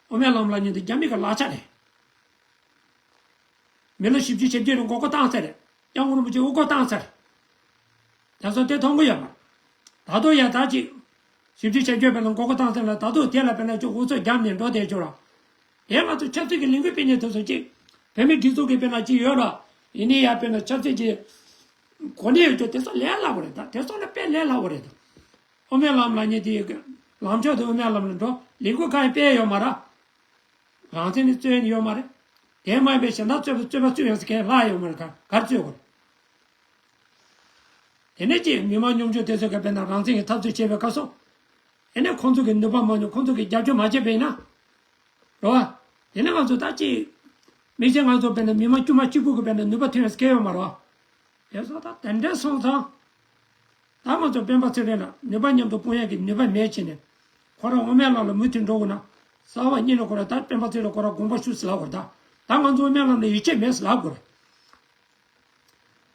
དབུ་མའི་ལམ་ལབ་མཁན་དེ་རྒྱ་མི་གི་ལག་ཆ་རེད། མི་ལོ་བཞི་བཅུ་ཞེ་བརྒྱད་རིང་མགོ་སྐོར་བཏང་ཚར་རེད། སྐྱབས་མགོན་རིན་པོ་ཆེ་དབུ་སྐོར་བཏང་ཚར། དེ་ཚོ་དེ་མཐོང་གི་ཡོད་མ་རེད། ད་དུང་ཡང་ད་ཅིག་བཞི་བཅུ་ཞེ་བརྒྱད་དཔེར་ན་མགོ་སྐོར་བཏང་ཚར་ལ་ད་དུང་དེ་ལ་དཔེར་ན་ཅིག་དབུ་ཚོགས་བརྒྱབ་ནས་འགྲོ་བསྡད་ཆོག་ར། དེ་ང་ཚོ་ཆབ་སྲིད་ཀྱི་ལས་འགུལ་སྤེལ་མཁན་དེ་ཚོ་ཅིག་བོད་མིའི་སྒྲིག་འཛུགས་ཀྱི་དཔེར་ན་ཅིག་ཡོད་ར། ཡིན་ནའི་ཡང་དཔེར་ན་ཆབ་སྲིད་ཀྱི་གོ་གནས་ཡོད་ཆོག་དེ་ཚོ་ལས་སླ་པོ་རེད། ད་དེ་ཚོ་ལ་དཔེ་ལས་སླ་པོ་རེད། ད་དབུ་མའི་ལམ་ལབ་མཁན་དེ་ལམ་ཕྱོགས་དེ་དབུ་མའི་ལམ་ལ་འགྲོ། ལས་འགུལ་གང་ཡང་སྤེལ་ཡོད་མ་ར། རང་བཙན་ནི་རྩོད་ཡོད་མ་རེད། དེ་མ་ཡིན་པའི་གཞན་དག་རྩོད་པ་རྩོད་པ་རྩོད་ཡོང་ས་གས་ལྷག་ཡོད་མ་རེད། ག་གར་རྩོད་དགོས་རེད། དེ་ནས་ཅིག་མི་མང་ཉུང་ཤོས་དེ་ཚོ་གིས་དཔེར་ན་རང་བཙན་གྱི་འཐབ་རྩོད་བྱེད་པའི་སྐབས་སུ། དེ་ནས་ཁོང་ཚོ་གི་ནུས་པ་མ་ཉུང་། ཁོང་ཚོ་གི་རྒྱབ་སྐྱོར་མ་བྱས་པ་ཡིན་ན། རེད་བ། དེ་ནས་ང་ཚོ་ད་ཅིག་དམིགས་བསལ་ང་ཚོ་དཔེར་ན་མི་མང་དཀྱུས་མ་གཅིག་པུ་གི་དཔེར་ན་ནུས་པ་ཐོན་ཡོང་ས་གས་ཡོད་མ་རེད་བ། དེ་ཚོ་ད་དེ་འདྲ་སོང་ཙང་། ད་ང་ཚོ་སྤེན་པ་ཚེ་རིང་ལ་ནུས་པ་མཉམ་དུ་སྤུངས་ཡག་གི་ནུས་པ་མེད་བྱས་ནས། ཁོ་རང་དབུ་མའི་ལམ་ལ་མུ་མཐུད་འགྲོ་དགོས་ན། གསར་པ་གཉིས་ལ་ཁོ་རང་ད་སྤེན་པ་ཚེ་རིང་ཁོ་རང་དགོངས་པ་ཞུ་ཟེར་ལབ་དགོས་རེད། ད་ད་ང་ཚོ་དབུ་མའི་ལམ་ལ་ཡིད་ཆེས་མེད་ཟེར་ལབ་དགོས་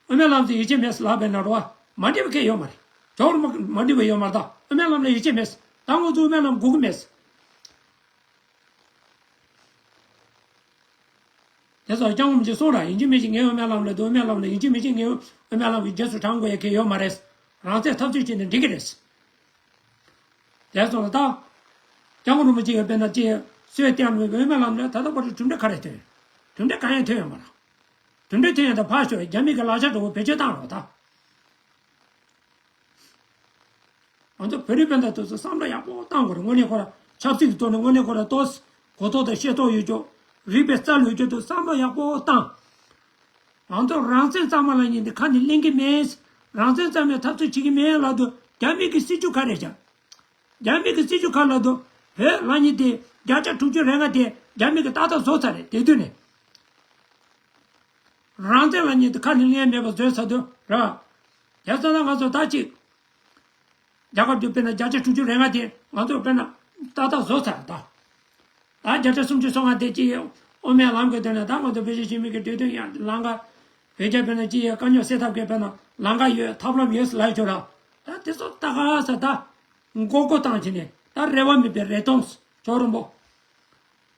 རེད། དབུ་མའི་ལམ་ཟེར་ཡིད་ཆེས་མེད་ཟེར་ལབ་པའི་ནང་རོ། མ་འགྲིག་པ་གང་ཡང་ཡོད་མ་རེད། ཇོ་རུ་མ་མ་འགྲིག་པ་ཡོད་མ་རེད། ད་དབུ་མའི་ལམ་ལ་ཡིད་ཆེས་མེད། ད་ང་ཚོ་དབུ་མའི་ལམ་དགོས་ཀྱི་མེད། དེ་ཚོ་སྐྱབས་མགོན་རིན་པོ་ཆེས་གསུངས་ར། ཡིན་གཅིག་མིན་གཅིག་ངས་དབུ་མའི་ལམ་ལ་འདུག་དབུ་མའི་ལམ་ལ་ཡིན་གཅིག་མིན་གཅིག་ངས་དབུ་མའི་ལམ་གྱི་རྗེས་སུ་འབྲང་དགོས་ཡ་གང་ཡང་ཡོད་མ་རེད། རང་བཙན་འཐབ་རྩོད་བྱས་ནས་འགྲིག་གི་རེད། དེ་ཚོ་ལ་ད། སྐྱབས་མགོན་རིན་པོ་ཆེ་གིས་དཔེར་ན་ཅིག་གསོལ་བསྟན་ནས་དབུ་མའི་ལམ་ལ་ད་ལྟ་བར་དུ་གྲུབ་འབྲས་ག་རེ་ཐོན། གྲུབ་འབྲས་གང་ཡང་ཐོན་ཡོད་མ་རེད། གྲུབ་འབྲས་ཐོན་ཡོད་ད་ཕར་ཞོག་རྒྱ་མི་གི་ལག་ཆ་འདྲ་བོ་བེད་སྤྱོད་བཏང་རོགས་ད། ང་ཚོ་བོད་རིགས་སྤུན་ཟླ་དེ་ཚོ་བསམ་བློ་ཡག་པོ་བཏང་དགོས་རེད། དངོས་གནས་ཁོ་ར་ཆབ་སྲིད་ཀྱི་ཐོག་ནས་དངོས་གནས་ཁོ་ར་ཏོག་གོ་རྟོགས་དང་ཤེས་རྟོགས་ཡོད་ཅོག་རིག་པའི་རྩལ་ཡོད་ཅོག་ཏུ་བསམ་བློ་ཡག་པོ་བཏང་། ང་ཚོ་རང་བཙན་གཙང་མ་ལབ་མཁན་དེ་ཁ་ནས་གླེང་གི་མེད། རང་བཙན་གཙང་མའི་འཐབ་རྩོད་བྱེད་ཀྱི་མེད་ལབ་དུས་རྒྱ་མི་གི་སྲིད་བྱུས་ག་རེ་བྱ། རྒྱ་མི་གི་སྲིད་བྱུས་ག་ལབ་དུས་བོད་ལབ་མཁན་དེ་བརྒྱ་ཆ་དྲུག་ཅུ་རེ་ལྔ་དེ་རྒྱ་མི་གི་ཏག་ཏག་བཟོ་ཚར་རེད་དེ་དུས་ནས། རང་བཙན་ལབ་མཁན་དེ་ཁ་ནས་གླེང་མེད་པ་བཟོས་ཚར་དུས་ར། རྒྱལ་ས་ན་ང་ཚོ་ད་ཅིག་རྒྱལ་ཁབ་ཀྱི་དཔེར་ན་བརྒྱ་ཆ་དྲུག་ཅུ་རེ་ལྔ་དེ་ང་ཚོ་དཔེར་ན་ཏག་ཏག་བཟོ་ཚར་ད། ད་བརྒྱ་ཆ་སུམ་ཅུ་སོ་ལྔ་དེ་ཅིག་དབུ་མའི་ལམ་གྱི་དོན་ལ་ད་ང་ཚོ་བོད་རིགས་སྤྱི་མི་གི་འདོད་དོན་ཡང་ལམ་ཁ། བོད་རྒྱ་དཔེར་ན་ཅིག་དཀའ་རྙོག་སེལ་ཐབས་ཀྱི་དཔེར་ན་ལམ་ཁ་ཡོད་ཐབས་ལམ་ཡོད་ཟེར་ལབ་ཡོད་ཅོག་ར། ད་དེ་ཚོ་ད་ག་ས་ད་མགོ་སྐོར་བཏང་བྱས་ནས་ད་རེ་བ་མེད་པའི་རེ་སྟོང་ཇོ་རིན་པོ།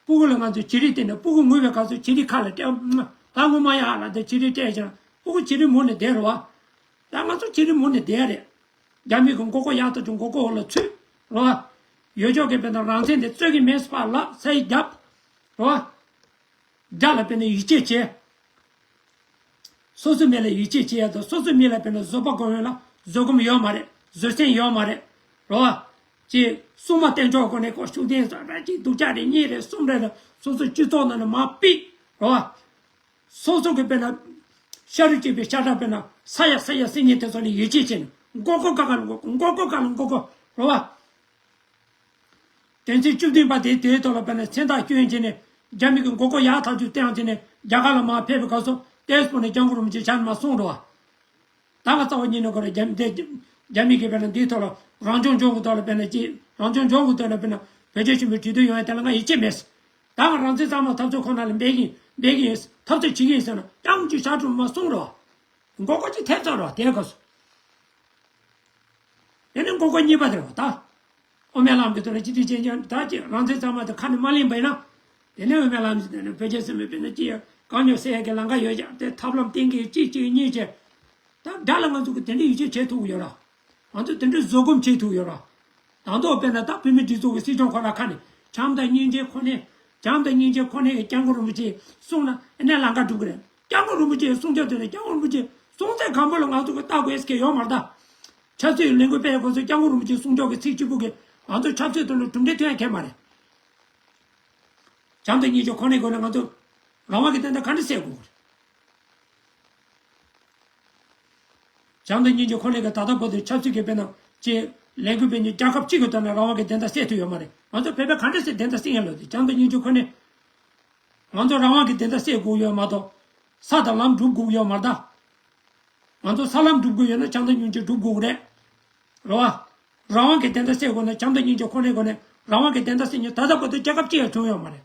སྤུ་གུ་ལ་ང་ཚོས་བྱི་རིལ་སྟེར་ནས་སྤུ་གུ་ངུས་པའི་སྐབས་སུ་བྱི་རིལ་ཁ་ལ་སྤྲད། ད་ངུ་མ་ཡ་ལབ་དེ་བྱི་རིལ་སྤྲད་ཀྱང་སྤུ་གུ་བྱི་རིལ་མུར་ནས་བསྡད་རེད་བ། ད་ང་ཚོ་བྱི་རིལ་མུར་ནས་བསྡད་རེད། རྒྱ་མི་གི་མགོ་སྐོར་ཡག་ཐག་ཆོད་མགོ་སྐོར་འོག་ལ་ཚུད། རེད་བ། ཡོད་ཆོག་གི་དཔེར་ན་རང་བཙན་དེ་རྩོད་ཀྱི་མེད་ཟེར་པ་ལབ་ས་ཡི་རྒྱབ། རེད་བ། དགྲ་ལ་དཔེར་ན་ཡིད་ཆེས་བྱེད། སོ་སོའི་མི་ལ་ཡིད་ཆེས་བྱེད་ཡ་དང་སོ་སོའི་མི་ལ་དཔེར་ན་བཟོད་པ་སྒོམ་ཡ་ལ་བཟོད་སྒོམ་ཡོད་མ་རེད། བཟོད་སེམས་ཡོད་མ་རེད། རེད་བ། ཅེས་སྲུང་མ་བསྟེན་ཆོག་སྒོ་ནས་ཁོ་ཤུགས་ལྡན་བཟོ་ར་ཅིག་སྡུག་ཅག་རེ་གཉིས་རེ་གསུམ་རེ་ལ་སོ་སོ་སྤྱི་ཚོགས་ནང་ནས་མར་ཕུད། རེད་བ། སོ་སོ་གི་དཔེར་ན། ཤ་རུས་གཅིག་པའི་ཤ་ཁྲག་དཔེར་ན་ས་ཡ་ས་ཡ་སྲིད་ཉིན་དེ་ཚོ་ནས་ཡིད་ཆེས་བྱས་ནས་མགོ་སྐོར་ག་ག་ལ་མགོ་སྐོར་མགོ་སྐོར་ག་ལ་མགོ་སྐོར་རེད་བ། དོན་ཚན་བཅུ་བདུན་པ་དེའི་དེའི་ཐོག་ལ་དཔེར་ན་མཚན་རྟགས་བསྐྱོན་བྱས་ནས་རྒྱ་མི་གི་མགོ་སྐོར་ཡག་ཐག་ཆོད་བསྟན་བྱས་ནས་རྒྱ་གར་ལ་མར་ཕེབས་པའི་སྐབས་སུ་ཏེས་པོ་ནས་སྐྱབས་མགོན་རིན་པོ་ཆེ་ཕྱག་ནས་མར་གསུངས་འགྲོ་བ། ད་ང་རྩ་བ་ཉིད་ནས་ཁོ་ར་རྒྱ་མི་དེ་རྒྱ་མི་གི་དཔེར་ན་འདིའི་ཐོག་ལ་རང་སྐྱོང་ལྗོངས་ཀྱི་ཐོག་ལ་དཔེར་ན་ཅི་རང་སྐྱོང་ལྗོངས་ཀྱི་ཐོག་ལ་དཔེར་ན་བོད་རྒྱ་ཆེན་པོའི་གྲོས་མཐུན་ཡོང་ཡ་དེ་ལ་ང་ཡིད་ཆེས་མེད། ད་ང་རང་བཙན་གཙང་མ་འཐབ་རྩོད་ཁོ་ན་ལ་འབད་ཀྱིན་འབད་ཀྱིན་ཡིན། འཐབ་རྩོད་བྱེད་ཀྱིན་ཡིན་ཟེར་ན་སྐྱབས་མགོན་ཕྱག་དྲུག་མར་གསུངས་རོགས། མགོ་སྐོར་གཅིག་ཐེབས་ཚར་རོགས་དེའི་སྐབས་སུ། དེ་ནས་མགོ་སྐོར་གཉིས་པ་དེ་རེད་བ་ད། དབུ་མའི་ལམ་གྱི་ཐོག་ལ་སྤྱི་འཐུས་ཆེན་ཆེན་ད་ཅིག་རང་བཙན་གཙང་མ་དེ་ཁ་ནས་མ་ལེན་པ་ཡིན་ན། དེ་ནས་དབུ་མའི་ལམ་ཞིག་དེ་ནས་བོད་རྒྱ་ཟེར་མི་དཔེར་ན་ཅི་ཡང་དཀའ་རྙོག་སེལ་ཡག་གི་ལམ་ཁ་ཡོད་ཀྱང་དེ་ཐབས་ལམ་གཏན་འཁེལ་གཅིག་གཅིག་གཉིས་བྱས། ད་དགྲ་ལ་ང་ཚོ་གི་དེ་འདྲའི་ཡིད་ཆེས་བྱེད་ཐུབ་ཀྱི་ཡོད་ར། ང་ཚོ་དེ་འདྲའི་བཟོད་སྒོམ་བྱེད་ཐུབ་ཀྱི་ཡོད་ར། ད་མདོ་དཔེར་ན་ད་བོད་མི་སྒྲིག་འཛུགས་ཀྱི་སྲིད་སྐྱོང་ཁོ་ར་ཁ་ནས་བྱམས་དང་སྙིང་རྗེ་ཁོ་ནས་བྱམས་དང་སྙིང་རྗེ་ཁོ་ནས་སྐྱབས་མགོན་རིན་པོ་ཆེ་གསུངས་ན་ཨ་ནི་ལམ་ཁ་འགྲུབ་ཀྱི་རེད། སྐྱབས་མགོན་རིན་པོ་ཆེའི་གསུང་ཆོས་དེ་ནི་སྐྱབས་མགོན་རིན་པོ་ཆེའི་གསུང་ཚད་གང་པོ་ལ་ང་ཚོ་གི་ལྟ་དགོས་ཟེར་མཁན་ཡོད་མ་རེད་ད། ཆབ་སྲིད་ལས་འགུལ་སྤེལ་དགོས་ཚེ་སྐྱབས་མགོན་རིན་པོ་ཆེའི་གསུང་ཆོས་ཀྱི་ཚིག་གཅིག་པུ་གིས་ང་ཚོ་ཆབ་སྲིད་དོན་ལ་གྲུབ་འབྲས་ཐོན་ཡ་གང་ཡང་མ་རེད། བྱམས་དང་སྙིང་རྗེ་ཁོ་ནའི་སྒོ་ནས་ང་ཚོ་རང་དབང་གི་བདེན་མཐའ་ག་འདྲ་གསལ་དགོས་རེད། བྱམས་དང་སྙིང་རྗེ་ཁོ་ནའི་གི་ད་ལྟ་བར་དུ་ཆབ་སྲིད་ཀྱི་དཔེར་ན་ཅེས་ལས་འགུལ་སྤེལ་མཁན་རྒྱལ་ཁབ་གཅིག་གི་དོན་ལ་རང་དབང་གི་བདེན་མཐའ་གསལ་ཐུབ་ཡོད་མ་རེད། ང་ཚོ་བོད་པས་ག་འདྲ་སེ་བདེན་མཐའ་གསལ་ཡ་ལོ་དེ་བྱམས་དང་སྙིང་རྗེ་ཁོ་ནས། ང་ཚོ་རང་དབང་གི་བདེན་མཐའ་གསལ་དགོས་ཡོད་མ་གཏོགས། ས་དང་ལམ་སྒྲུབ་དགོས་ཡོད་མ་རེད་ད། ང་ཚོ་ས་ལམ་སྒྲུབ་དགོས་ཡོད་ན་བྱམས་དང་སྙིང་རྗེ་སྒྲུབ་དགོས་རེད། རེད་བ། རང་དབང་གི་བདེན་མཐའ་གསལ་དགོས་ན་བྱམས་དང་སྙིང་རྗེ་ཁོ་ནའི་སྒོ་ནས་རང་དབང་གི་བདེན་མཐའ་གསལ་ཉིན་ད་ལྟ་བར་དུ་རྒྱལ་ཁབ་གཅིག་ཡང་བྱུང་ཡོད་མ་རེད།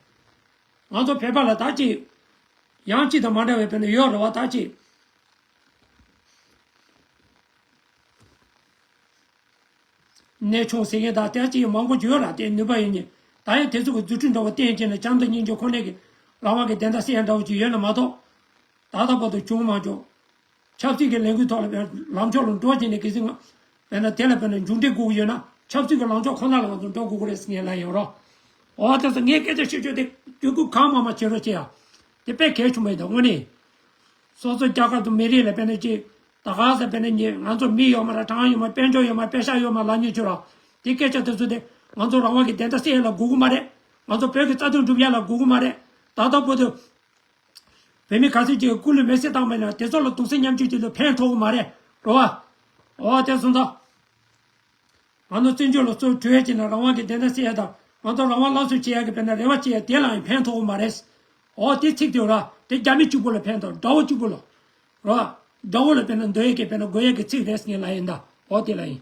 ང་ཚོ་བོད་པ་ལ་ད་ཅིག་ཡང་གཅིག་དང་མ་འདྲ་བའི་བོད་ནས་ཡོད་རེད་བ། ད་ཅིག་གནས་ཆུང་ཟེར་མཁན་དང་དེ་ཅིག་མང་པོ་ཡོད་ར། དེ་ནུས་པ་ཡོད་མཁན་ད་ཡང་དེ་ཚོ་གི་རྫུ་འཕྲུལ་འདྲ་བོ་བསྟན་བྱས་ནས་བྱམས་དང་སྙིང་རྗེ་ཁོ་ནའི་གི་རང་དབང་གི་བདེན་མཐའ་གསལ་ཡ་འདྲ་བོ་ཅིག་ཡོད་ན་མ་གཏོགས། ད་ལྟ་བར་དུ་བྱུང་མ་བྱུང་། ཆབ་སྲིད་ཀྱི་ལས་འགུལ་ཐོག་ལ་བས་ལམ་ཕྱོགས་ལ་འགྲོ་བྱས་ནས་གལ་སྲིད་ང་། བས་ན་དེ་ལ་བས་ན་མཇུག་འབྲས་དགོས་ཀྱི་ཡོད་ན་ཆབ་སྲིད་ཀྱི་ལམ་ཕྱོགས་ཁོ་ན་ལ་ང་ཚོ་འགྲོ་དགོས་ཀྱི་རེད་ཟེར་ངས་ལབ་ཡོད་རོགས། འོ་དེ་ཚོ་ངས་སྐད་ཆ་བཤད་ཆོག་དེ་བརྒྱུད་སྐུལ་གང་མང་མང་བྱེད་རོགས་བྱེད་ཡ། དེ་དཔེ་གལ་ཆེན་པོ་ཡིན་ད་དངོས་གནས། སོ་སོ་རྒྱ་གར་དུ་མི་རིགས་ལ་བས་ན་ཅིག་ད་ག་ས་བས་ན་ཉེ་ང་ཚོ་མི་ཡོད་མ་རེད། གྲངས་ཡོད་མ་དཔལ་འབྱོར་ཡོད་མ་པེ་ཤག་ཡོད་མ་ལབ་མཁན་ཆོ་རོགས། དེ་སྐད་ཆ་དེ་ཚོ་དེ་ང་ཚོ་རང་དབང་གི་བདེན་མཐའ་གསལ་ཡ་ལ་དགོས་ཀྱི་མ་རེད། ང་ཚོ་བོད་ཀྱི་རྩ་དོན་སྒྲུབ་ཡ་ལ་དགོས་ཀྱི་མ་རེད། ད་ལྟ་བར་དུ། བོད་མི་ག་ཚོད་ཅིག་སྐུ་ལུས་མེ་སྲེག་བཏང་མེད་ན་དེ་ཚོ་ལ་གདུང་སེམས་མཉམ་སྐྱེད་ཅིག་ལ་ཕན་ཐོགས་ཀྱི་མ་རེད་རོ་བ། འོ་དེ་སོང་ཙང་། ང་ཚོ་བཙན་བྱོལ་ལ་གཙོ་གྲོས་བྱས་ན་རང་དབང་གི་བདེན་མཐའ་གསལ་ཡ་དང་ང་ཚོ་རང་དབང་སླར་གསོ་བྱེད་ཡ་གི་དཔེར་ན་རེ་བ་བྱེད་ཡ་དེ་ལའང་ཕན་ཐོགས་ཀྱི་མ་རེད། འོ་དེ་ཚིག་དེ་ར་དེ་རྒྱ་མི་གཅིག་པུ་ལ་ཕན་ཐོགས་དགྲ་བོ་གཅིག་པུ་ལ། རོ་བ། དགྲ་བོ་ལ་དཔེར་ན་འདོད་ཡ་གི་དཔེར་ན་དགོས་ཡ་གི་ཚིག་རེད་ངས་ལབ་ཡིན་ད། འོ་དེ་ལ་ཡིན།